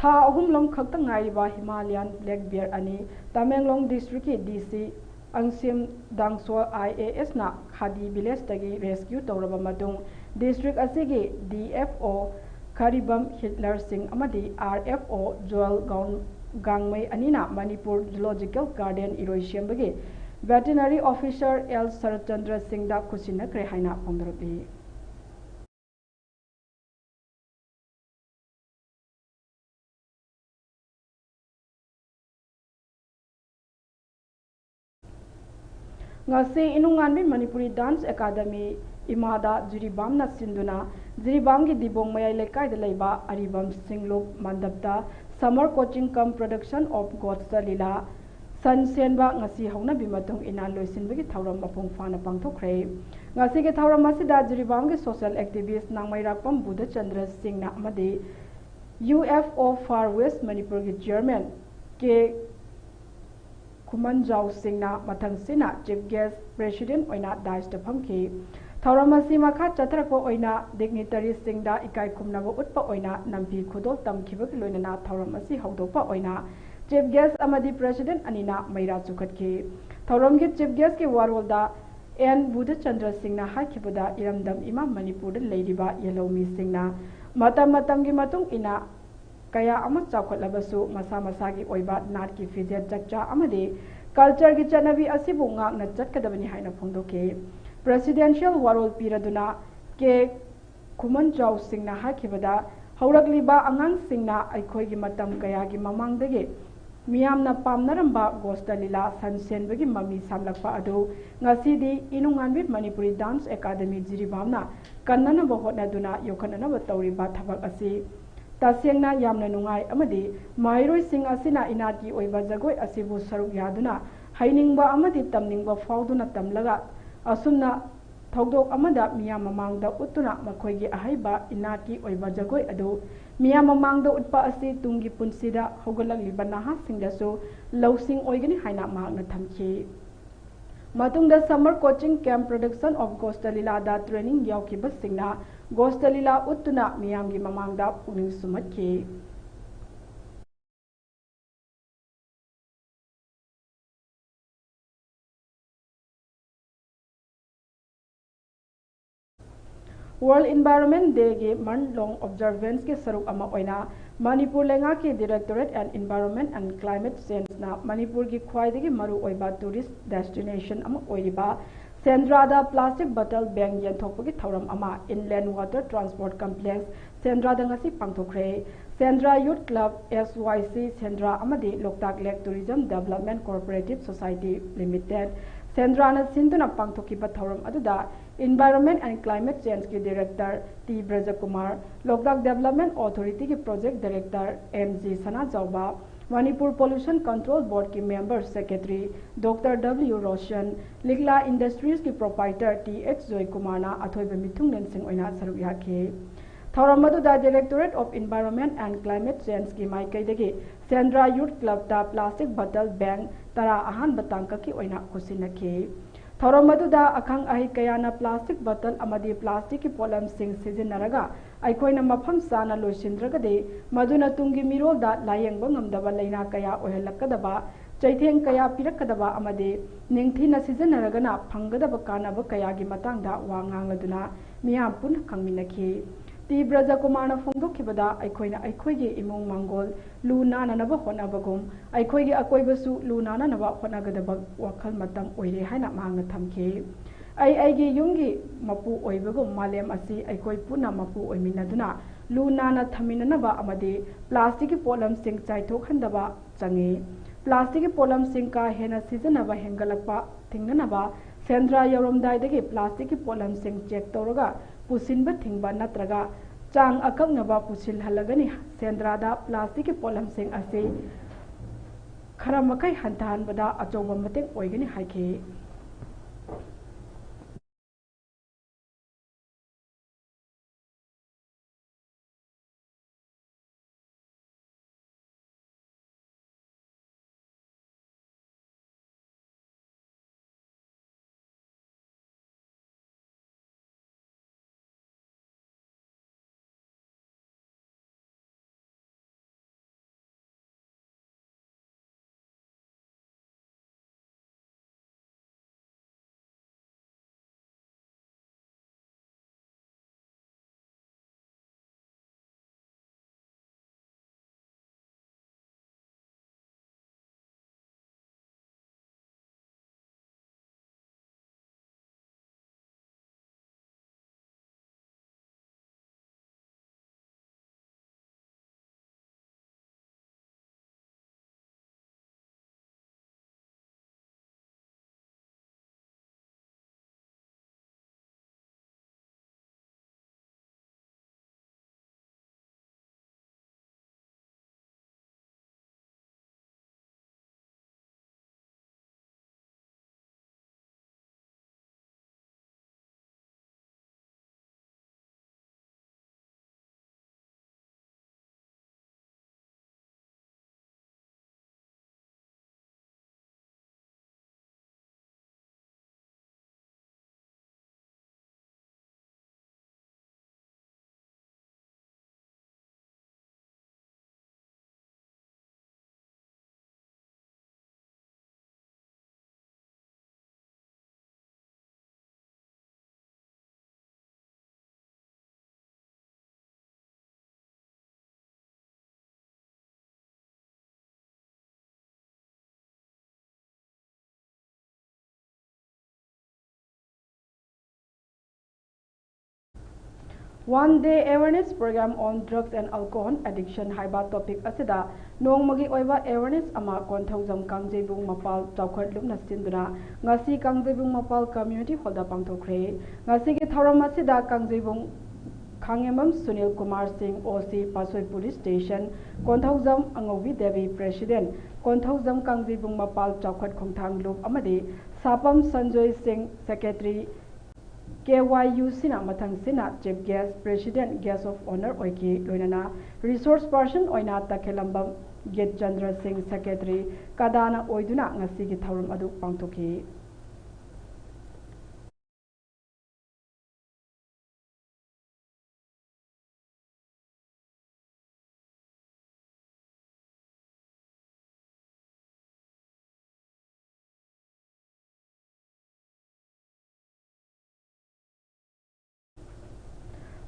ꯊꯥ ꯑꯍꯨꯝ ꯂꯣꯝ ꯈꯛꯇ ꯉꯥꯏꯔꯤꯕ Himalayan black bear ꯑꯅꯤ ꯇꯃꯦꯡꯂꯣꯡ district ꯀꯤ D C ꯑꯪꯁꯤꯝ ꯗꯥꯡꯁꯣ I A S ꯅ ꯈꯥꯗꯤ village ꯇꯒꯤ rescue ꯇꯧꯔꯕ ꯃꯇꯨꯡ, district ꯑꯁꯤꯒꯤ D F O ꯈꯔꯤꯕꯝ ꯍꯤꯠꯂꯔ ꯁꯤꯡ ꯑꯃꯗꯤ R F O Joel gown-, ꯒꯥꯡꯃꯩ ꯑꯅꯤꯅ ꯃꯅꯤꯄꯨꯔ Zoological Garden ꯏꯔꯣꯏ ꯁꯦꯝꯕꯒꯤ veterinary officer L ꯁꯔꯠꯆꯟꯗ꯭ꯔ ꯁꯤꯡꯗ ꯈꯨꯠꯁꯤꯟꯅꯈ꯭ꯔꯦ ꯍꯥꯏꯅ ꯐꯣꯡꯗꯣꯔꯛꯂꯤ꯫ ꯉꯁꯤ ꯏꯅꯨꯡꯉꯥꯟꯕꯤ ꯃꯅꯤꯄꯨꯔꯤ Dance Academy ꯏꯃꯥꯗ ꯖꯤꯔꯤꯕꯥꯝꯅ ꯁꯤꯟꯗꯨꯅ ꯖꯤꯔꯤꯕꯥꯝꯒꯤ ꯗꯤꯕꯣꯡ ꯃꯌꯥꯏ ꯂꯩꯀꯥꯏꯗ ꯂꯩꯕ ꯑꯔꯤꯕꯝ ꯁꯤꯡꯂꯨꯞ ꯃꯟꯗꯞꯇ Summer Coaching cum Production of Ghosta Lila ꯁꯟ ꯁꯦꯟꯕ ꯉꯁꯤ ꯍꯧꯅꯕꯤ ꯃꯇꯨꯡ ꯏꯟꯅ ꯂꯣꯏꯁꯤꯟꯕꯒꯤ ꯊꯧꯔꯝ ꯃꯄꯨꯡ ꯐꯥꯅ ꯄꯥꯡꯊꯣꯛꯈ꯭ꯔꯦ꯫ ꯉꯁꯤꯒꯤ ꯊꯧꯔꯝ ꯑꯁꯤꯗ ꯖꯤꯔꯤꯕꯥꯝꯒꯤ social activist ꯅꯥꯡꯃꯩꯔꯥꯛꯄꯝ ꯕꯨꯙꯆꯟꯗ꯭ꯔ ꯁꯤꯡꯅ ꯑꯃꯗꯤ U F O Far West ꯃꯅꯤꯄꯨꯔꯒꯤ chairman ꯀꯦ ꯈꯨꯃꯟꯖꯥꯎ ꯁꯤꯡꯅ ꯃꯊꯪꯁꯤꯅ chief guest president ꯑꯣꯏꯅ dais ꯇ ꯐꯝꯈꯤ꯫ ꯊꯧꯔꯝ ꯑꯁꯤ ꯃꯈꯥ ꯆꯠꯊꯔꯛꯄ ꯑꯣꯏꯅ dignitary ꯁꯤꯡꯗ ꯏꯀꯥꯏ ꯈꯨꯝꯅꯕ ꯎꯠꯄ ꯑꯣꯏꯅ ꯅꯝꯐꯤ ꯈꯨꯗꯣꯜ ꯇꯝꯈꯤꯕꯒ ꯂꯣꯏꯅꯅ ꯊꯧꯔꯝ ꯑꯁꯤ ꯍꯧꯗꯣꯛꯄ ꯑꯣꯏꯅ chief guest ꯑꯃꯗꯤ president ꯑꯅꯤꯅ ꯃꯩꯔꯥ ꯆꯨꯈꯠꯈꯤ꯫ ꯊꯧꯔꯝꯒꯤ chief guest ꯀꯤ ꯋꯥꯔꯣꯜꯗ ꯑꯦꯟ ꯕꯨꯙꯆꯟꯗ꯭ꯔ ꯁꯤꯡꯅ ꯍꯥꯏꯈꯤꯕꯗ, ꯏꯔꯝꯗꯝ ꯏꯃꯥ ꯃꯅꯤꯄꯨꯔꯗ ꯂꯩꯔꯤꯕ ꯌꯦꯜꯍꯧꯃꯤꯁꯤꯡꯅ ꯃꯇꯝ ꯃꯇꯝꯒꯤ ꯃꯇꯨꯡ ꯏꯟꯅ ꯀꯌꯥ ꯑꯃ ꯆꯥꯎꯈꯠꯂꯕꯁꯨ ꯃꯁꯥ ꯃꯁꯥꯒꯤ ꯑꯣꯏꯕ ꯅꯥꯠꯀꯤ ꯐꯤꯖꯦꯠ ꯆꯛꯆꯥ ꯑꯃꯗꯤ culture ꯒꯤ ꯆꯠꯅꯕꯤ ꯑꯁꯤꯕꯨ ꯉꯥꯛꯅ ꯆꯠꯀꯗꯕꯅꯤ ꯍꯥꯏꯅ ꯐꯣꯡꯗꯣꯛꯈꯤ꯫ Presidential ꯋꯥꯔꯣꯜ ꯄꯤꯔꯗꯨꯅ ꯀꯦ ꯈꯨꯃꯟꯖꯥꯎ ꯁꯤꯡꯅ ꯍꯥꯏꯈꯤꯕꯗ, ꯍꯧꯔꯛꯂꯤꯕ ꯑꯉꯥꯡꯁꯤꯡꯅ ꯑꯩꯈꯣꯏꯒꯤ ꯃꯇꯝ ꯀꯌꯥꯒꯤ ꯃꯃꯥꯡꯗꯒꯤ ꯃꯤꯌꯥꯝꯅ ꯄꯥꯝꯅꯔꯝꯕ ꯒꯣꯁꯇ ꯂꯤꯂꯥ ꯁꯟ ꯁꯦꯟꯕꯒꯤ ꯃꯃꯤ ꯁꯥꯝꯂꯛꯄ ꯑꯗꯨ ꯉꯁꯤꯗꯤ ꯏꯅꯨꯡꯉꯥꯟꯕꯤ ꯃꯅꯤꯄꯨꯔꯤ Dance Academy ꯖꯤꯔꯤꯕꯥꯝꯅ ꯀꯟꯅꯅꯕ ꯍꯣꯠꯅꯗꯨꯅ ꯌꯣꯛꯈꯠꯅꯅꯕ ꯇꯧꯔꯤꯕ ꯊꯕꯛ ꯑꯁꯤ ꯇꯁꯦꯡꯅ ꯌꯥꯝꯅ ꯅꯨꯡꯉꯥꯏ ꯑꯃꯗꯤ ꯃꯍꯩꯔꯣꯏꯁꯤꯡ ꯑꯁꯤꯅ ꯏꯅꯥꯠꯀꯤ ꯑꯣꯏꯕ ꯖꯒꯣꯏ ꯑꯁꯤꯕꯨ ꯁꯔꯨꯛ ꯌꯥꯗꯨꯅ ꯍꯩꯅꯤꯡꯕ ꯑꯃꯗꯤ ꯇꯝꯅꯤꯡꯕ ꯐꯥꯎꯗꯨꯅ ꯇꯝꯂꯒ ꯑꯁꯨꯝꯅ ꯊꯧꯗꯣꯛ ꯑꯃꯗ ꯃꯤꯌꯥꯝ ꯃꯃꯥꯡꯗ ꯎꯠꯇꯨꯅ ꯃꯈꯣꯏꯒꯤ ꯑꯍꯩꯕ ꯏꯅꯥꯠꯀꯤ ꯑꯣꯏꯕ ꯖꯒꯣꯏ ꯑꯗꯨ ꯃꯤꯌꯥꯝ ꯃꯃꯥꯡꯗ ꯎꯠꯄ ꯑꯁꯤ ꯇꯨꯡꯒꯤ ꯄꯨꯟꯁꯤꯗ ꯍꯧꯒꯠꯂꯛꯂꯤꯕ ꯅꯍꯥꯁꯤꯡꯗꯁꯨ ꯂꯧꯁꯤꯡ ꯑꯣꯏꯒꯅꯤ ꯍꯥꯏꯅ ꯃꯍꯥꯛꯅ ꯊꯝꯈꯤ꯫ ꯃꯇꯨꯡꯗ Summer Coaching Camp Production of Ghosta Lila the training ꯌꯥꯎꯈꯤꯕꯁꯤꯡꯅ ꯒꯣꯁꯇ ꯂꯤꯂꯥ ꯎꯠꯇꯨꯅ ꯃꯤꯌꯥꯝꯒꯤ ꯃꯃꯥꯡꯗ ꯄꯨꯛꯅꯤꯡ ꯁꯨꯝꯍꯠꯈꯤ꯫ World Environment Day ꯒꯤ month long observance ꯀꯤ ꯁꯔꯨꯛ ꯑꯃ ꯑꯣꯏꯅ ꯃꯅꯤꯄꯨꯔ ꯂꯩꯉꯥꯛꯀꯤ Directorate of Environment and Climate Change ꯅ ꯃꯅꯤꯄꯨꯔꯒꯤ ꯈ꯭ꯋꯥꯏꯗꯒꯤ ꯃꯔꯨꯑꯣꯏꯕ tourist destination ꯑꯃ ꯑꯣꯏꯔꯤꯕ ꯁꯦꯟꯗ꯭ꯔꯥꯗ plastic bottle ban ꯌꯦꯟꯊꯣꯛꯄꯒꯤ ꯊꯧꯔꯝ ꯑꯃ Inland Water Transport Complex ꯁꯦꯟꯗ꯭ꯔꯥꯗ ꯉꯁꯤ ꯄꯥꯡꯊꯣꯛꯈ꯭ꯔꯦ꯫ ꯁꯦꯟꯗ꯭ꯔꯥ Youth Club, S Y C ꯁꯦꯟꯗ꯭ꯔꯥ ꯑꯃꯗꯤ Loktake Lake Tourism Development Cooperative Society Limited ꯁꯦꯟꯗ꯭ꯔꯥꯅ ꯁꯤꯟꯗꯨꯅ ꯄꯥꯡꯊꯣꯛꯈꯤꯕ ꯊꯧꯔꯝ ꯑꯗꯨꯗ Environment and Climate Change ꯀꯤ Director T ꯕ꯭ꯔꯖꯀꯨꯃꯥꯔ, Loktake Development Authority ꯒꯤ Project Director M G ꯁꯅꯥꯖꯥꯎꯕ, Manipur Pollution Control Board ꯀꯤ Member Secretary Doctor W Roshan, ꯂꯤꯛꯂꯥ Industries ꯀꯤ Proprietor T H ꯖꯣꯏꯀꯨꯃꯥꯔꯅ ꯑꯊꯣꯏꯕ ꯃꯤꯊꯨꯡꯂꯦꯟꯁꯤꯡ ꯑꯣꯏꯅ ꯁꯔꯨꯛ ꯌꯥꯈꯤ꯫ ꯊꯧꯔꯝ ꯑꯗꯨꯗ Directorate of Environment and Climate Change ꯀꯤ ꯃꯥꯏꯀꯩꯗꯒꯤ ꯁꯦꯟꯗ꯭ꯔꯥ Youth Club ꯇ plastic bottle ban ꯇꯔꯥ ꯑꯍꯥꯟꯕ ꯇꯥꯡꯀꯛꯀꯤ ꯑꯣꯏꯅ ꯈꯨꯠꯁꯤꯟꯅꯈꯤ꯫ ꯊꯧꯔꯝ ꯑꯗꯨꯗ ꯑꯈꯪ ꯑꯍꯩ ꯀꯌꯥꯅ plastic bottle ꯑꯃꯗꯤ plastic ꯀꯤ ꯄꯣꯠꯂꯝꯁꯤꯡ ꯁꯤꯖꯤꯟꯅꯔꯒ ꯑꯩꯈꯣꯏꯅ ꯃꯐꯝ ꯆꯥꯅ ꯂꯣꯏꯁꯤꯟꯗ꯭ꯔꯒꯗꯤ ꯃꯗꯨꯅ ꯇꯨꯡꯒꯤ ꯃꯤꯔꯣꯜꯗ ꯂꯥꯌꯦꯡꯕ ꯉꯝꯗꯕ ꯂꯥꯏꯅꯥ ꯀꯌꯥ ꯑꯣꯏꯍꯜꯂꯛꯀꯗꯕ, ꯆꯩꯊꯦꯡ ꯀꯌꯥ ꯄꯤꯔꯛꯀꯗꯕ ꯑꯃꯗꯤ ꯅꯤꯡꯊꯤꯅ ꯁꯤꯖꯤꯟꯅꯔꯒꯅ ꯐꯪꯒꯗꯕ ꯀꯥꯟꯅꯕ ꯀꯌꯥꯒꯤ ꯃꯇꯥꯡꯗ ꯋꯥ ꯉꯥꯡꯂꯗꯨꯅ ꯃꯤꯌꯥꯝ ꯄꯨꯟꯅ ꯈꯪꯃꯤꯟꯅꯈꯤ꯫ ꯇꯤ ꯕ꯭ꯔꯖꯀꯨꯃꯥꯔꯅ ꯐꯣꯡꯗꯣꯛꯈꯤꯕꯗ ꯑꯩꯈꯣꯏꯅ ꯑꯩꯈꯣꯏꯒꯤ ꯏꯃꯨꯡ ꯃꯥꯡꯒꯣꯜ ꯂꯨ ꯅꯥꯟꯅꯅꯕ ꯍꯣꯠꯅꯕꯒꯨꯝ ꯑꯩꯈꯣꯏꯒꯤ ꯑꯀꯣꯏꯕꯁꯨ ꯂꯨ ꯅꯥꯟꯅꯅꯕ ꯍꯣꯠꯅꯒꯗꯕ ꯋꯥꯈꯜ ꯃꯇꯝ ꯑꯣꯏꯔꯦ ꯍꯥꯏꯅ ꯃꯍꯥꯛꯅ ꯊꯝꯈꯤ꯫ ꯑꯩ ꯑꯩꯒꯤ ꯌꯨꯝꯒꯤ ꯃꯄꯨ ꯑꯣꯏꯕꯒꯨꯝ ꯃꯥꯂꯦꯝ ꯑꯁꯤ ꯑꯩꯈꯣꯏ ꯄꯨꯟꯅ ꯃꯄꯨ ꯑꯣꯏꯃꯤꯟꯅꯗꯨꯅ ꯂꯨ ꯅꯥꯟꯅ ꯊꯝꯃꯤꯟꯅꯅꯕ ꯑꯃꯗꯤ plastic ꯀꯤ ꯄꯣꯠꯂꯝꯁꯤꯡ ꯆꯥꯏꯊꯣꯛꯍꯟꯗꯕ ꯆꯪꯉꯤ꯫ Plastic ꯀꯤ ꯄꯣꯠꯂꯝꯁꯤꯡ ꯀꯥ ꯍꯦꯟꯅ ꯁꯤꯖꯤꯟꯅꯕ ꯍꯦꯟꯒꯠꯂꯛꯄ ꯊꯤꯡꯅꯅꯕ ꯁꯦꯟꯗ꯭ꯔꯥ ꯌꯧꯔꯝꯗꯥꯏꯗꯒꯤ plastic ꯀꯤ ꯄꯣꯠꯂꯝꯁꯤꯡ check ꯇꯧꯔꯒ ꯄꯨꯁꯤꯟꯕ ꯊꯤꯡꯕ ꯅꯠꯇ꯭ꯔꯒ ꯆꯥꯡ ꯑꯀꯛꯅꯕ ꯄꯨꯁꯤꯜꯍꯜꯂꯒꯅꯤ꯫ ꯁꯦꯟꯗ꯭ꯔꯥꯗ plastic ꯀꯤ ꯄꯣꯠꯂꯝꯁꯤꯡ ꯑꯁꯤ ꯈꯔ ꯃꯈꯩ ꯍꯟꯊꯍꯟꯕꯗ ꯑꯆꯧꯕ ꯃꯇꯦꯡ ꯑꯣꯏꯒꯅꯤ ꯍꯥꯏꯈꯤ꯫ One Day Awareness Program on Drugs and Alcohol Addiction ꯍꯥꯏꯕ topic ꯑꯁꯤꯗ ꯅꯣꯡꯃꯒꯤ ꯑꯣꯏꯕ awareness ꯑꯃ ꯀꯣꯟꯊꯧꯖꯝ ꯀꯥꯡꯖꯩꯕꯨꯡ ꯃꯄꯥꯜ ꯆꯥꯎꯈꯠ ꯂꯨꯞꯅ ꯁꯤꯟꯗꯨꯅ ꯉꯁꯤ ꯀꯥꯡꯖꯩꯕꯨꯡ ꯃꯄꯥꯜ community hall ꯗ ꯄꯥꯡꯊꯣꯛꯈ꯭ꯔꯦ꯫ ꯉꯁꯤꯒꯤ ꯊꯧꯔꯝ ꯑꯁꯤꯗ ꯀꯥꯡꯖꯩꯕꯨꯡ ꯈꯥꯉꯦꯝꯕꯝ ꯁꯨꯅꯤꯜ ꯀꯨꯃꯥꯔ ꯁꯤꯡ, O C ꯄꯥꯠꯁꯣꯏ police station, Konthoujam ꯑꯉꯧꯕꯤ Devi president, Konthoujam ꯀꯥꯡꯖꯩꯕꯨꯡ ꯃꯄꯥꯜ ꯆꯥꯎꯈꯠ ꯈꯣꯡꯊꯥꯡ ꯂꯨꯞ ꯑꯃꯗꯤ ꯁꯥꯄꯝ ꯁꯟꯖꯣꯏ ꯁꯤꯡ secretary, K Y U C ꯅ ꯃꯊꯪ ꯁꯤꯠꯅ chief guest, president, guest of honour ꯑꯣꯏꯈꯤ꯫ ꯂꯣꯏꯅꯅ resource person ꯑꯣꯏꯅ ꯇꯈꯦꯂꯝꯕꯝ ꯒꯤꯠꯆꯟꯗ꯭ꯔ ꯁꯤꯡ, secretary, ꯀꯗꯥꯅ ꯑꯣꯏꯗꯨꯅ ꯉꯁꯤꯒꯤ ꯊꯧꯔꯝ ꯑꯗꯨ ꯄꯥꯡꯊꯣꯛꯈꯤ꯫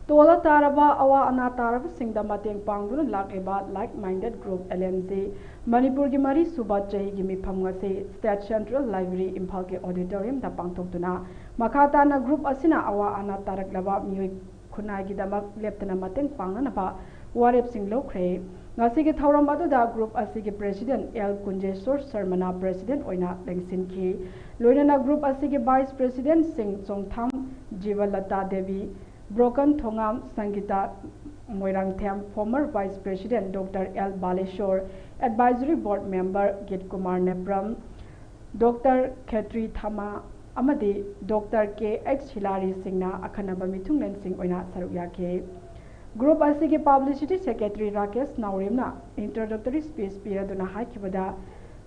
ꯇꯣꯜꯂ ꯇꯥꯔꯕ ꯑꯋꯥ ꯑꯅꯥ ꯇꯥꯔꯕꯁꯤꯡꯗ ꯃꯇꯦꯡ ꯄꯥꯡꯗꯨꯅ ꯂꯥꯛꯂꯤꯕ Like Minded Group, L M G, ꯃꯅꯤꯄꯨꯔꯒꯤ ꯃꯔꯤꯁꯨꯕ ꯆꯍꯤꯒꯤ ꯃꯤꯐꯝ ꯉꯁꯤ State Central Library, ꯏꯝꯐꯥꯜꯒꯤ auditorium ꯗ ꯄꯥꯡꯊꯣꯛꯇꯨꯅ, ꯃꯈꯥ ꯇꯥꯅ group ꯑꯁꯤꯅ ꯑꯋꯥ ꯑꯅꯥ ꯇꯥꯔꯛꯂꯕ ꯃꯤꯑꯣꯏ ꯈꯨꯟꯅꯥꯏꯒꯤꯗꯃꯛ ꯂꯦꯞꯇꯅ ꯃꯇꯦꯡ ꯄꯥꯡꯅꯅꯕ ꯋꯥꯔꯦꯞꯁꯤꯡ ꯂꯧꯈ꯭ꯔꯦ꯫ ꯉꯁꯤꯒꯤ ꯊꯧꯔꯝ ꯑꯗꯨꯗ group ꯑꯁꯤꯒꯤ president L ꯀꯨꯟꯖꯦꯁꯣꯔ ꯁꯔꯃꯅ president ꯑꯣꯏꯅ ꯂꯦꯡꯁꯤꯟꯈꯤ꯫ ꯂꯣꯏꯅꯅ group ꯑꯁꯤꯒꯤ vice president ꯁꯤꯡ ꯆꯣꯡꯊꯥꯝ ꯖꯤꯕꯂꯇꯥ ꯗꯦꯕꯤ, ꯕ꯭ꯔꯣꯀꯟ Thongam Sangita Moirangthem, former vice president Doctor L Baleshwor, advisory board member Geet Kumar Nepram, Doctor Khetri Thama ꯑꯃꯗꯤ Doctor K H ꯍꯤꯂꯥꯔꯤ ꯁꯤꯡꯅ ꯑꯈꯟꯅꯕ ꯃꯤꯊꯨꯡꯂꯦꯟꯁꯤꯡ ꯑꯣꯏꯅ ꯁꯔꯨꯛ ꯌꯥꯈꯤ꯫ Group ꯑꯁꯤꯒꯤ publicity secretary Rakesh ꯅꯥꯎꯔꯦꯝꯅ introductory speech ꯄꯤꯔꯗꯨꯅ ꯍꯥꯏꯈꯤꯕꯗ,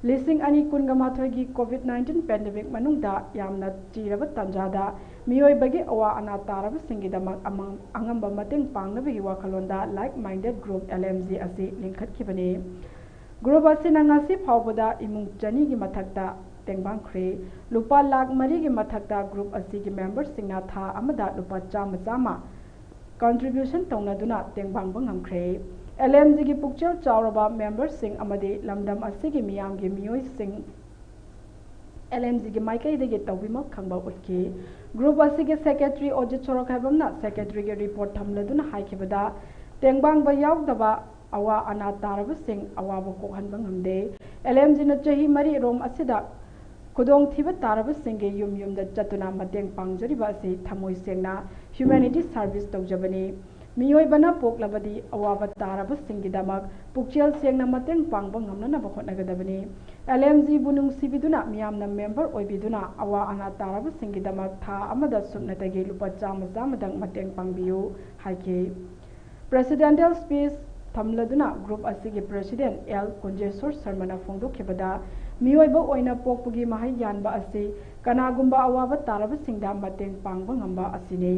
ꯂꯤꯁꯤꯡ ꯑꯅꯤ ꯀꯨꯟꯒ ꯃꯥꯊꯣꯏꯒꯤ COVID nineteen pandemic ꯃꯅꯨꯡꯗ ꯌꯥꯝꯅ ꯆꯤꯔꯕ ꯇꯥꯟꯖꯥꯗ ꯃꯤꯑꯣꯏꯕꯒꯤ ꯑꯋꯥ ꯑꯅꯥ ꯇꯥꯔꯕꯁꯤꯡꯒꯤꯗꯃꯛ ꯑꯃ-, ꯑꯉꯝꯕ ꯃꯇꯦꯡ ꯄꯥꯡꯅꯕꯒꯤ ꯋꯥꯈꯜꯂꯣꯟꯗ Like Minded Group, L M G, ꯑꯁꯤ ꯂꯤꯡꯈꯠꯈꯤꯕꯅꯤ꯫ Group ꯑꯁꯤꯅ ꯉꯁꯤ ꯐꯥꯎꯕꯗ ꯏꯃꯨꯡ ꯆꯅꯤꯒꯤ ꯃꯊꯛꯇ ꯇꯦꯡꯕꯥꯡꯈ꯭ꯔꯦ꯫ ꯂꯨꯄꯥ ꯂꯥꯈ ꯃꯔꯤꯒꯤ ꯃꯊꯛꯇ group ꯑꯁꯤꯒꯤ member ꯁꯤꯡꯅ ꯊꯥ ꯑꯃꯗ ꯂꯨꯄꯥ ꯆꯥꯝꯃ ꯆꯥꯝꯃ contribution ꯇꯧꯅꯗꯨꯅ ꯇꯦꯡꯕꯥꯡꯕ ꯉꯝꯈ꯭ꯔꯦ꯫ L M G ꯒꯤ ꯄꯨꯛꯆꯦꯜ ꯆꯥꯎꯔꯕ member ꯁꯤꯡ ꯑꯃꯗꯤ ꯂꯝꯗꯝ ꯑꯁꯤꯒꯤ ꯃꯤꯌꯥꯝꯒꯤ ꯃꯤꯑꯣꯏꯁꯤꯡ ꯑꯦꯜ ꯑꯦꯝ ꯖꯤꯒꯤ ꯃꯥꯏꯀꯩꯗꯒꯤ ꯇꯧꯕꯤꯃꯜ ꯈꯪꯕ ꯎꯠꯈꯤ꯫ ꯒ꯭ꯔꯨꯞ ꯑꯁꯤꯒꯤ ꯁꯦꯀ꯭ꯔꯦꯇꯔꯤ ꯑꯣꯖꯤꯠ ꯁꯣꯔꯣꯛꯈꯥꯏꯕꯝꯅ ꯁꯦꯀ꯭ꯔꯦꯇꯔꯤꯒꯤ ꯔꯤꯄꯣꯔꯠ ꯊꯝꯂꯗꯨꯅ ꯍꯥꯏꯈꯤꯕꯗ, ꯇꯦꯡꯕꯥꯡꯕ ꯌꯥꯎꯗꯕ ꯑꯋꯥ ꯑꯅꯥ ꯇꯥꯔꯕꯁꯤꯡ ꯑꯋꯥꯕ ꯀꯣꯛꯍꯟꯕ ꯉꯝꯗꯦ꯫ ꯑꯦꯜ ꯑꯦꯝ ꯖꯤꯅ ꯆꯍꯤ ꯃꯔꯤ ꯔꯣꯝ ꯑꯁꯤꯗ ꯈꯨꯗꯣꯡꯊꯤꯕ ꯇꯥꯔꯕꯁꯤꯡꯒꯤ ꯌꯨꯝ ꯌꯨꯝꯗ ꯆꯠꯇꯨꯅ ꯃꯇꯦꯡ ꯄꯥꯡꯖꯔꯤꯕ ꯑꯁꯤ ꯊꯃꯣꯏ ꯁꯦꯡꯅ ꯍ꯭ꯌꯨꯃꯦꯅꯤꯇꯤ ꯁꯥꯔꯚꯤꯁ ꯇꯧꯖꯕꯅꯤ꯫ ꯃꯤꯑꯣꯏꯕꯅ ꯄꯣꯛꯂꯕꯗꯤ ꯑꯋꯥꯕ ꯇꯥꯔꯕꯁꯤꯡꯒꯤꯗꯃꯛ ꯄꯨꯛꯆꯦꯜ ꯁꯦꯡꯅ ꯃꯇꯦꯡ ꯄꯥꯡꯕ ꯉꯝꯅꯅꯕ ꯍꯣꯠꯅꯒꯗꯕꯅꯤ꯫ ꯑꯦꯜ ꯑꯦꯝ ꯖꯤꯕꯨ ꯅꯨꯡꯁꯤꯕꯤꯗꯨꯅ ꯃꯤꯌꯥꯝꯅ ꯃꯦꯝꯕꯔ ꯑꯣꯏꯕꯤꯗꯨꯅ ꯑꯋꯥ ꯑꯅꯥ ꯇꯥꯔꯕꯁꯤꯡꯒꯤꯗꯃꯛ ꯊꯥ ꯑꯃꯗ ꯁꯨꯞꯅꯇꯒꯤ ꯂꯨꯄꯥ ꯆꯥꯝꯃ ꯆꯥꯝꯃꯗꯪ ꯃꯇꯦꯡ ꯄꯥꯡꯕꯤꯌꯨ ꯍꯥꯏꯈꯤ꯫ ꯄ꯭ꯔꯦꯁꯤꯗꯦꯟꯇꯦꯜ ꯁ꯭ꯄꯤꯆ ꯊꯝꯂꯗꯨꯅ ꯒ꯭ꯔꯨꯞ ꯑꯁꯤꯒꯤ ꯄ꯭ꯔꯦꯁꯤꯗꯦꯟ ꯑꯦꯜ ꯀꯨꯟꯖꯦꯁꯣꯔ ꯁꯔꯃꯅ ꯐꯣꯡꯗꯣꯛꯈꯤꯕꯗ, ꯃꯤꯑꯣꯏꯕ ꯑꯣꯏꯅ ꯄꯣꯛꯄꯒꯤ ꯃꯍꯩ ꯌꯥꯟꯕ ꯑꯁꯤ ꯀꯅꯥꯒꯨꯝꯕ ꯑꯋꯥꯕ ꯇꯥꯔꯕꯁꯤꯡꯗ ꯃꯇꯦꯡ ꯄꯥꯡꯕ ꯉꯝꯕ ꯑꯁꯤꯅꯤ꯫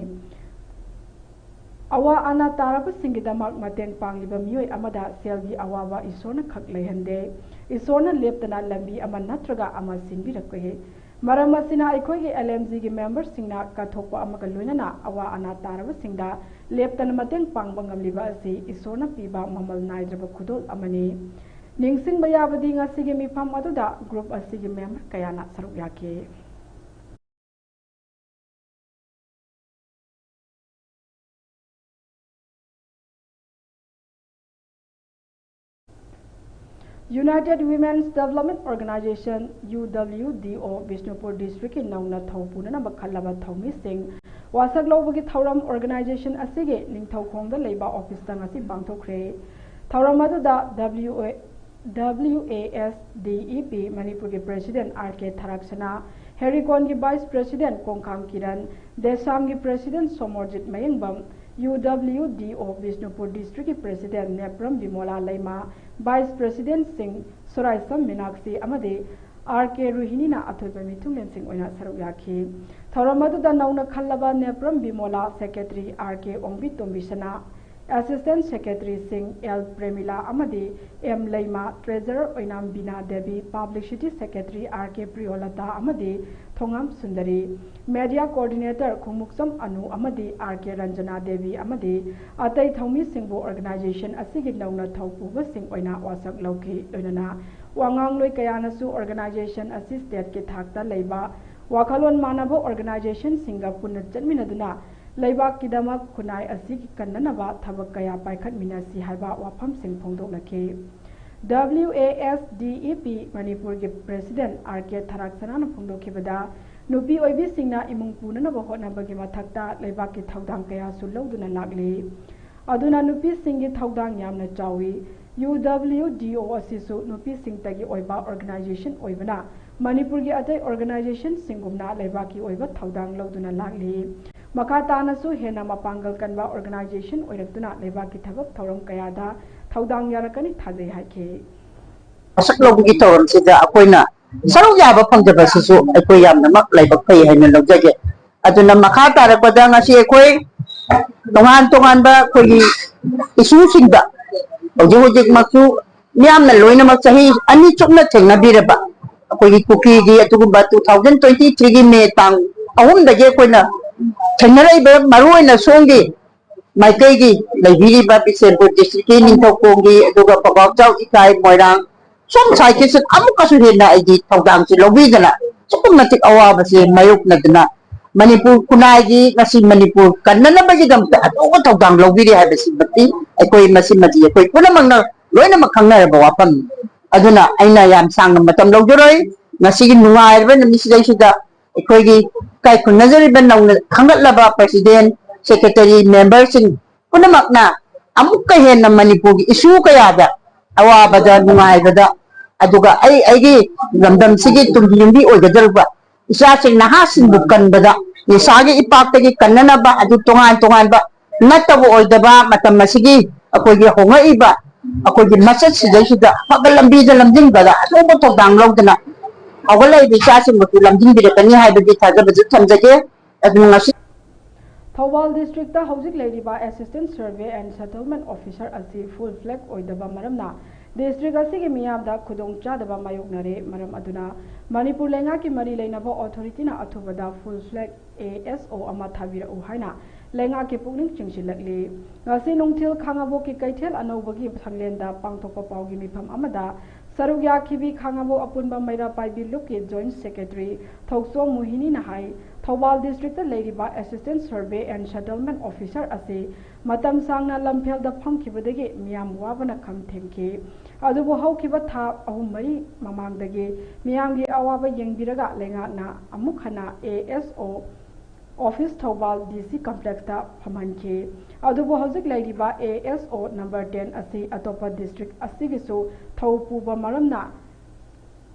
ꯑꯋꯥ ꯑꯅꯥ ꯇꯥꯔꯕꯁꯤꯡꯒꯤꯗꯃꯛ ꯃꯇꯦꯡ ꯄꯥꯡꯂꯤꯕ ꯃꯤꯑꯣꯏ ꯑꯃꯗ ꯁꯦꯜꯒꯤ ꯑꯋꯥꯕ ꯏꯁꯣꯔꯅ ꯈꯛ ꯂꯩꯍꯟꯗꯦ꯫ ꯏꯁꯣꯔꯅ ꯂꯦꯞꯇꯅ ꯂꯝꯕꯤ ꯑꯃ ꯅꯠꯇ꯭ꯔꯒ ꯑꯃ ꯁꯤꯟꯕꯤꯔꯛꯄ ꯌꯥꯏ꯫ ꯃꯔꯝ ꯑꯁꯤꯅ ꯑꯩꯈꯣꯏꯒꯤ ꯑꯦꯜ ꯑꯦꯝ ꯖꯤꯒꯤ ꯃꯦꯝꯕꯔꯁꯤꯡꯅ ꯀꯠꯊꯣꯛꯄ ꯑꯃꯒ ꯂꯣꯏꯅꯅ ꯑꯋꯥ ꯑꯅꯥ ꯇꯥꯔꯕꯁꯤꯡꯗ ꯂꯦꯞꯇꯅ ꯃꯇꯦꯡ ꯄꯥꯡꯕ ꯉꯝꯂꯤꯕ ꯑꯁꯤ ꯏꯁꯣꯔꯅ ꯄꯤꯕ ꯃꯃꯜ ꯅꯥꯏꯗ꯭ꯔꯕ ꯈꯨꯗꯣꯜ ꯑꯃꯅꯤ꯫ ꯅꯤꯡꯁꯤꯡꯕ ꯌꯥꯕꯗꯤ ꯉꯁꯤꯒꯤ ꯃꯤꯐꯝ ꯑꯗꯨꯗ ꯒ꯭ꯔꯨꯞ ꯑꯁꯤꯒꯤ ꯃꯦꯝꯕꯔ ꯀꯌꯥꯅ ꯁꯔꯨꯛ ꯌꯥꯈꯤ꯫ United Women's Development Organization, U W D O, Bishnupur ꯗꯤꯁꯇ꯭ꯔꯤꯛꯀꯤ ꯅꯧꯅ ꯊꯧ ꯄꯨꯅꯅꯕ ꯈꯜꯂꯕ ꯊꯧꯃꯤꯁꯤꯡ ꯋꯥꯁꯛ ꯂꯧꯕꯒꯤ ꯊꯧꯔꯝ ꯑꯣꯔꯒꯅꯥꯏꯖꯦꯁꯟ ꯑꯁꯤꯒꯤ ꯅꯤꯡꯊꯧꯈꯣꯡꯗ ꯂꯩꯕ ꯑꯣꯐꯤꯁꯇ ꯉꯁꯤ ꯄꯥꯡꯊꯣꯛꯈ꯭ꯔꯦ꯫ ꯊꯧꯔꯝ ꯑꯗꯨꯗ W A W A S D E P ꯃꯅꯤꯄꯨꯔꯒꯤ ꯄ꯭ꯔꯦꯁꯤꯗꯦꯟ ꯑꯥꯔ ꯀꯦ ꯊꯔꯥꯛꯁꯅꯥ, ꯍꯦꯔꯤꯀꯣꯟꯒꯤ ꯚꯥꯏꯁ ꯄ꯭ꯔꯦꯁꯤꯗꯦꯟ ꯀꯣꯡꯈꯥꯝ ꯀꯤꯔꯟ, ꯗꯦꯁꯥꯝꯒꯤ president Somorjit Mayengbam, U W D O Bishnupur ꯗꯤꯁꯇ꯭ꯔꯤꯛꯀꯤ ꯄ꯭ꯔꯦꯁꯤꯗꯦꯟ ꯅꯦꯄ꯭ꯔꯝ ꯕꯤꯃꯣꯂꯥ ꯂꯩꯃꯥ, ꯚꯥꯏꯁ ꯄ꯭ꯔꯦꯁꯤꯗꯦꯟꯁꯤꯡ ꯁꯨꯔꯥꯏꯁꯝ ꯃꯤꯅꯥꯛꯁꯤ ꯑꯃꯗꯤ ꯑꯥꯔ ꯀꯦ ꯔꯨꯍꯤꯅꯤꯅ ꯑꯊꯣꯏꯕ ꯃꯤꯊꯨꯡꯂꯦꯟꯁꯤꯡ ꯑꯣꯏꯅ ꯁꯔꯨꯛ ꯌꯥꯈꯤ꯫ ꯊꯧꯔꯝ ꯑꯗꯨꯗ ꯅꯧꯅ ꯈꯜꯂꯕ Nepram Bimola, secretary R K Ongbi ꯇꯣꯝꯕꯤꯁꯅꯥ, ꯑꯦꯁꯤꯁꯇꯦꯟ ꯁꯦꯀ꯭ꯔꯦꯇꯔꯤꯁꯤꯡ ꯑꯦꯜ ꯄ꯭ꯔꯦꯃꯤꯂꯥ ꯑꯃꯗꯤ M Leima, treasurer Oinam Bina Devi, publicity secretary R K Priyolata ꯑꯃꯗꯤ ꯊꯣꯉꯥꯝ ꯁꯨꯟꯗꯔꯤ, ꯃꯦꯗꯤꯌꯥ ꯀꯣꯑꯣꯔꯗꯤꯅꯦꯇꯔ ꯈꯣꯡꯃꯨꯛꯆꯝ ꯑꯅꯨ ꯑꯃꯗꯤ ꯑꯥꯔ ꯀꯦ ꯔꯟꯖꯅꯥ ꯗꯦꯕꯤ ꯑꯃꯗꯤ ꯑꯇꯩ ꯊꯧꯃꯤꯁꯤꯡꯕꯨ ꯑꯣꯔꯒꯅꯥꯏꯖꯦꯁꯟ ꯑꯁꯤꯒꯤ ꯅꯧꯅ ꯊꯧ ꯄꯨꯕꯁꯤꯡ ꯑꯣꯏꯅ ꯋꯥꯁꯛ ꯂꯧꯈꯤ꯫ ꯂꯣꯏꯅꯅ ꯋꯥ ꯉꯥꯡꯂꯣꯏ ꯀꯌꯥꯅꯁꯨ organization ꯑꯁꯤ stateꯀꯤ ꯊꯥꯛꯇ ꯂꯩꯕ ꯋꯥꯈꯜꯂꯣꯟ ꯃꯥꯟꯅꯕ organizationꯁꯤꯡꯒ ꯄꯨꯟꯅ ꯆꯠꯃꯤꯟꯅꯗꯨꯅ ꯂꯩꯕꯥꯛꯀꯤꯗꯃꯛ ꯈꯨꯟꯅꯥꯏ ꯑꯁꯤꯒꯤ ꯀꯟꯅꯅꯕ ꯊꯕꯛ ꯀꯌꯥ ꯄꯥꯏꯈꯠꯃꯤꯟꯅꯁꯤ ꯍꯥꯏꯕ ꯋꯥꯐꯝꯁꯤꯡ ꯐꯣꯡꯗꯣꯛꯅꯈꯤ꯫ WASDEP ꯃꯅꯤꯄꯨꯔꯒꯤ president R K ꯊꯔꯥꯛꯁꯅꯥꯅ ꯐꯣꯡꯗꯣꯛꯈꯤꯕꯗ, ꯅꯨꯄꯤ ꯑꯣꯏꯕꯤꯁꯤꯡꯅ ꯏꯃꯨꯡ ꯄꯨꯅꯅꯕ ꯍꯣꯠꯅꯕꯒꯤ ꯃꯊꯛꯇ ꯂꯩꯕꯥꯛꯀꯤ ꯊꯧꯗꯥꯡ ꯀꯌꯥꯁꯨ ꯂꯧꯗꯨꯅ ꯂꯥꯛꯂꯤ꯫ ꯑꯗꯨꯅ ꯅꯨꯄꯤꯁꯤꯡꯒꯤ ꯊꯧꯗꯥꯡ ꯌꯥꯝꯅ ꯆꯥꯎꯏ꯫ UWDO ꯑꯁꯤꯁꯨ ꯅꯨꯄꯤꯁꯤꯡꯇꯒꯤ ꯑꯣꯏꯕ organization ꯑꯣꯏꯕꯅ ꯃꯅꯤꯄꯨꯔꯒꯤ ꯑꯇꯩ organizationꯁꯤꯡꯒꯨꯝꯅ ꯂꯩꯕꯥꯛꯀꯤ ꯑꯣꯏꯕ ꯊꯧꯗꯥꯡ ꯂꯧꯗꯨꯅ ꯂꯥꯛꯂꯤ꯫ ꯃꯈꯥ ꯇꯥꯅꯁꯨ ꯍꯦꯟꯅ ꯃꯄꯥꯡꯒꯜ ꯀꯟꯕ organization ꯑꯣꯏꯔꯛꯇꯨꯅ ꯂꯩꯕꯥꯛꯀꯤ ꯊꯕꯛ ꯊꯧꯔꯝ ꯀꯌꯥꯗ ꯊꯧꯗꯥꯡ ꯌꯥꯔꯛꯀꯅꯤ ꯊꯥꯖꯩ ꯍꯥꯏꯈꯤ꯫ ꯋꯥꯁꯛ ꯂꯧꯕꯒꯤ ꯊꯧꯔꯝꯁꯤꯗ ꯑꯩꯈꯣꯏꯅ ꯁꯔꯨꯛ ꯌꯥꯕ ꯐꯪꯖꯕꯁꯤꯁꯨ ꯑꯩꯈꯣꯏ ꯌꯥꯝꯅꯃꯛ ꯂꯥꯏꯕꯛ ꯐꯩ ꯍꯥꯏꯅ ꯂꯧꯖꯒꯦ꯫ ꯑꯗꯨꯅ ꯃꯈꯥ ꯇꯥꯔꯛꯄꯗ ꯉꯁꯤ ꯑꯩꯈꯣꯏ ꯇꯣꯉꯥꯟ ꯇꯣꯉꯥꯟꯕ ꯑꯩꯈꯣꯏꯒꯤ issueꯁꯤꯡꯗ ꯍꯧꯖꯤꯛ ꯍꯧꯖꯤꯛꯃꯛꯁꯨ ꯃꯤꯌꯥꯝꯅ ꯂꯣꯏꯅꯃꯛ ꯆꯍꯤ ꯑꯅꯤ ꯆꯨꯞꯅ ꯊꯦꯡꯅꯕꯤꯔꯕ ꯑꯩꯈꯣꯏꯒꯤ ꯀꯨꯀꯤꯒꯤ ꯑꯗꯨꯒꯨꯝꯕ two thousand twenty threeꯒꯤ May ꯇꯥꯡ ꯑꯍꯨꯝꯗꯒꯤ ꯑꯩꯈꯣꯏꯅ ꯊꯦꯡꯅꯔꯛꯏꯕ ꯃꯔꯨꯑꯣꯏꯅ ꯁꯣꯝꯒꯤ ꯃꯥꯏꯀꯩꯒꯤ ꯂꯩꯕꯤꯔꯤꯕ ꯕꯤꯁꯦꯝꯄꯨꯔ districtꯀꯤ ꯅꯤꯡꯊꯧꯈꯣꯡꯒꯤ ꯑꯗꯨꯒ ꯄꯕꯥꯎꯆꯥꯎ ꯏꯀꯥꯏ ꯃꯣꯏꯔꯥꯡ ꯁꯣꯝ sideꯀꯤꯁꯨ ꯑꯃꯨꯛꯀꯁꯨ ꯍꯦꯟꯅ ꯑꯩꯗꯤ ꯊꯧꯗꯥꯡꯁꯤ ꯂꯧꯕꯤꯗꯅ ꯑꯁꯨꯛꯀꯤ ꯃꯇꯤꯛ ꯑꯋꯥꯕꯁꯦ ꯃꯥꯌꯣꯛꯅꯗꯨꯅ ꯃꯅꯤꯄꯨꯔ ꯈꯨꯟꯅꯥꯏꯒꯤ ꯉꯁꯤ ꯃꯅꯤꯄꯨꯔ ꯀꯟꯅꯅꯕꯒꯤꯗꯃꯛꯇ ꯑꯆꯧꯕ ꯊꯧꯗꯥꯡ ꯂꯧꯕꯤꯔꯤ ꯍꯥꯏꯕꯁꯤꯃꯛꯇꯤ ꯑꯩꯈꯣꯏ ꯃꯁꯤꯃꯗꯤ ꯑꯩꯈꯣꯏ ꯄꯨꯝꯅꯃꯛꯅ ꯂꯣꯏꯅꯃꯛ ꯈꯪꯅꯔꯕ ꯋꯥꯐꯝꯅꯤ꯫ ꯑꯗꯨꯅ ꯑꯩꯅ ꯌꯥꯝ ꯁꯥꯡꯅ ꯃꯇꯝ ꯂꯧꯖꯔꯣꯏ꯫ ꯉꯁꯤꯒꯤ ꯅꯨꯡꯉꯥꯏꯔꯕ ꯅꯨꯃꯤꯠꯁꯤꯗꯩꯁꯤꯗ ꯑꯩꯈꯣꯏꯒꯤ ꯏꯀꯥꯏ ꯈꯨꯝꯅꯖꯔꯤꯕ ꯅꯧꯅ ꯈꯟꯒꯠꯂꯕ president, secretary, memberꯁꯤꯡ ꯄꯨꯝꯅꯃꯛꯅ ꯑꯃꯨꯛꯀ ꯍꯦꯟꯅ ꯃꯅꯤꯄꯨꯔꯒꯤ issue ꯀꯌꯥꯗ ꯑꯋꯥꯕꯗ, ꯅꯨꯡꯉꯥꯏꯕꯗ, ꯑꯗꯨꯒ ꯑꯩ ꯑꯩꯒꯤ ꯂꯝꯗꯝꯁꯤꯒꯤ ꯇꯨꯡꯒꯤ ꯌꯨꯝꯕꯤ ꯑꯣꯏꯒꯗꯧꯔꯤꯕ ꯏꯆꯥꯁꯤꯡ ꯅꯍꯥꯁꯤꯡꯕꯨ ꯀꯟꯕꯗ ꯅꯤꯁꯥꯒꯤ ꯏꯄꯥꯛꯇꯒꯤ ꯀꯟꯅꯅꯕ, ꯑꯗꯨ ꯇꯣꯉꯥꯟ ꯇꯣꯉꯥꯟꯕ ꯅꯠꯇꯕ ꯑꯣꯏꯗꯕ ꯃꯇꯝ ꯑꯁꯤꯒꯤ ꯑꯩꯈꯣꯏꯒꯤ ꯍꯣꯡꯂꯛꯏꯕ ꯑꯩꯈꯣꯏꯒꯤ ꯃꯆꯠꯁꯤꯗꯩꯁꯤꯗ ꯑꯐꯕ ꯂꯝꯕꯤꯗ ꯂꯝꯖꯤꯡꯕꯗ ꯑꯆꯧꯕ ꯊꯧꯗꯥꯡ ꯂꯧꯗꯨꯅ ꯍꯧꯒꯠꯂꯛꯏꯕ ꯏꯆꯥꯁꯤꯡꯕꯨꯁꯨ ꯂꯝꯖꯤꯡꯕꯤꯔꯛꯀꯅꯤ ꯍꯥꯏꯕꯒꯤ ꯊꯥꯖꯕꯁꯨ ꯊꯝꯖꯒꯦ꯫ ꯑꯗꯨꯅ ꯉꯁꯤ ꯊꯧꯕꯥꯜ districtꯇ ꯍꯧꯖꯤꯛ ꯂꯩꯔꯤꯕ Assistant Survey and Settlement Officer ꯑꯁꯤ full fledged ꯑꯣꯏꯗꯕ ꯃꯔꯝꯅ district ꯑꯁꯤꯒꯤ ꯃꯤꯌꯥꯝꯗ ꯈꯨꯗꯣꯡꯆꯥꯗꯕ ꯃꯥꯌꯣꯛꯅꯔꯦ꯫ ꯃꯔꯝ ꯑꯗꯨꯅ ꯃꯅꯤꯄꯨꯔ ꯂꯩꯉꯥꯛꯀꯤ ꯃꯔꯤ ꯂꯩꯅꯕ authorityꯅ ꯑꯊꯨꯕꯗ full fledged ASO ꯑꯃ ꯊꯥꯕꯤꯔꯛꯎ ꯍꯥꯏꯅ ꯂꯩꯉꯥꯛꯀꯤ ꯄꯨꯛꯅꯤꯡ ꯆꯤꯡꯁꯤꯜꯂꯛꯂꯤ꯫ ꯉꯁꯤ ꯅꯨꯡꯊꯤꯜ ꯈꯥꯉꯕꯣꯛꯀꯤ ꯀꯩꯊꯦꯜ ꯑꯅꯧꯕꯒꯤ ꯁꯪꯂꯦꯟꯗ ꯄꯥꯡꯊꯣꯛꯄ ꯄꯥꯎꯒꯤ ꯃꯤꯐꯝ ꯑꯃꯗ ꯁꯔꯨꯛ ꯌꯥꯈꯤꯕꯤ ꯈꯥꯉꯕꯣꯛ ꯑꯄꯨꯟꯕ ꯃꯩꯔꯥ ꯄꯥꯏꯕꯤ ꯂꯨꯞꯀꯤ Joint Secretary ꯊꯧꯆꯣꯝ ꯃꯣꯍꯤꯅꯤꯅ ꯍꯥꯏ, ꯊꯧꯕꯥꯜ district ꯂꯩꯔꯤꯕ Assistant Survey and Settlement Officer ꯑꯁꯤ ꯃꯇꯝ ꯁꯥꯡꯅ ꯂꯝꯐꯦꯜꯗ ꯐꯝꯈꯤꯕꯗꯒꯤ ꯃꯤꯌꯥꯝ ꯋꯥꯕꯅ ꯈꯝ ꯊꯦꯡꯈꯤ꯫ ꯑꯗꯨꯕꯨ ꯍꯧꯈꯤꯕ ꯊꯥ ꯑꯍꯨꯝ ꯃꯔꯤ ꯃꯃꯥꯡꯗꯒꯤ ꯃꯤꯌꯥꯝꯒꯤ ꯑꯋꯥꯕ ꯌꯦꯡꯕꯤꯔꯒ ꯂꯩꯉꯥꯛꯅ ꯑꯃꯨꯛ ꯍꯟꯅ ASO office ꯊꯧꯕꯥꯜ DC complexꯇ ꯐꯝꯍꯟꯈꯤ꯫ ꯑꯗꯨꯕꯨ ꯍꯧꯖꯤꯛ ꯂꯩꯔꯤꯕ ASO number ten ꯑꯁꯤ ꯑꯇꯣꯞꯄ district ꯑꯁꯤꯒꯤꯁꯨ ꯊꯧ ꯄꯨꯕ ꯃꯔꯝꯅ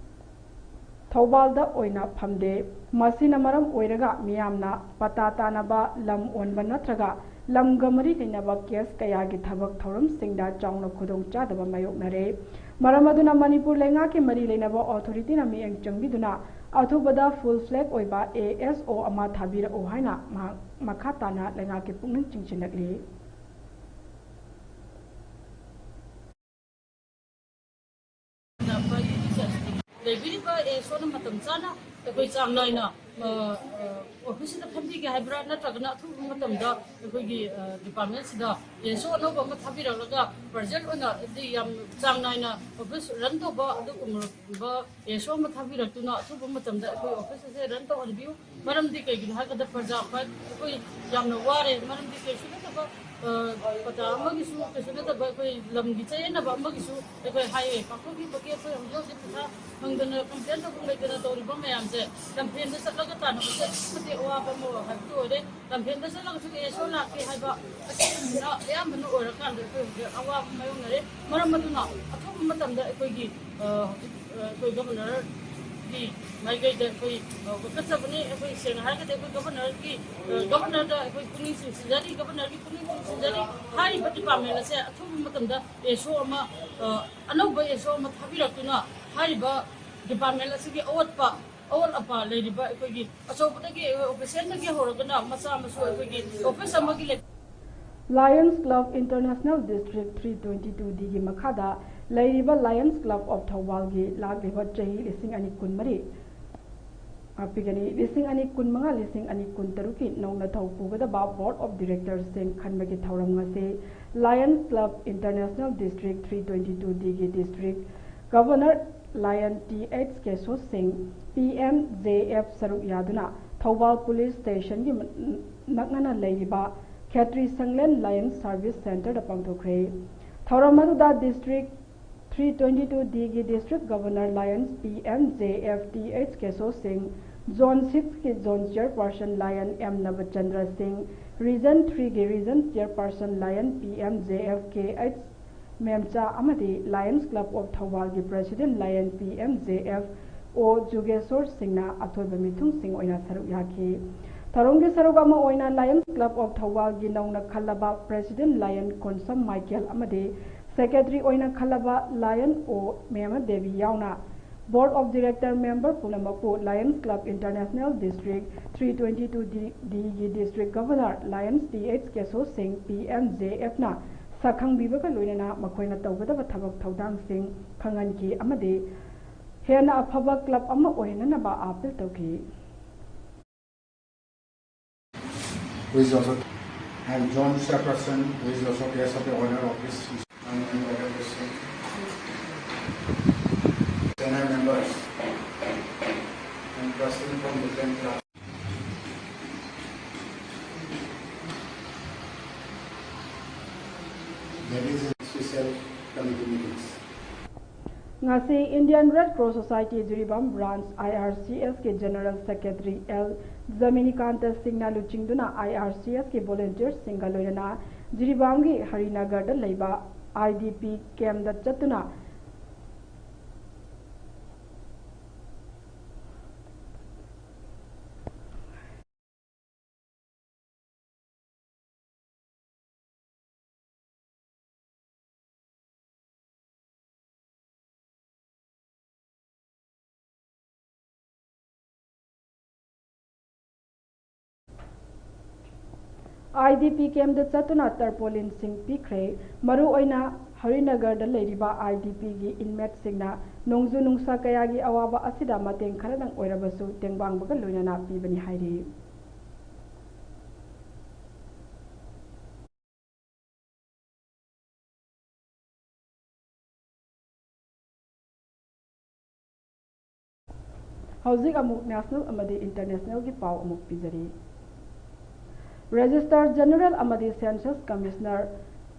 ꯊꯧꯕꯥꯜꯗ ꯑꯣꯏꯅ ꯐꯝꯗꯦ꯫ ꯃꯁꯤꯅ ꯃꯔꯝ ꯑꯣꯏꯔꯒ ꯃꯤꯌꯥꯝꯅ ꯄꯇꯥ ꯇꯥꯅꯕ, ꯂꯝ ꯑꯣꯟꯕ ꯅꯠꯇ꯭ꯔꯒ ꯂꯝꯒ ꯃꯔꯤ ꯂꯩꯅꯕ case ꯀꯌꯥꯒꯤ ꯊꯕꯛ ꯊꯧꯔꯝꯁꯤꯡꯗ ꯆꯥꯎꯅ ꯈꯨꯗꯣꯡ ꯆꯥꯗꯕ ꯃꯥꯌꯣꯛꯅꯔꯦ꯫ ꯃꯔꯝ ꯑꯗꯨꯅ ꯃꯅꯤꯄꯨꯔ ꯂꯩꯉꯥꯛꯀꯤ ꯃꯔꯤ ꯂꯩꯅꯕ authorityꯅ ꯃꯤꯠꯌꯦꯡ ꯆꯪꯕꯤꯗꯨꯅ ꯑꯊꯨꯕꯗ full flag ꯑꯣꯏꯕ ASO ꯑꯃ ꯊꯥꯕꯤꯔꯛꯎ ꯍꯥꯏꯅ ꯃꯍꯥꯛ ꯃꯈꯥ ꯇꯥꯅ ꯂꯩꯉꯥꯛꯀꯤ ꯄꯨꯛꯅꯤꯡ ꯆꯤꯡꯁꯤꯜꯂꯛꯂꯤ꯫ ꯂꯩꯕꯤꯔꯤꯕ ASOꯅ ꯃꯇꯝ ꯆꯥꯅ ꯑꯩꯈꯣꯏ ꯆꯥꯡ ꯅꯥꯏꯅ, ꯑ, ꯑ, officeꯁꯤꯗ ꯐꯝꯕꯤꯒꯦ ꯍꯥꯏꯕ꯭ꯔꯥ, ꯅꯠꯇ꯭ꯔꯒꯅ ꯑꯊꯨꯕ ꯃꯇꯝꯗ ꯑꯩꯈꯣꯏꯒꯤ, ꯑ, departmentꯁꯤꯗ ASO ꯑꯅꯧꯕ ꯑꯃ ꯊꯥꯕꯤꯔꯛꯂꯒ present ꯑꯣꯏꯅ ꯍꯥꯏꯗꯤ ꯌꯥꯝ ꯆꯥꯡ ꯅꯥꯏꯅ office run ꯇꯧꯕ ꯑꯗꯨꯒꯨꯝꯂꯕ ASO ꯑꯃ ꯊꯥꯕꯤꯔꯛꯇꯨꯅ ꯑꯊꯨꯕ ꯃꯇꯝꯗ ꯑꯩꯈꯣꯏ office ꯑꯁꯦ run ꯇꯧꯍꯟꯕꯤꯌꯨ꯫ ꯃꯔꯝꯗꯤ ꯀꯩꯒꯤꯅꯣ ꯍꯥꯏꯔꯀꯥꯟꯗ ꯄ꯭ꯔꯖꯥ ꯑꯩꯈꯣꯏ ꯌꯥꯝꯅ ꯋꯥꯔꯦ꯫ ꯃꯔꯝꯗꯤ ꯀꯩꯁꯨ ꯅꯠꯇꯕ, ꯑ, ꯄ꯭ꯔꯖꯥ ꯑꯃꯒꯤꯁꯨ, ꯀꯩꯁꯨ ꯅꯠꯇꯕ ꯑꯩꯈꯣꯏ ꯂꯝꯒꯤ ꯆꯌꯦꯠꯅꯕ ꯑꯃꯒꯤꯁꯨ ꯑꯩꯈꯣꯏ ꯍꯥꯏꯋꯦ ꯄꯥꯡꯊꯣꯛꯈꯤꯕꯒꯤ ꯑꯩꯈꯣꯏ ꯍꯧꯖꯤꯛ ꯍꯧꯖꯤꯛ ꯄꯩꯁꯥ ꯐꯪꯗꯅ, ꯀꯝꯄ꯭ꯂꯦꯟ ꯇꯧꯐꯝ ꯂꯩꯇꯅ ꯇꯧꯔꯤꯕ ꯃꯌꯥꯝꯁꯦ ꯂꯝꯐꯦꯟꯗ ꯆꯠꯂꯒ ꯇꯥꯟꯅꯕꯁꯦ ꯑꯗꯨꯛꯀꯤ ꯃꯇꯤꯛ ꯑꯋꯥꯕ ꯑꯃ ꯍꯥꯏꯕꯗꯨ ꯑꯣꯏꯔꯦ꯫ ꯂꯝꯐꯦꯟꯗ ꯆꯠꯂꯒꯁꯨ ASO ꯂꯥꯛꯀꯦ ꯍꯥꯏꯕ ꯑꯁꯤꯒꯨꯝꯕꯅ ꯑꯌꯥꯝꯕꯅ ꯑꯣꯏꯔꯀꯥꯟꯗ ꯑꯩꯈꯣꯏ ꯍꯧꯖꯤꯛ ꯑꯋꯥꯕ ꯃꯥꯌꯣꯛꯅꯔꯦ꯫ ꯃꯔꯝ ꯑꯗꯨꯅ ꯑꯊꯨꯕ ꯃꯇꯝꯗ ꯑꯩꯈꯣꯏꯒꯤ, ꯑ, ꯍꯧꯖꯤꯛ, ꯑ, ꯑꯩꯈꯣꯏ governorꯒꯤ ꯃꯥꯏꯀꯩꯗ ꯑꯩꯈꯣꯏ, ꯑ, ꯋꯥꯀꯠꯆꯕꯅꯤ꯫ ꯑꯩꯈꯣꯏ ꯁꯦꯡꯅ ꯍꯥꯏꯔꯒꯗꯤ ꯑꯩꯈꯣꯏ governorꯒꯤ, ꯑ, governorꯗ ꯑꯩꯈꯣꯏ ꯄꯨꯛꯅꯤꯡ ꯆꯤꯡꯁꯤꯟꯖꯔꯤ, governorꯒꯤ ꯄꯨꯛꯅꯤꯡ ꯆꯤꯡꯁꯤꯟꯖꯔꯤ꯫ ꯍꯥꯏꯔꯤꯕ department ꯑꯁꯦ ꯑꯊꯨꯕ ꯃꯇꯝꯗ ASO ꯑꯃ, ꯑ, ꯑꯅꯧꯕ ASO ꯑꯃ ꯊꯥꯕꯤꯔꯛꯇꯨꯅ ꯍꯥꯏꯔꯤꯕ department ꯑꯁꯤꯒꯤ ꯑꯋꯥꯠꯄ, ꯑꯋꯥꯠ ꯑꯄꯥ ꯂꯩꯔꯤꯕ ꯑꯩꯈꯣꯏꯒꯤ ꯑꯆꯧꯕꯗꯒꯤ, officialꯗꯒꯤ ꯍꯧꯔꯒꯅ ꯃꯆꯥ ꯃꯁꯨ ꯑꯩꯈꯣꯏꯒꯤ office ꯑꯃꯒꯤ ꯂꯩ-, Lions Club International District three twenty-two Dꯒꯤ ꯃꯈꯥꯗ ꯂꯩꯔꯤꯕ Lions Club of ꯊꯧꯕꯥꯜꯒꯤ ꯂꯥꯛꯂꯤꯕ ꯆꯍꯤ ꯂꯤꯁꯤꯡ ꯑꯅꯤ ꯀꯨꯟꯃꯔꯤ, ꯉꯥꯛꯄꯤꯒꯅꯤ, ꯂꯤꯁꯤꯡ ꯑꯅꯤ ꯀꯨꯟꯃꯉꯥ, ꯂꯤꯁꯤꯡ ꯑꯅꯤ ꯀꯨꯟꯇꯔꯨꯛꯀꯤ ꯅꯧꯅ ꯊꯧ ꯄꯨꯒꯗꯕ Board of Directorsꯁꯤꯡ ꯈꯟꯕꯒꯤ ꯊꯧꯔꯝ ꯉꯁꯤ Lions Club International District three twenty-two Dꯒꯤ district Governor Lion Th Keso Singh, P M J F ꯁꯔꯨꯛ ꯌꯥꯗꯨꯅ ꯊꯧꯕꯥꯜ Police Stationꯒꯤ ꯅꯛꯅꯅ ꯂꯩꯔꯤꯕ ꯈꯦꯇ꯭ꯔꯤ ꯁꯪꯂꯦꯟ Lion Service Centreꯗ ꯄꯥꯡꯊꯣꯛꯈ꯭ꯔꯦ꯫ ꯊꯧꯔꯝ ꯑꯗꯨꯗ District three twenty-two Dꯒꯤ District Governor Lions P M J F Th Keso Singh, Zone sixꯀꯤ Zone Chairperson Lion M Nabachandra Singh, Region threeꯒꯤ Region Chairperson Lion P M J F Kh Memcha ꯑꯃꯗꯤ Lions Club of ꯊꯧꯕꯥꯜꯒꯤ President Lion P M J F O Jugeshor ꯁꯤꯡꯅ ꯑꯊꯣꯏꯕ ꯃꯤꯊꯨꯡꯁꯤꯡ ꯑꯣꯏꯅ ꯁꯔꯨꯛ ꯌꯥꯈꯤ꯫ ꯊꯧꯔꯝꯒꯤ ꯁꯔꯨꯛ ꯑꯃ ꯑꯣꯏꯅ Lions Club of ꯊꯧꯕꯥꯜꯒꯤ ꯅꯧꯅ ꯈꯜꯂꯕ President Lion ꯀꯣꯟꯁꯝ ꯃꯥꯏꯀꯦꯜ ꯑꯃꯗꯤ Secretary ꯑꯣꯏꯅ ꯈꯜꯂꯕ Lion O ꯃꯦꯃ ꯗꯦꯕꯤ ꯌꯥꯎꯅ Board of Director member ꯄꯨꯝꯅꯃꯛꯄꯨ Lions Club International District three twenty-two Dꯒꯤ District Governor Lions Th Keso Singh P M J Fꯅ ꯁꯛꯈꯪꯕꯤꯕꯒ ꯂꯣꯏꯅꯅ ꯃꯈꯣꯏꯅ ꯇꯧꯒꯗꯕ ꯊꯕꯛ ꯊꯧꯗꯥꯡꯁꯤꯡ ꯈꯪꯍꯟꯈꯤ ꯑꯃꯗꯤ ꯍꯦꯟꯅ ꯑꯐꯕ club ꯑꯃ ꯑꯣꯏꯍꯟꯅꯅꯕ appeal ꯇꯧꯈꯤ꯫ Who is also, and Joint Chairperson, who is also guest of the honor of this, and member of this, Senate members, and person from different class. That is a special committee meetings. ꯉꯁꯤ Indian Red Cross Society Jiribam Branch I R C Sꯀꯤ General Secretary L ꯖꯃꯤꯅꯤꯀꯥꯟꯇ ꯁꯤꯡꯅ ꯂꯨꯆꯤꯡꯗꯨꯅ I R C Sꯀꯤ volunteersꯁꯤꯡꯒ ꯂꯣꯏꯅꯅ ꯖꯤꯔꯤꯕꯥꯝꯒꯤ ꯍꯔꯤꯅꯒꯔꯗ ꯂꯩꯕ I D P campꯗ ꯆꯠꯇꯨꯅ I D P campꯗ ꯆꯠꯇꯨꯅ tarpaulinꯁꯤꯡ ꯄꯤꯈ꯭ꯔꯦ꯫ ꯃꯔꯨꯑꯣꯏꯅ ꯍꯔꯤꯅꯒꯔꯗ ꯂꯩꯔꯤꯕ I D Pꯒꯤ inmateꯁꯤꯡꯅ ꯅꯣꯡꯖꯨ ꯅꯨꯡꯁꯥ ꯀꯌꯥꯒꯤ ꯑꯋꯥꯕ ꯑꯁꯤꯗ ꯃꯇꯦꯡ ꯈꯔꯗꯪ ꯑꯣꯏꯔꯕꯁꯨ ꯇꯦꯡꯕꯥꯡꯕꯒ ꯂꯣꯏꯅꯅ ꯄꯤꯕꯅꯤ ꯍꯥꯏꯔꯤ꯫ ꯍꯧꯖꯤꯛ ꯑꯃꯨꯛ ꯅꯦꯁꯅꯦꯜ ꯑꯃꯗꯤ ꯏꯟꯇꯔꯅꯦꯁꯅꯦꯜꯒꯤ ꯄꯥꯎ ꯑꯃꯨꯛ ꯄꯤꯖꯔꯤ꯫ ꯔꯦꯖꯤꯁꯇ꯭ꯔꯥꯔ ꯖꯦꯅꯔꯦꯜ ꯑꯃꯗꯤ ꯁꯦꯟꯁꯁ ꯀꯃꯤꯁꯅꯔ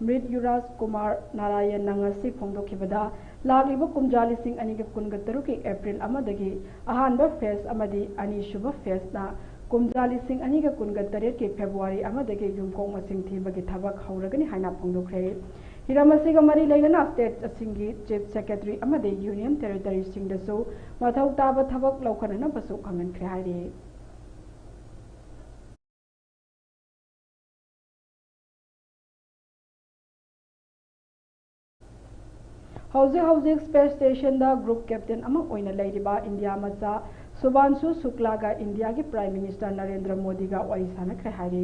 ꯃ꯭ꯔꯤꯠꯌꯨꯔꯥꯖ ꯀꯨꯃꯥꯔ ꯅꯥꯔꯥꯌꯟꯅ ꯉꯁꯤ ꯐꯣꯡꯗꯣꯛꯈꯤꯕꯗ, ꯂꯥꯛꯂꯤꯕ ꯀꯨꯝꯖꯥ ꯂꯤꯁꯤꯡ ꯑꯅꯤꯒ ꯀꯨꯟꯒ ꯇꯔꯨꯛꯀꯤ ꯑꯦꯄ꯭ꯔꯤꯜ ꯑꯃꯗꯒꯤ ꯑꯍꯥꯟꯕ ꯐꯦꯖ ꯑꯃꯗꯤ ꯑꯅꯤꯁꯨꯕ ꯐꯦꯖꯅ ꯀꯨꯝꯖꯥ ꯂꯤꯁꯤꯡ ꯑꯅꯤꯒ ꯀꯨꯟꯒ ꯇꯔꯦꯠꯀꯤ ꯐꯦꯕ꯭ꯔꯨꯋꯥꯔꯤ ꯑꯃꯗꯒꯤ ꯌꯨꯝꯈꯣꯡ ꯃꯁꯤꯡ ꯊꯤꯕꯒꯤ ꯊꯕꯛ ꯍꯧꯔꯒꯅꯤ ꯍꯥꯏꯅ ꯐꯣꯡꯗꯣꯛꯈ꯭ꯔꯦ꯫ ꯍꯤꯔꯝ ꯑꯁꯤꯒ ꯃꯔꯤ ꯂꯩꯅꯅ ꯁ꯭ꯇꯦꯠꯁꯤꯡꯒꯤ ꯆꯤꯐ ꯁꯦꯀ꯭ꯔꯦꯇꯔꯤ ꯑꯃꯗꯤ ꯌꯨꯅꯤꯌꯟ ꯇꯦꯔꯤꯇꯣꯔꯤꯁꯤꯡꯗꯁꯨ ꯃꯊꯧ ꯇꯥꯕ ꯊꯕꯛ ꯂꯧꯈꯠꯅꯅꯕꯁꯨ ꯈꯪꯍꯟꯈ꯭ꯔꯦ ꯍꯥꯏꯔꯤ꯫ ꯍꯧꯖꯤꯛ ꯍꯧꯖꯤꯛ ꯁ꯭ꯄꯦꯁ ꯁ꯭ꯇꯦꯁꯟꯗ ꯒ꯭ꯔꯨꯞ ꯀꯦꯞꯇꯦꯟ ꯑꯃ ꯑꯣꯏꯅ ꯂꯩꯔꯤꯕ ꯏꯟꯗꯤꯌꯥ ꯃꯆꯥ ꯁꯨꯚꯥꯟꯁꯨ ꯁꯨꯀ꯭ꯂꯥꯒ ꯏꯟꯗꯤꯌꯥꯒꯤ ꯄ꯭ꯔꯥꯏꯝ ꯃꯤꯅꯤꯁꯇꯔ ꯅꯔꯦꯟꯗ꯭ꯔ ꯃꯣꯗꯤꯒ ꯋꯥꯔꯤ ꯁꯥꯟꯅꯈ꯭ꯔꯦ ꯍꯥꯏꯔꯤ꯫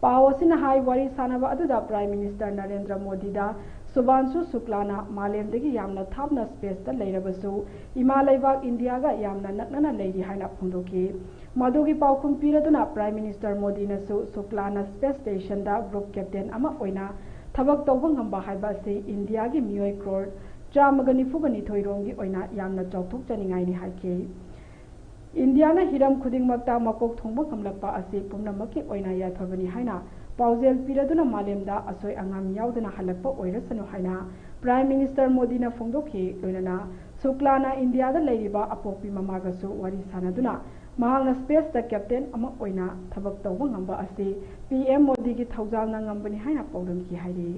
ꯄꯥꯎ ꯑꯁꯤꯅ ꯍꯥꯏ, ꯋꯥꯔꯤ ꯁꯥꯟꯅꯕ ꯑꯗꯨꯗ ꯄ꯭ꯔꯥꯏꯝ ꯃꯤꯅꯤꯁꯇꯔ ꯅꯔꯦꯟꯗ꯭ꯔ ꯃꯣꯗꯤꯗ ꯁꯨꯚꯥꯟꯁꯨ ꯁꯨꯀ꯭ꯂꯥꯅ ꯃꯥꯂꯦꯝꯗꯒꯤ ꯌꯥꯝꯅ ꯊꯥꯞꯅ ꯁ꯭ꯄꯦꯁꯇ ꯂꯩꯔꯕꯁꯨ ꯏꯃꯥ ꯂꯩꯕꯥꯛ ꯏꯟꯗꯤꯌꯥꯒ ꯌꯥꯝꯅ ꯅꯛꯅꯅ ꯂꯩꯔꯤ ꯍꯥꯏꯅ ꯐꯣꯡꯗꯣꯛꯈꯤ꯫ ꯃꯗꯨꯒꯤ ꯄꯥꯎꯈꯨꯝ ꯄꯤꯔꯗꯨꯅ ꯄ꯭ꯔꯥꯏꯝ ꯃꯤꯅꯤꯁꯇꯔ ꯃꯣꯗꯤꯅꯁꯨ ꯁꯨꯀ꯭ꯂꯥꯅ ꯁ꯭ꯄꯦꯁ ꯁ꯭ꯇꯦꯁꯟꯗ ꯒ꯭ꯔꯨꯞ ꯀꯦꯞꯇꯦꯟ ꯑꯃ ꯑꯣꯏꯅ ꯊꯕꯛ ꯇꯧꯕ ꯉꯝꯕ ꯍꯥꯏꯕ ꯑꯁꯤ ꯏꯟꯗꯤꯌꯥꯒꯤ ꯃꯤꯑꯣꯏ ꯀ꯭ꯔꯣꯔ ꯆꯥꯝꯃꯒ ꯅꯤꯐꯨꯒ ꯅꯤꯊꯣꯏ ꯔꯣꯝꯒꯤ ꯑꯣꯏꯅ ꯌꯥꯝꯅ ꯆꯥꯎꯊꯣꯛꯆꯅꯤꯡꯉꯥꯏꯅꯤ ꯍꯥꯏꯈꯤ꯫ ꯏꯟꯗꯤꯌꯥꯅ ꯍꯤꯔꯝ ꯈꯨꯗꯤꯡꯃꯛꯇ ꯃꯀꯣꯛ ꯊꯣꯡꯕ ꯉꯝꯂꯛꯄ ꯑꯁꯤ ꯄꯨꯝꯅꯃꯛꯀꯤ ꯑꯣꯏꯅ ꯌꯥꯏꯐꯕꯅꯤ ꯍꯥꯏꯅ ꯄꯥꯎꯖꯦꯜ ꯄꯤꯔꯗꯨꯅ ꯃꯥꯂꯦꯝꯗ ꯑꯁꯣꯏ ꯑꯉꯥꯝ ꯌꯥꯎꯗꯅ ꯍꯜꯂꯛꯄ ꯑꯣꯏꯔꯁꯅꯨ ꯍꯥꯏꯅ ꯄ꯭ꯔꯥꯏꯝ ꯃꯤꯅꯤꯁꯇꯔ ꯃꯣꯗꯤꯅ ꯐꯣꯡꯗꯣꯛꯈꯤ꯫ ꯂꯣꯏꯅꯅ ꯁꯨꯀ꯭ꯂꯥꯅ ꯏꯟꯗꯤꯌꯥꯗ ꯂꯩꯔꯤꯕ ꯑꯄꯣꯛꯄꯤ ꯃꯃꯥꯒꯁꯨ ꯋꯥꯔꯤ ꯁꯥꯟꯅꯗꯨꯅ ꯃꯍꯥꯛꯅ ꯁ꯭ꯄꯦꯁꯇ ꯀꯦꯞꯇꯦꯟ ꯑꯃ ꯑꯣꯏꯅ ꯊꯕꯛ ꯇꯧꯕ ꯉꯝꯕ ꯑꯁꯤ ꯄꯤ ꯑꯦꯝ ꯃꯣꯗꯤꯒꯤ ꯊꯧꯖꯥꯜꯅ ꯉꯝꯕꯅꯤ ꯍꯥꯏꯅ ꯄꯥꯎꯗꯝꯈꯤ ꯍꯥꯏꯔꯤ꯫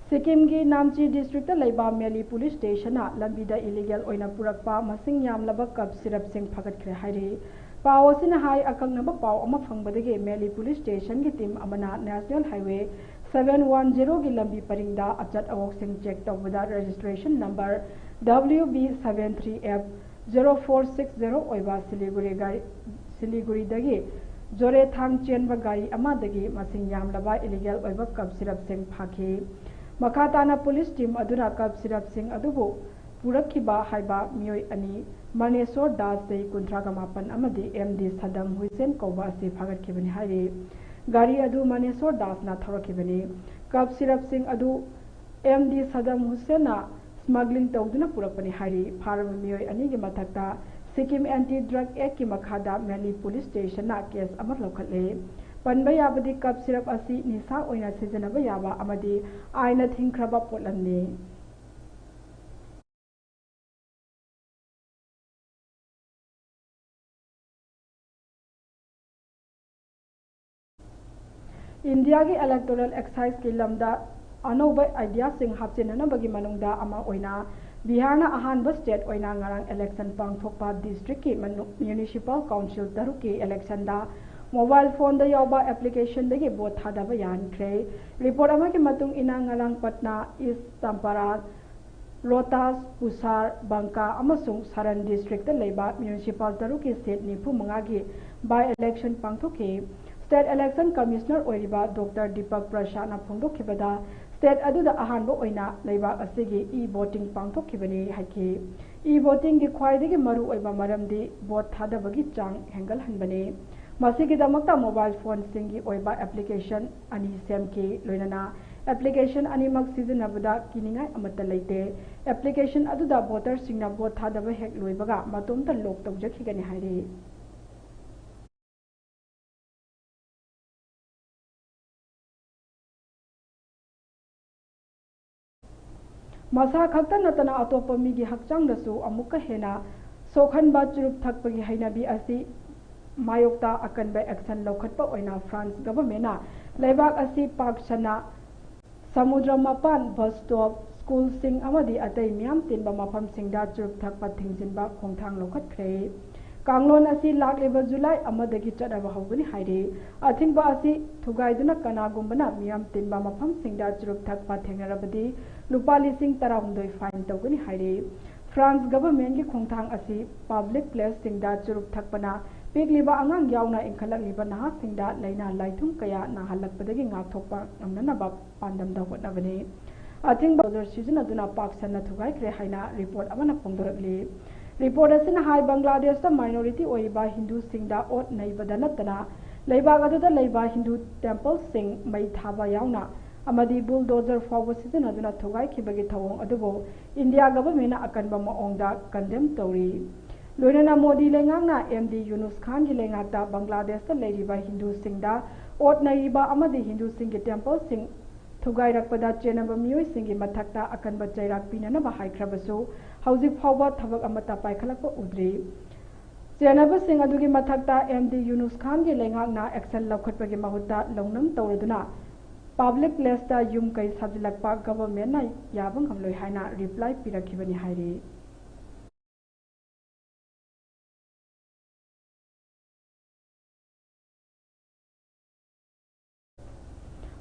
ꯁꯤꯛꯀꯤꯝꯒꯤ ꯅꯥꯝꯆꯤ ꯗꯤꯁꯇ꯭ꯔꯤꯛꯇ ꯂꯩꯕ ꯃꯦꯂꯤ ꯄꯨꯂꯤꯁ ꯁ꯭ꯇꯦꯁꯟꯅ ꯂꯝꯕꯤꯗ ꯏꯂꯤꯒꯦꯜ ꯑꯣꯏꯅ ꯄꯨꯔꯛꯄ ꯃꯁꯤꯡ ꯌꯥꯝꯂꯕ ꯀꯞ ꯁꯤꯔꯞꯁꯤꯡ ꯐꯥꯒꯠꯈ꯭ꯔꯦ ꯍꯥꯏꯔꯤ꯫ ꯄꯥꯎ ꯑꯁꯤꯅ ꯍꯥꯏ, ꯑꯀꯛꯅꯕ ꯄꯥꯎ ꯑꯃ ꯐꯪꯕꯗꯒꯤ ꯃꯦꯂꯤ ꯄꯨꯂꯤꯁ ꯁ꯭ꯇꯦꯁꯟꯒꯤ ꯇꯤꯝ ꯑꯃꯅ ꯅꯦꯁꯅꯦꯜ ꯍꯥꯏꯋꯦ ꯁꯚꯦꯟ ꯋꯥꯟ ꯖꯦꯔꯣꯒꯤ ꯂꯝꯕꯤ ꯄꯔꯤꯡꯗ ꯑꯆꯠ ꯑꯋꯣꯛꯁꯤꯡ ꯆꯦꯛ ꯇꯧꯕꯗ registration number W B seven three F zero four six zero ꯑꯣꯏꯕ ꯁꯤꯂꯤꯒꯨꯔꯤ ꯒꯥꯔꯤ, ꯁꯤꯂꯤꯒꯨꯔꯤꯗꯒꯤ ꯖꯣꯔꯦꯊꯥꯡ ꯆꯦꯟꯕ ꯒꯥꯔꯤ ꯑꯃꯗꯒꯤ ꯃꯁꯤꯡ ꯌꯥꯝꯂꯕ ꯏꯂꯤꯒꯦꯜ ꯑꯣꯏꯕ ꯀꯞ ꯁꯤꯔꯞꯁꯤꯡ ꯐꯥꯈꯤ꯫ ꯃꯈꯥ ꯇꯥꯅ ꯄꯨꯂꯤꯁ ꯇꯤꯝ ꯑꯗꯨꯅ ꯀꯞ ꯁꯤꯔꯞꯁꯤꯡ ꯑꯗꯨꯕꯨ ꯄꯨꯔꯛꯈꯤꯕ ꯍꯥꯏꯕ ꯃꯤꯑꯣꯏ ꯑꯅꯤ, ꯃꯅꯦꯁꯣꯔ ꯗꯥꯁ, ꯆꯍꯤ ꯀꯨꯟꯊ꯭ꯔꯥꯒ ꯃꯥꯄꯟ, ꯑꯃꯗꯤ M D ꯁꯗꯝ ꯍꯨꯏꯁꯦꯟ ꯀꯧꯕ ꯑꯁꯤ ꯐꯥꯒꯠꯈꯤꯕꯅꯤ ꯍꯥꯏꯔꯤ꯫ ꯒꯥꯔꯤ ꯑꯗꯨ ꯃꯅꯦꯁꯣꯔ ꯗꯥꯁꯅ ꯊꯧꯔꯛꯈꯤꯕꯅꯤ꯫ ꯀꯞ ꯁꯤꯔꯞꯁꯤꯡ ꯑꯗꯨ ꯑꯦꯝ ꯗꯤ ꯁꯗꯝ ꯍꯨꯁꯦꯟꯅ ꯁ꯭ꯃꯒ꯭ꯂꯤꯡ ꯇꯧꯗꯨꯅ ꯄꯨꯔꯛꯄꯅꯤ ꯍꯥꯏꯔꯤ꯫ ꯐꯥꯔꯕ ꯃꯤꯑꯣꯏ ꯑꯅꯤꯒꯤ ꯃꯊꯛꯇ ꯁꯤꯛꯀꯤꯝ ꯑꯦꯟꯇꯤ ꯗ꯭ꯔꯒ ꯑꯦꯛꯀꯤ ꯃꯈꯥꯗ ꯃꯦꯂꯤ ꯄꯨꯂꯤꯁ ꯁ꯭ꯇꯦꯁꯟꯅ ꯀꯦꯁ ꯑꯃ ꯂꯧꯈꯠꯂꯦ꯫ ꯄꯟꯕ ꯌꯥꯕꯗꯤ ꯀꯞ ꯁꯤꯔꯞ ꯑꯁꯤ ꯅꯤꯁꯥ ꯑꯣꯏꯅ ꯁꯤꯖꯤꯟꯅꯕ ꯌꯥꯕ ꯑꯃꯗꯤ ꯑꯥꯏꯟꯅ ꯊꯤꯡꯈ꯭ꯔꯕ ꯄꯣꯠꯂꯝꯅꯤ꯫ ꯏꯟꯗꯤꯌꯥꯒꯤ ꯏꯂꯦꯛꯇꯣꯔꯦꯜ ꯑꯦꯛꯁꯥꯏꯖꯀꯤ ꯂꯝꯗ ꯑꯅꯧꯕ ꯑꯥꯏꯗꯤꯌꯥꯁꯤꯡ ꯍꯥꯞꯆꯤꯟꯅꯅꯕꯒꯤ ꯃꯅꯨꯡꯗ ꯑꯃ ꯑꯣꯏꯅ ꯕꯤꯍꯥꯔꯅ ꯑꯍꯥꯟꯕ ꯁ꯭ꯇꯦꯠ ꯑꯣꯏꯅ ꯉꯔꯥꯡ ꯏꯂꯦꯛꯁꯟ ꯄꯥꯡꯊꯣꯛꯄ ꯗꯤꯁꯇ꯭ꯔꯤꯛꯀꯤ ꯃꯅꯨ-, ꯃ꯭ꯌꯨꯅꯤꯁꯤꯄꯥꯜ ꯀꯥꯎꯟꯁꯤꯜ ꯇꯔꯨꯛꯀꯤ ꯏꯂꯦꯛꯁꯟꯗ ꯃꯣꯕꯥꯏꯜ ꯐꯣꯟꯗ ꯌꯥꯎꯕ ꯑꯦꯄ꯭ꯂꯤꯀꯦꯁꯟꯗꯒꯤ ꯚꯣꯠ ꯊꯥꯗꯕ ꯌꯥꯍꯟꯈ꯭ꯔꯦ꯫ ꯔꯤꯄꯣꯔꯠ ꯑꯃꯒꯤ ꯃꯇꯨꯡ ꯏꯟꯅ ꯉꯔꯥꯡ ꯄꯠꯅꯥ, ꯏꯁ ꯆꯝꯄꯥꯔꯥꯟ, ꯔꯣꯍꯇꯥꯁ, ꯄꯨꯁꯥꯔ, ꯕꯪꯀꯥ ꯑꯃꯁꯨꯡ ꯁꯥꯔꯟ ꯗꯤꯁꯇ꯭ꯔꯤꯛꯇ ꯂꯩꯕ ꯃ꯭ꯌꯨꯅꯤꯁꯤꯄꯥꯜ ꯇꯔꯨꯛꯀꯤ ꯁꯤꯠ ꯅꯤꯐꯨ ꯃꯉꯥꯒꯤ ꯕꯥꯏ ꯏꯂꯦꯛꯁꯟ ꯄꯥꯡꯊꯣꯛꯈꯤ꯫ ꯁ꯭ꯇꯦꯠ ꯏꯂꯦꯛꯁꯟ ꯀꯃꯤꯁꯅꯔ ꯑꯣꯏꯔꯤꯕ ꯗꯣꯛꯇꯔ ꯗꯤꯄꯛ ꯄ꯭ꯔꯁꯥꯗꯅ ꯐꯣꯡꯗꯣꯛꯈꯤꯕꯗ, ꯁ꯭ꯇꯦꯠ ꯑꯗꯨꯗ ꯑꯍꯥꯟꯕ ꯑꯣꯏꯅ ꯂꯩꯕꯥꯛ ꯑꯁꯤꯒꯤ ꯏ ꯚꯣꯇꯤꯡ ꯄꯥꯡꯊꯣꯛꯈꯤꯕꯅꯤ ꯍꯥꯏꯈꯤ꯫ ꯏ ꯚꯣꯇꯤꯡꯒꯤ ꯈ꯭ꯋꯥꯏꯗꯒꯤ ꯃꯔꯨꯑꯣꯏꯕ ꯃꯔꯝꯗꯤ ꯚꯣꯠ ꯊꯥꯗꯕꯒꯤ ꯆꯥꯡ ꯍꯦꯟꯒꯠꯍꯟꯕꯅꯤ꯫ ꯃꯁꯤꯒꯤꯗꯃꯛꯇ ꯃꯣꯕꯥꯏꯜ ꯐꯣꯟꯁꯤꯡꯒꯤ ꯑꯣꯏꯕ ꯑꯦꯄ꯭ꯂꯤꯀꯦꯁꯟ ꯑꯅꯤ ꯁꯦꯝꯈꯤ, ꯂꯣꯏꯅꯅ ꯑꯦꯄ꯭ꯂꯤꯀꯦꯁꯟ ꯑꯅꯤꯃꯛ ꯁꯤꯖꯤꯟꯅꯕꯗ ꯀꯤꯅꯤꯡꯉꯥꯏ ꯑꯃꯠꯇ ꯂꯩꯇꯦ꯫ ꯑꯦꯄ꯭ꯂꯤꯀꯦꯁꯟ ꯑꯗꯨꯗ ꯚꯣꯇꯔꯁꯤꯡꯅ ꯚꯣꯠ ꯊꯥꯗꯕ ꯍꯦꯛ ꯂꯣꯏꯕꯒ ꯃꯇꯣꯝꯇ ꯂꯣꯛ ꯇꯧꯖꯈꯤꯒꯅꯤ ꯍꯥꯏꯔꯤ꯫ ꯃꯁꯥ ꯈꯛꯇ ꯅꯠꯇꯅ ꯑꯇꯣꯞꯄ ꯃꯤꯒꯤ ꯍꯛꯆꯥꯡꯗꯁꯨ ꯑꯃꯨꯛꯀ ꯍꯦꯟꯅ ꯁꯣꯛꯍꯟꯕ ꯆꯨꯔꯨꯞ ꯊꯛꯄꯒꯤ ꯍꯩꯅꯕꯤ ꯑꯁꯤ ꯃꯥꯌꯣꯛꯇ ꯑꯀꯟꯕ ꯑꯦꯛꯁꯟ ꯂꯧꯈꯠꯄ ꯑꯣꯏꯅ ꯐ꯭ꯔꯥꯟꯁ ꯒꯚꯔꯟꯃꯦꯟꯅ ꯂꯩꯕꯥꯛ ꯑꯁꯤ ꯄꯥꯛ ꯁꯟꯅ ꯁꯃꯨꯗ꯭ꯔ ꯃꯄꯥꯟ, ꯕꯁ ꯁ꯭ꯇꯣꯞ, ꯁ꯭ꯀꯨꯜꯁꯤꯡ ꯑꯃꯗꯤ ꯑꯇꯩ ꯃꯤꯌꯥꯝ ꯇꯤꯟꯕ ꯃꯐꯝꯁꯤꯡꯗ ꯆꯨꯔꯨꯞ ꯊꯛꯄ ꯊꯤꯡꯖꯤꯟꯕ ꯈꯣꯡꯊꯥꯡ ꯂꯧꯈꯠꯈ꯭ꯔꯦ꯫ ꯀꯥꯡꯂꯣꯟ ꯑꯁꯤ ꯂꯥꯛꯂꯤꯕ ꯖꯨꯂꯥꯏ ꯑꯃꯗꯒꯤ ꯆꯠꯅꯕ ꯍꯧꯒꯅꯤ ꯍꯥꯏꯔꯤ꯫ ꯑꯊꯤꯡꯕ ꯑꯁꯤ ꯊꯨꯒꯥꯏꯗꯨꯅ ꯀꯅꯥꯒꯨꯝꯕꯅ ꯃꯤꯌꯥꯝ ꯇꯤꯟꯕ ꯃꯐꯝꯁꯤꯡꯗ ꯆꯨꯔꯨꯞ ꯊꯛꯄ ꯊꯦꯡꯅꯔꯕꯗꯤ ꯂꯨꯄꯥ ꯂꯤꯁꯤꯡ ꯇꯔꯥꯍꯨꯝꯗꯣꯏ ꯐꯥꯏꯟ ꯇꯧꯒꯅꯤ ꯍꯥꯏꯔꯤ꯫ ꯐ꯭ꯔꯥꯟꯁ ꯒꯚꯔꯟꯃꯦꯟꯠꯀꯤ ꯈꯣꯡꯊꯥꯡ ꯑꯁꯤ ꯄꯕ꯭ꯂꯤꯛ ꯄ꯭ꯂꯦꯁꯁꯤꯡꯗ ꯆꯨꯔꯨꯞ ꯊꯛꯄꯅ ꯄꯤꯛꯂꯤꯕ ꯑꯉꯥꯡ ꯌꯥꯎꯅ ꯏꯟꯈꯠꯂꯛꯂꯤꯕ ꯅꯍꯥꯁꯤꯡꯗ ꯂꯥꯏꯅꯥ ꯂꯥꯏꯊꯨꯡ ꯀꯌꯥ ꯅꯥꯍꯜꯂꯛꯄꯗꯒꯤ ꯉꯥꯛꯊꯣꯛꯄ ꯉꯝꯅꯅꯕ ꯄꯥꯟꯗꯝꯗ ꯍꯣꯠꯅꯕꯅꯤ꯫ ꯑꯊꯤꯡꯕ ꯗꯣꯂꯔ ꯁꯤꯖꯤꯟꯅꯗꯨꯅ ꯄꯥꯛ ꯁꯟꯅ ꯊꯨꯒꯥꯏꯈ꯭ꯔꯦ ꯍꯥꯏꯅ ꯔꯤꯄꯣꯔꯠ ꯑꯃꯅ ꯐꯣꯡꯗꯣꯔꯛꯂꯤ꯫ ꯔꯤꯄꯣꯔꯠ ꯑꯁꯤꯅ ꯍꯥꯏ, ꯕꯪꯒ꯭ꯂꯥꯗꯦꯁꯇ ꯃꯥꯏꯅꯣꯔꯤꯇꯤ ꯑꯣꯏꯔꯤꯕ ꯍꯤꯟꯗꯨꯁꯤꯡꯗ ꯑꯣꯠ ꯅꯩꯕꯗ ꯅꯠꯇꯅ ꯂꯩꯕꯥꯛ ꯑꯗꯨꯗ ꯂꯩꯕ ꯍꯤꯟꯗꯨ ꯇꯦꯝꯄꯜꯁꯤꯡ ꯃꯩ ꯊꯥꯕ ꯌꯥꯎꯅ ꯑꯃꯗꯤ ꯕꯨꯜꯗꯣꯖꯔ ꯐꯥꯎꯕ ꯁꯤꯖꯤꯟꯅꯗꯨꯅ ꯊꯨꯒꯥꯏꯈꯤꯕꯒꯤ ꯊꯧꯑꯣꯡ ꯑꯗꯨꯕꯨ ꯏꯟꯗꯤꯌꯥ ꯒꯚꯔꯟꯃꯦꯟꯠꯅ ꯑꯀꯟꯕ ꯃꯑꯣꯡꯗ ꯀꯟꯗꯦꯝ ꯇꯧꯔꯤ꯫ ꯂꯣꯏꯅꯅ ꯃꯣꯗꯤ ꯂꯩꯉꯥꯛꯅ ꯑꯦꯝ ꯗꯤ ꯌꯨꯅꯨꯁ ꯈꯥꯟꯒꯤ ꯂꯩꯉꯥꯛꯇ ꯕꯪꯒ꯭ꯂꯥꯗꯦꯁꯇ ꯂꯩꯔꯤꯕ ꯍꯤꯟꯗꯨꯁꯤꯡꯗ ꯑꯣꯠ ꯅꯩꯔꯤꯕ ꯑꯃꯗꯤ ꯍꯤꯟꯗꯨꯁꯤꯡꯒꯤ ꯇꯦꯝꯄꯜꯁꯤꯡ ꯊꯨꯒꯥꯏꯔꯛꯄꯗ ꯆꯦꯟꯅꯕ ꯃꯤꯑꯣꯏꯁꯤꯡꯒꯤ ꯃꯊꯛꯇ ꯑꯀꯟꯕ ꯆꯩꯔꯥꯛ ꯄꯤꯅꯅꯕ ꯍꯥꯏꯈ꯭ꯔꯕꯁꯨ ꯍꯧꯖꯤꯛ ꯐꯥꯎꯕ ꯊꯕꯛ ꯑꯃꯠꯇ ꯄꯥꯏꯈꯠꯂꯛꯄ ꯎꯗ꯭ꯔꯤ꯫ ꯆꯦꯟꯅꯕꯁꯤꯡ ꯑꯗꯨꯒꯤ ꯃꯊꯛꯇ ꯑꯦꯝ ꯗꯤ ꯌꯨꯅꯨꯁ ꯈꯥꯟꯒꯤ ꯂꯩꯉꯥꯛꯅ ꯑꯦꯛꯁꯟ ꯂꯧꯈꯠꯄꯒꯤ ꯃꯍꯨꯠꯇ ꯂꯧꯅꯝ ꯇꯧꯔꯗꯨꯅ ꯄꯕ꯭ꯂꯤꯛ ꯄ꯭ꯂꯦꯁꯇ ꯌꯨꯝ ꯀꯩ ꯁꯥꯖꯤꯜꯂꯛꯄ ꯒꯚꯔꯟꯃꯦꯟꯠꯅ ꯌꯥꯕ ꯉꯝꯂꯣꯏ ꯍꯥꯏꯅ ꯔꯤꯄ꯭ꯂꯥꯏ ꯄꯤꯔꯛꯈꯤꯕꯅꯤ ꯍꯥꯏꯔꯤ꯫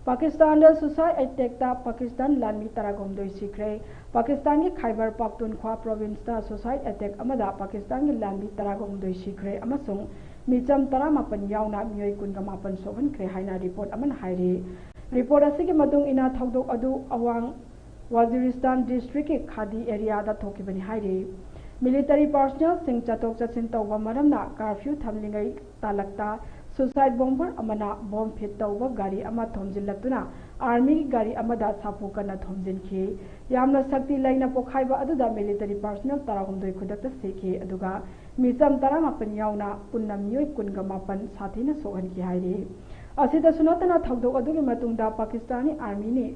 ꯄꯥꯀꯤꯁꯇꯥꯟꯗ ꯁꯨꯁꯥꯏꯗ ꯑꯦꯇꯦꯛꯇ ꯄꯥꯀꯤꯁꯇꯥꯟ ꯂꯥꯟꯃꯤ ꯇꯔꯥꯍꯨꯝꯗꯣꯏ ꯁꯤꯈ꯭ꯔꯦ꯫ ꯄꯥꯀꯤꯁꯇꯥꯟꯒꯤ ꯈꯥꯏꯕꯔ ꯄꯥꯛꯇꯨꯟꯈ꯭ꯋꯥ ꯄ꯭ꯔꯣꯚꯤꯟꯁꯇ ꯁꯨꯁꯥꯏꯗ ꯑꯦꯇꯦꯛ ꯑꯃꯗ ꯄꯥꯀꯤꯁꯇꯥꯟꯒꯤ ꯂꯥꯟꯃꯤ ꯇꯔꯥꯍꯨꯝꯗꯣꯏ ꯁꯤꯈ꯭ꯔꯦ ꯑꯃꯁꯨꯡ ꯃꯤꯆꯝ ꯇꯔꯥꯃꯥꯄꯟ ꯌꯥꯎꯅ ꯃꯤꯑꯣꯏ ꯀꯨꯟꯒ ꯃꯥꯄꯟ ꯁꯣꯛꯍꯟꯈ꯭ꯔꯦ ꯍꯥꯏꯅ ꯔꯤꯄꯣꯔꯠ ꯑꯃꯅ ꯍꯥꯏꯔꯤ꯫ ꯔꯤꯄꯣꯔꯠ ꯑꯁꯤꯒꯤ ꯃꯇꯨꯡ ꯏꯟꯅ ꯊꯧꯗꯣꯛ ꯑꯗꯨ ꯑꯋꯥꯡ ꯋꯥꯖꯤꯔꯤꯁꯇꯥꯟ ꯗꯤꯁꯇ꯭ꯔꯤꯛꯀꯤ ꯈꯥꯗꯤ ꯑꯦꯔꯤꯌꯥꯗ ꯊꯣꯛꯈꯤꯕꯅꯤ ꯍꯥꯏꯔꯤ꯫ ꯃꯤꯂꯤꯇꯔꯤ ꯄꯥꯔꯁꯣꯅꯦꯜꯁꯤꯡ ꯆꯠꯊꯣꯛ ꯆꯠꯁꯤꯟ ꯇꯧꯕ ꯃꯔꯝꯅ ꯀꯥꯔꯐ꯭ꯌꯨ ꯊꯝꯂꯤꯉꯩ ꯇꯥꯂꯛꯇ ꯁꯨꯁꯥꯏꯗ ꯕꯣꯝꯕꯔ ꯑꯃꯅ ꯕꯣꯝ ꯐꯤꯠ ꯇꯧꯕ ꯒꯥꯔꯤ ꯑꯃ ꯊꯣꯝꯖꯤꯜꯂꯛꯇꯨꯅ ꯑꯥꯔꯃꯤꯒꯤ ꯒꯥꯔꯤ ꯑꯃꯗ ꯁꯥꯐꯨ ꯀꯟꯅ ꯊꯣꯝꯖꯤꯟꯈꯤ꯫ ꯌꯥꯝꯅ ꯁꯛꯇꯤ ꯂꯩꯅ ꯄꯣꯈꯥꯏꯕ ꯑꯗꯨꯗ ꯃꯤꯂꯤꯇꯔꯤ ꯄꯥꯔꯁꯣꯅꯦꯜ ꯇꯔꯥꯍꯨꯝꯗꯣꯏ ꯈꯨꯗꯛꯇ ꯁꯤꯈꯤ, ꯑꯗꯨꯒ ꯃꯤꯆꯝ ꯇꯔꯥꯃꯥꯄꯟ ꯌꯥꯎꯅ ꯄꯨꯟꯅ ꯃꯤꯑꯣꯏ ꯀꯨꯟꯒ ꯃꯥꯄꯟ ꯁꯥꯊꯤꯅ ꯁꯣꯛꯍꯟꯈꯤ ꯍꯥꯏꯔꯤ꯫ ꯑꯁꯤꯗꯁꯨ ꯅꯠꯇꯅ ꯊꯧꯗꯣꯛ ꯑꯗꯨꯒꯤ ꯃꯇꯨꯡꯗ ꯄꯥꯀꯤꯁꯇꯥꯅꯤ ꯑꯥꯔꯃꯤꯅꯤ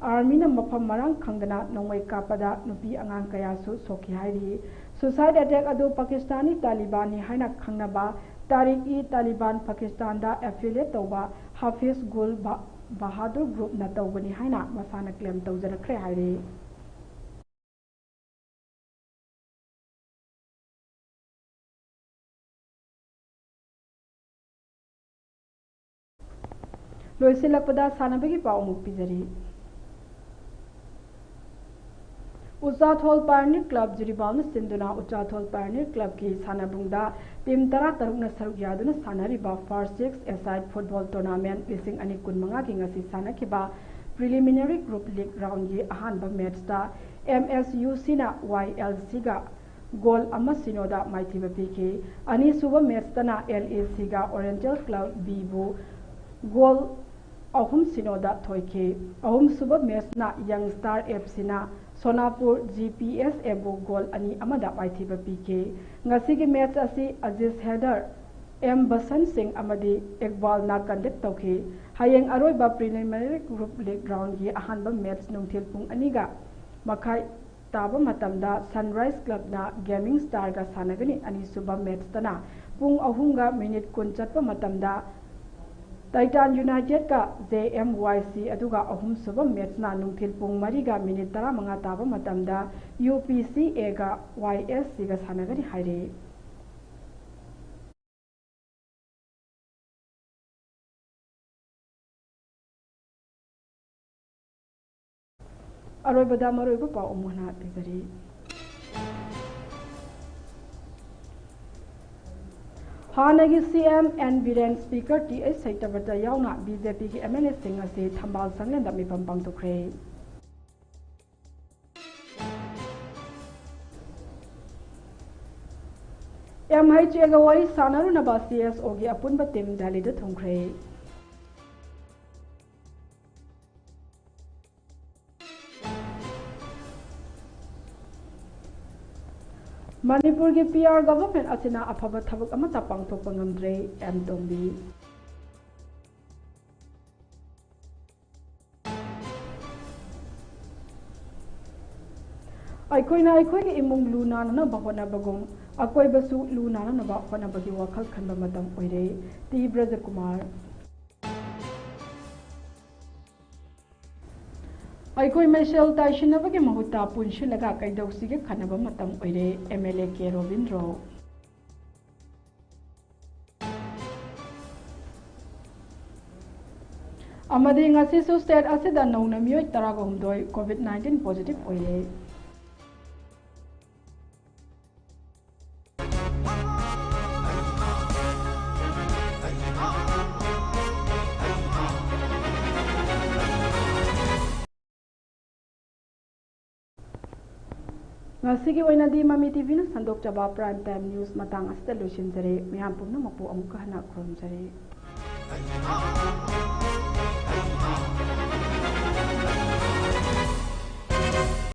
ꯑꯥꯔꯃꯤꯅ ꯃꯐꯝ ꯃꯔꯥꯡ ꯈꯪꯗꯅ ꯅꯣꯡꯃꯩ ꯀꯥꯞꯄꯗ ꯅꯨꯄꯤ ꯑꯉꯥꯡ ꯀꯌꯥꯁꯨ ꯁꯣꯛꯈꯤ ꯍꯥꯏꯔꯤ꯫ ꯁꯨꯁꯥꯏꯗ ꯑꯦꯇꯦꯛ ꯑꯗꯨ ꯄꯥꯀꯤꯁꯇꯥꯅꯤ ꯇꯥꯂꯤꯕꯥꯟꯅꯤ ꯍꯥꯏꯅ ꯈꯪꯅꯕ ꯇꯥꯔꯤꯛ ꯏ ꯇꯥꯂꯤꯕꯥꯟ ꯄꯥꯀꯤꯁꯇꯥꯟꯗ ꯑꯦꯐꯤꯂꯤꯌꯦꯠ ꯇꯧꯕ ꯍꯥꯐꯤꯖ ꯒꯨꯜ ꯕ-, ꯕꯍꯥꯗꯨꯔ ꯒ꯭ꯔꯨꯞꯅ ꯇꯧꯕꯅꯤ ꯍꯥꯏꯅ ꯃꯁꯥꯅ ꯀ꯭ꯂꯦꯝ ꯇꯧꯖꯔꯛꯈ꯭ꯔꯦ ꯍꯥꯏꯔꯤ꯫ ꯂꯣꯏꯁꯤꯜꯂꯛꯄꯗ ꯁꯥꯟꯅꯕꯒꯤ ꯄꯥꯎ ꯑꯃꯨꯛ ꯄꯤꯖꯔꯤ꯫ ꯎꯆꯥꯊꯣꯜ ꯄꯥꯏꯑꯣꯅꯤꯌꯔ ꯀ꯭ꯂꯕ ꯖꯤꯔꯤꯕꯥꯝꯅ ꯁꯤꯟꯗꯨꯅ ꯎꯆꯥꯊꯣꯜ ꯄꯥꯏꯑꯣꯅꯤꯌꯔ ꯀ꯭ꯂꯕꯀꯤ ꯁꯥꯟꯅꯕꯨꯡꯗ ꯇꯤꯝ ꯇꯔꯥꯇꯔꯨꯛꯅ ꯁꯔꯨꯛ ꯌꯥꯗꯨꯅ ꯁꯥꯟꯅꯔꯤꯕ ꯐꯥꯔꯁ ꯁꯤꯛꯁ ꯑꯦꯁꯥꯏꯠ ꯐꯨꯠꯕꯣꯜ ꯇꯣꯔꯅꯥꯃꯦꯟꯠ ꯂꯤꯁꯤꯡ ꯑꯅꯤ ꯀꯨꯟꯃꯉꯥꯒꯤ ꯉꯁꯤ ꯁꯥꯟꯅꯈꯤꯕ ꯄ꯭ꯔꯤꯂꯤꯃꯤꯅꯔꯤ ꯒ꯭ꯔꯨꯞ ꯂꯤꯒ ꯔꯥꯎꯟꯒꯤ ꯑꯍꯥꯟꯕ ꯃꯦꯠꯆꯇ ꯑꯦꯝ ꯑꯦꯁ ꯌꯨ ꯁꯤꯅ ꯋꯥꯏ ꯑꯦꯜ ꯁꯤꯒ ꯒꯣꯜ ꯑꯃ ꯁꯤꯅꯣꯗ ꯃꯥꯏꯊꯤꯕ ꯄꯤꯈꯤ꯫ ꯑꯅꯤꯁꯨꯕ ꯃꯦꯠꯁꯇꯅ ꯑꯦꯜ ꯑꯦ ꯁꯤꯒ ꯑꯣꯔꯤꯌꯦꯟꯇꯦꯜ ꯀ꯭ꯂꯕ ꯕꯤꯕꯨ ꯒꯣꯜ ꯑꯍꯨꯝ ꯁꯤꯅꯣꯗ ꯊꯣꯏꯈꯤ꯫ ꯑꯍꯨꯝꯁꯨꯕ ꯃꯦꯠꯁꯅ ꯌꯪ ꯁ꯭ꯇꯥꯔ ꯑꯦꯐ ꯁꯤꯅ ꯁꯣꯅꯥꯄꯨꯔ ꯖꯤ ꯄꯤ ꯑꯦꯁ ꯑꯦꯕꯨ ꯒꯣꯜ ꯑꯅꯤ ꯑꯃꯗ ꯃꯥꯏꯊꯤꯕ ꯄꯤꯈꯤ꯫ ꯉꯁꯤꯒꯤ ꯃꯦꯠꯁ ꯑꯁꯤ ꯑꯖꯤꯁ ꯍꯦꯗꯔ, ꯑꯦꯝ ꯕꯁꯟ ꯁꯤꯡ ꯑꯃꯗꯤ ꯏꯛꯕꯥꯜꯅ ꯀꯟꯗꯛ ꯇꯧꯈꯤ꯫ ꯍꯌꯦꯡ ꯑꯔꯣꯏꯕ ꯄ꯭ꯔꯤꯂꯤꯃꯤꯅꯔꯤ ꯒ꯭ꯔꯨꯞ ꯂꯤꯒ ꯔꯥꯎꯟꯒꯤ ꯑꯍꯥꯟꯕ ꯃꯦꯠꯁ ꯅꯨꯡꯊꯤꯜ ꯄꯨꯡ ꯑꯅꯤꯒ ꯃꯈꯥꯏ ꯇꯥꯕ ꯃꯇꯝꯗ ꯁꯟꯔꯥꯏꯖ ꯀ꯭ꯂꯕꯅ ꯒꯦꯃꯤꯡ ꯁ꯭ꯇꯥꯔꯒ ꯁꯥꯟꯅꯒꯅꯤ꯫ ꯑꯅꯤꯁꯨꯕ ꯃꯦꯠꯁꯇꯅ ꯄꯨꯡ ꯑꯍꯨꯝꯒ ꯃꯤꯅꯤꯠ ꯀꯨꯟ ꯆꯠꯄ ꯃꯇꯝꯗ ꯇꯥꯏꯇꯥꯟ ꯌꯨꯅꯥꯏꯇꯦꯗꯀ ꯖꯦ ꯑꯦꯝ ꯋꯥꯏ ꯁꯤ, ꯑꯗꯨꯒ ꯑꯍꯨꯝꯁꯨꯕ ꯃꯦꯠꯁꯅ ꯅꯨꯡꯊꯤꯜ ꯄꯨꯡ ꯃꯔꯤꯒ ꯃꯤꯅꯤꯠ ꯇꯔꯥꯃꯉꯥ ꯇꯥꯕ ꯃꯇꯝꯗ ꯌꯨ ꯄꯤ ꯁꯤ ꯑꯦꯒ ꯋꯥꯏ ꯑꯦꯁ ꯁꯤꯒ ꯁꯥꯟꯅꯒꯅꯤ ꯍꯥꯏꯔꯤ꯫ ꯑꯔꯣꯏꯕꯗ ꯃꯔꯨꯑꯣꯏꯕ ꯄꯥꯎ ꯑꯃꯨꯛ ꯍꯟꯅ ꯄꯤꯖꯔꯤ꯫ ꯍꯥꯟꯅꯒꯤ C M N Biren, speaker T H Satyabrata ꯌꯥꯎꯅ ꯕꯤ ꯖꯦ ꯄꯤꯒꯤ ꯑꯦꯝ ꯑꯦꯜ ꯑꯦꯁꯤꯡ ꯑꯁꯤ ꯊꯝꯕꯥꯜ ꯁꯪꯂꯦꯟꯗ ꯃꯤꯐꯝ ꯄꯥꯡꯊꯣꯛꯈ꯭ꯔꯦ꯫ ꯑꯦꯝ ꯑꯩꯆ ꯑꯦꯒ ꯋꯥꯔꯤ ꯁꯥꯟꯅꯔꯨꯅꯕ ꯁꯤ ꯑꯦꯁ ꯑꯣꯒꯤ ꯑꯄꯨꯟꯕ ꯇꯤꯝ ꯗꯦꯜꯂꯤꯗ ꯊꯨꯡꯈ꯭ꯔꯦ꯫ ꯃꯅꯤꯄꯨꯔꯒꯤ ꯄꯤ ꯑꯥꯔ ꯒꯚꯔꯟꯃꯦꯟꯠ ꯑꯁꯤꯅ ꯑꯐꯕ ꯊꯕꯛ ꯑꯃꯠꯇ ꯄꯥꯡꯊꯣꯛꯄ ꯉꯝꯗ꯭ꯔꯦ, ꯑꯦꯝ ꯇꯣꯝꯕꯤ꯫ ꯑꯩꯈꯣꯏꯅ ꯑꯩꯈꯣꯏꯒꯤ ꯏꯃꯨꯡ ꯂꯨ ꯅꯥꯟꯅꯅꯕ ꯍꯣꯠꯅꯕꯒꯨꯝ, ꯑꯀꯣꯏꯕꯁꯨ ꯂꯨ ꯅꯥꯟꯅꯅꯕ ꯍꯣꯠꯅꯕꯒꯤ ꯋꯥꯈꯜ ꯈꯟꯕ ꯃꯇꯝ ꯑꯣꯏꯔꯦ꯫ ꯇꯤ ꯕ꯭ꯔꯖꯀꯨꯃꯥꯔ꯫ ꯑꯩꯈꯣꯏ ꯃꯁꯦꯜ ꯇꯥꯏꯁꯤꯟꯅꯕꯒꯤ ꯃꯍꯨꯠꯇ ꯄꯨꯟꯁꯤꯜꯂꯒ ꯀꯩꯗꯧꯁꯤꯒꯦ ꯈꯟꯅꯕ ꯃꯇꯝ ꯑꯣꯏꯔꯦ, M L A K Robindro. ꯑꯃꯗꯤ ꯉꯁꯤꯁꯨ ꯁ꯭ꯇꯦꯠ ꯑꯁꯤꯗ ꯅꯧꯅ ꯃꯤꯑꯣꯏ ꯇꯔꯥꯒ ꯍꯨꯝꯗꯣꯏ ꯀꯣꯚꯤꯗ ꯅꯥꯏꯟꯇꯤꯟ ꯄꯣꯖꯤꯇꯤꯚ ꯑꯣꯏꯔꯦ꯫ ꯉꯁꯤꯒꯤ ꯑꯣꯏꯅꯗꯤ ꯃꯃꯤ ꯇꯤꯚꯤꯅ ꯁꯟꯗꯣꯛꯆꯕ Prime Time News ꯃꯇꯥꯡ ꯑꯁꯤꯗ ꯂꯣꯏꯁꯤꯟꯖꯔꯦ꯫ ꯃꯌꯥꯝ ꯄꯨꯝꯅꯃꯛꯄꯨ ꯑꯃꯨꯛꯀ ꯍꯟꯅ ꯈꯨꯔꯨꯝꯖꯔꯤ꯫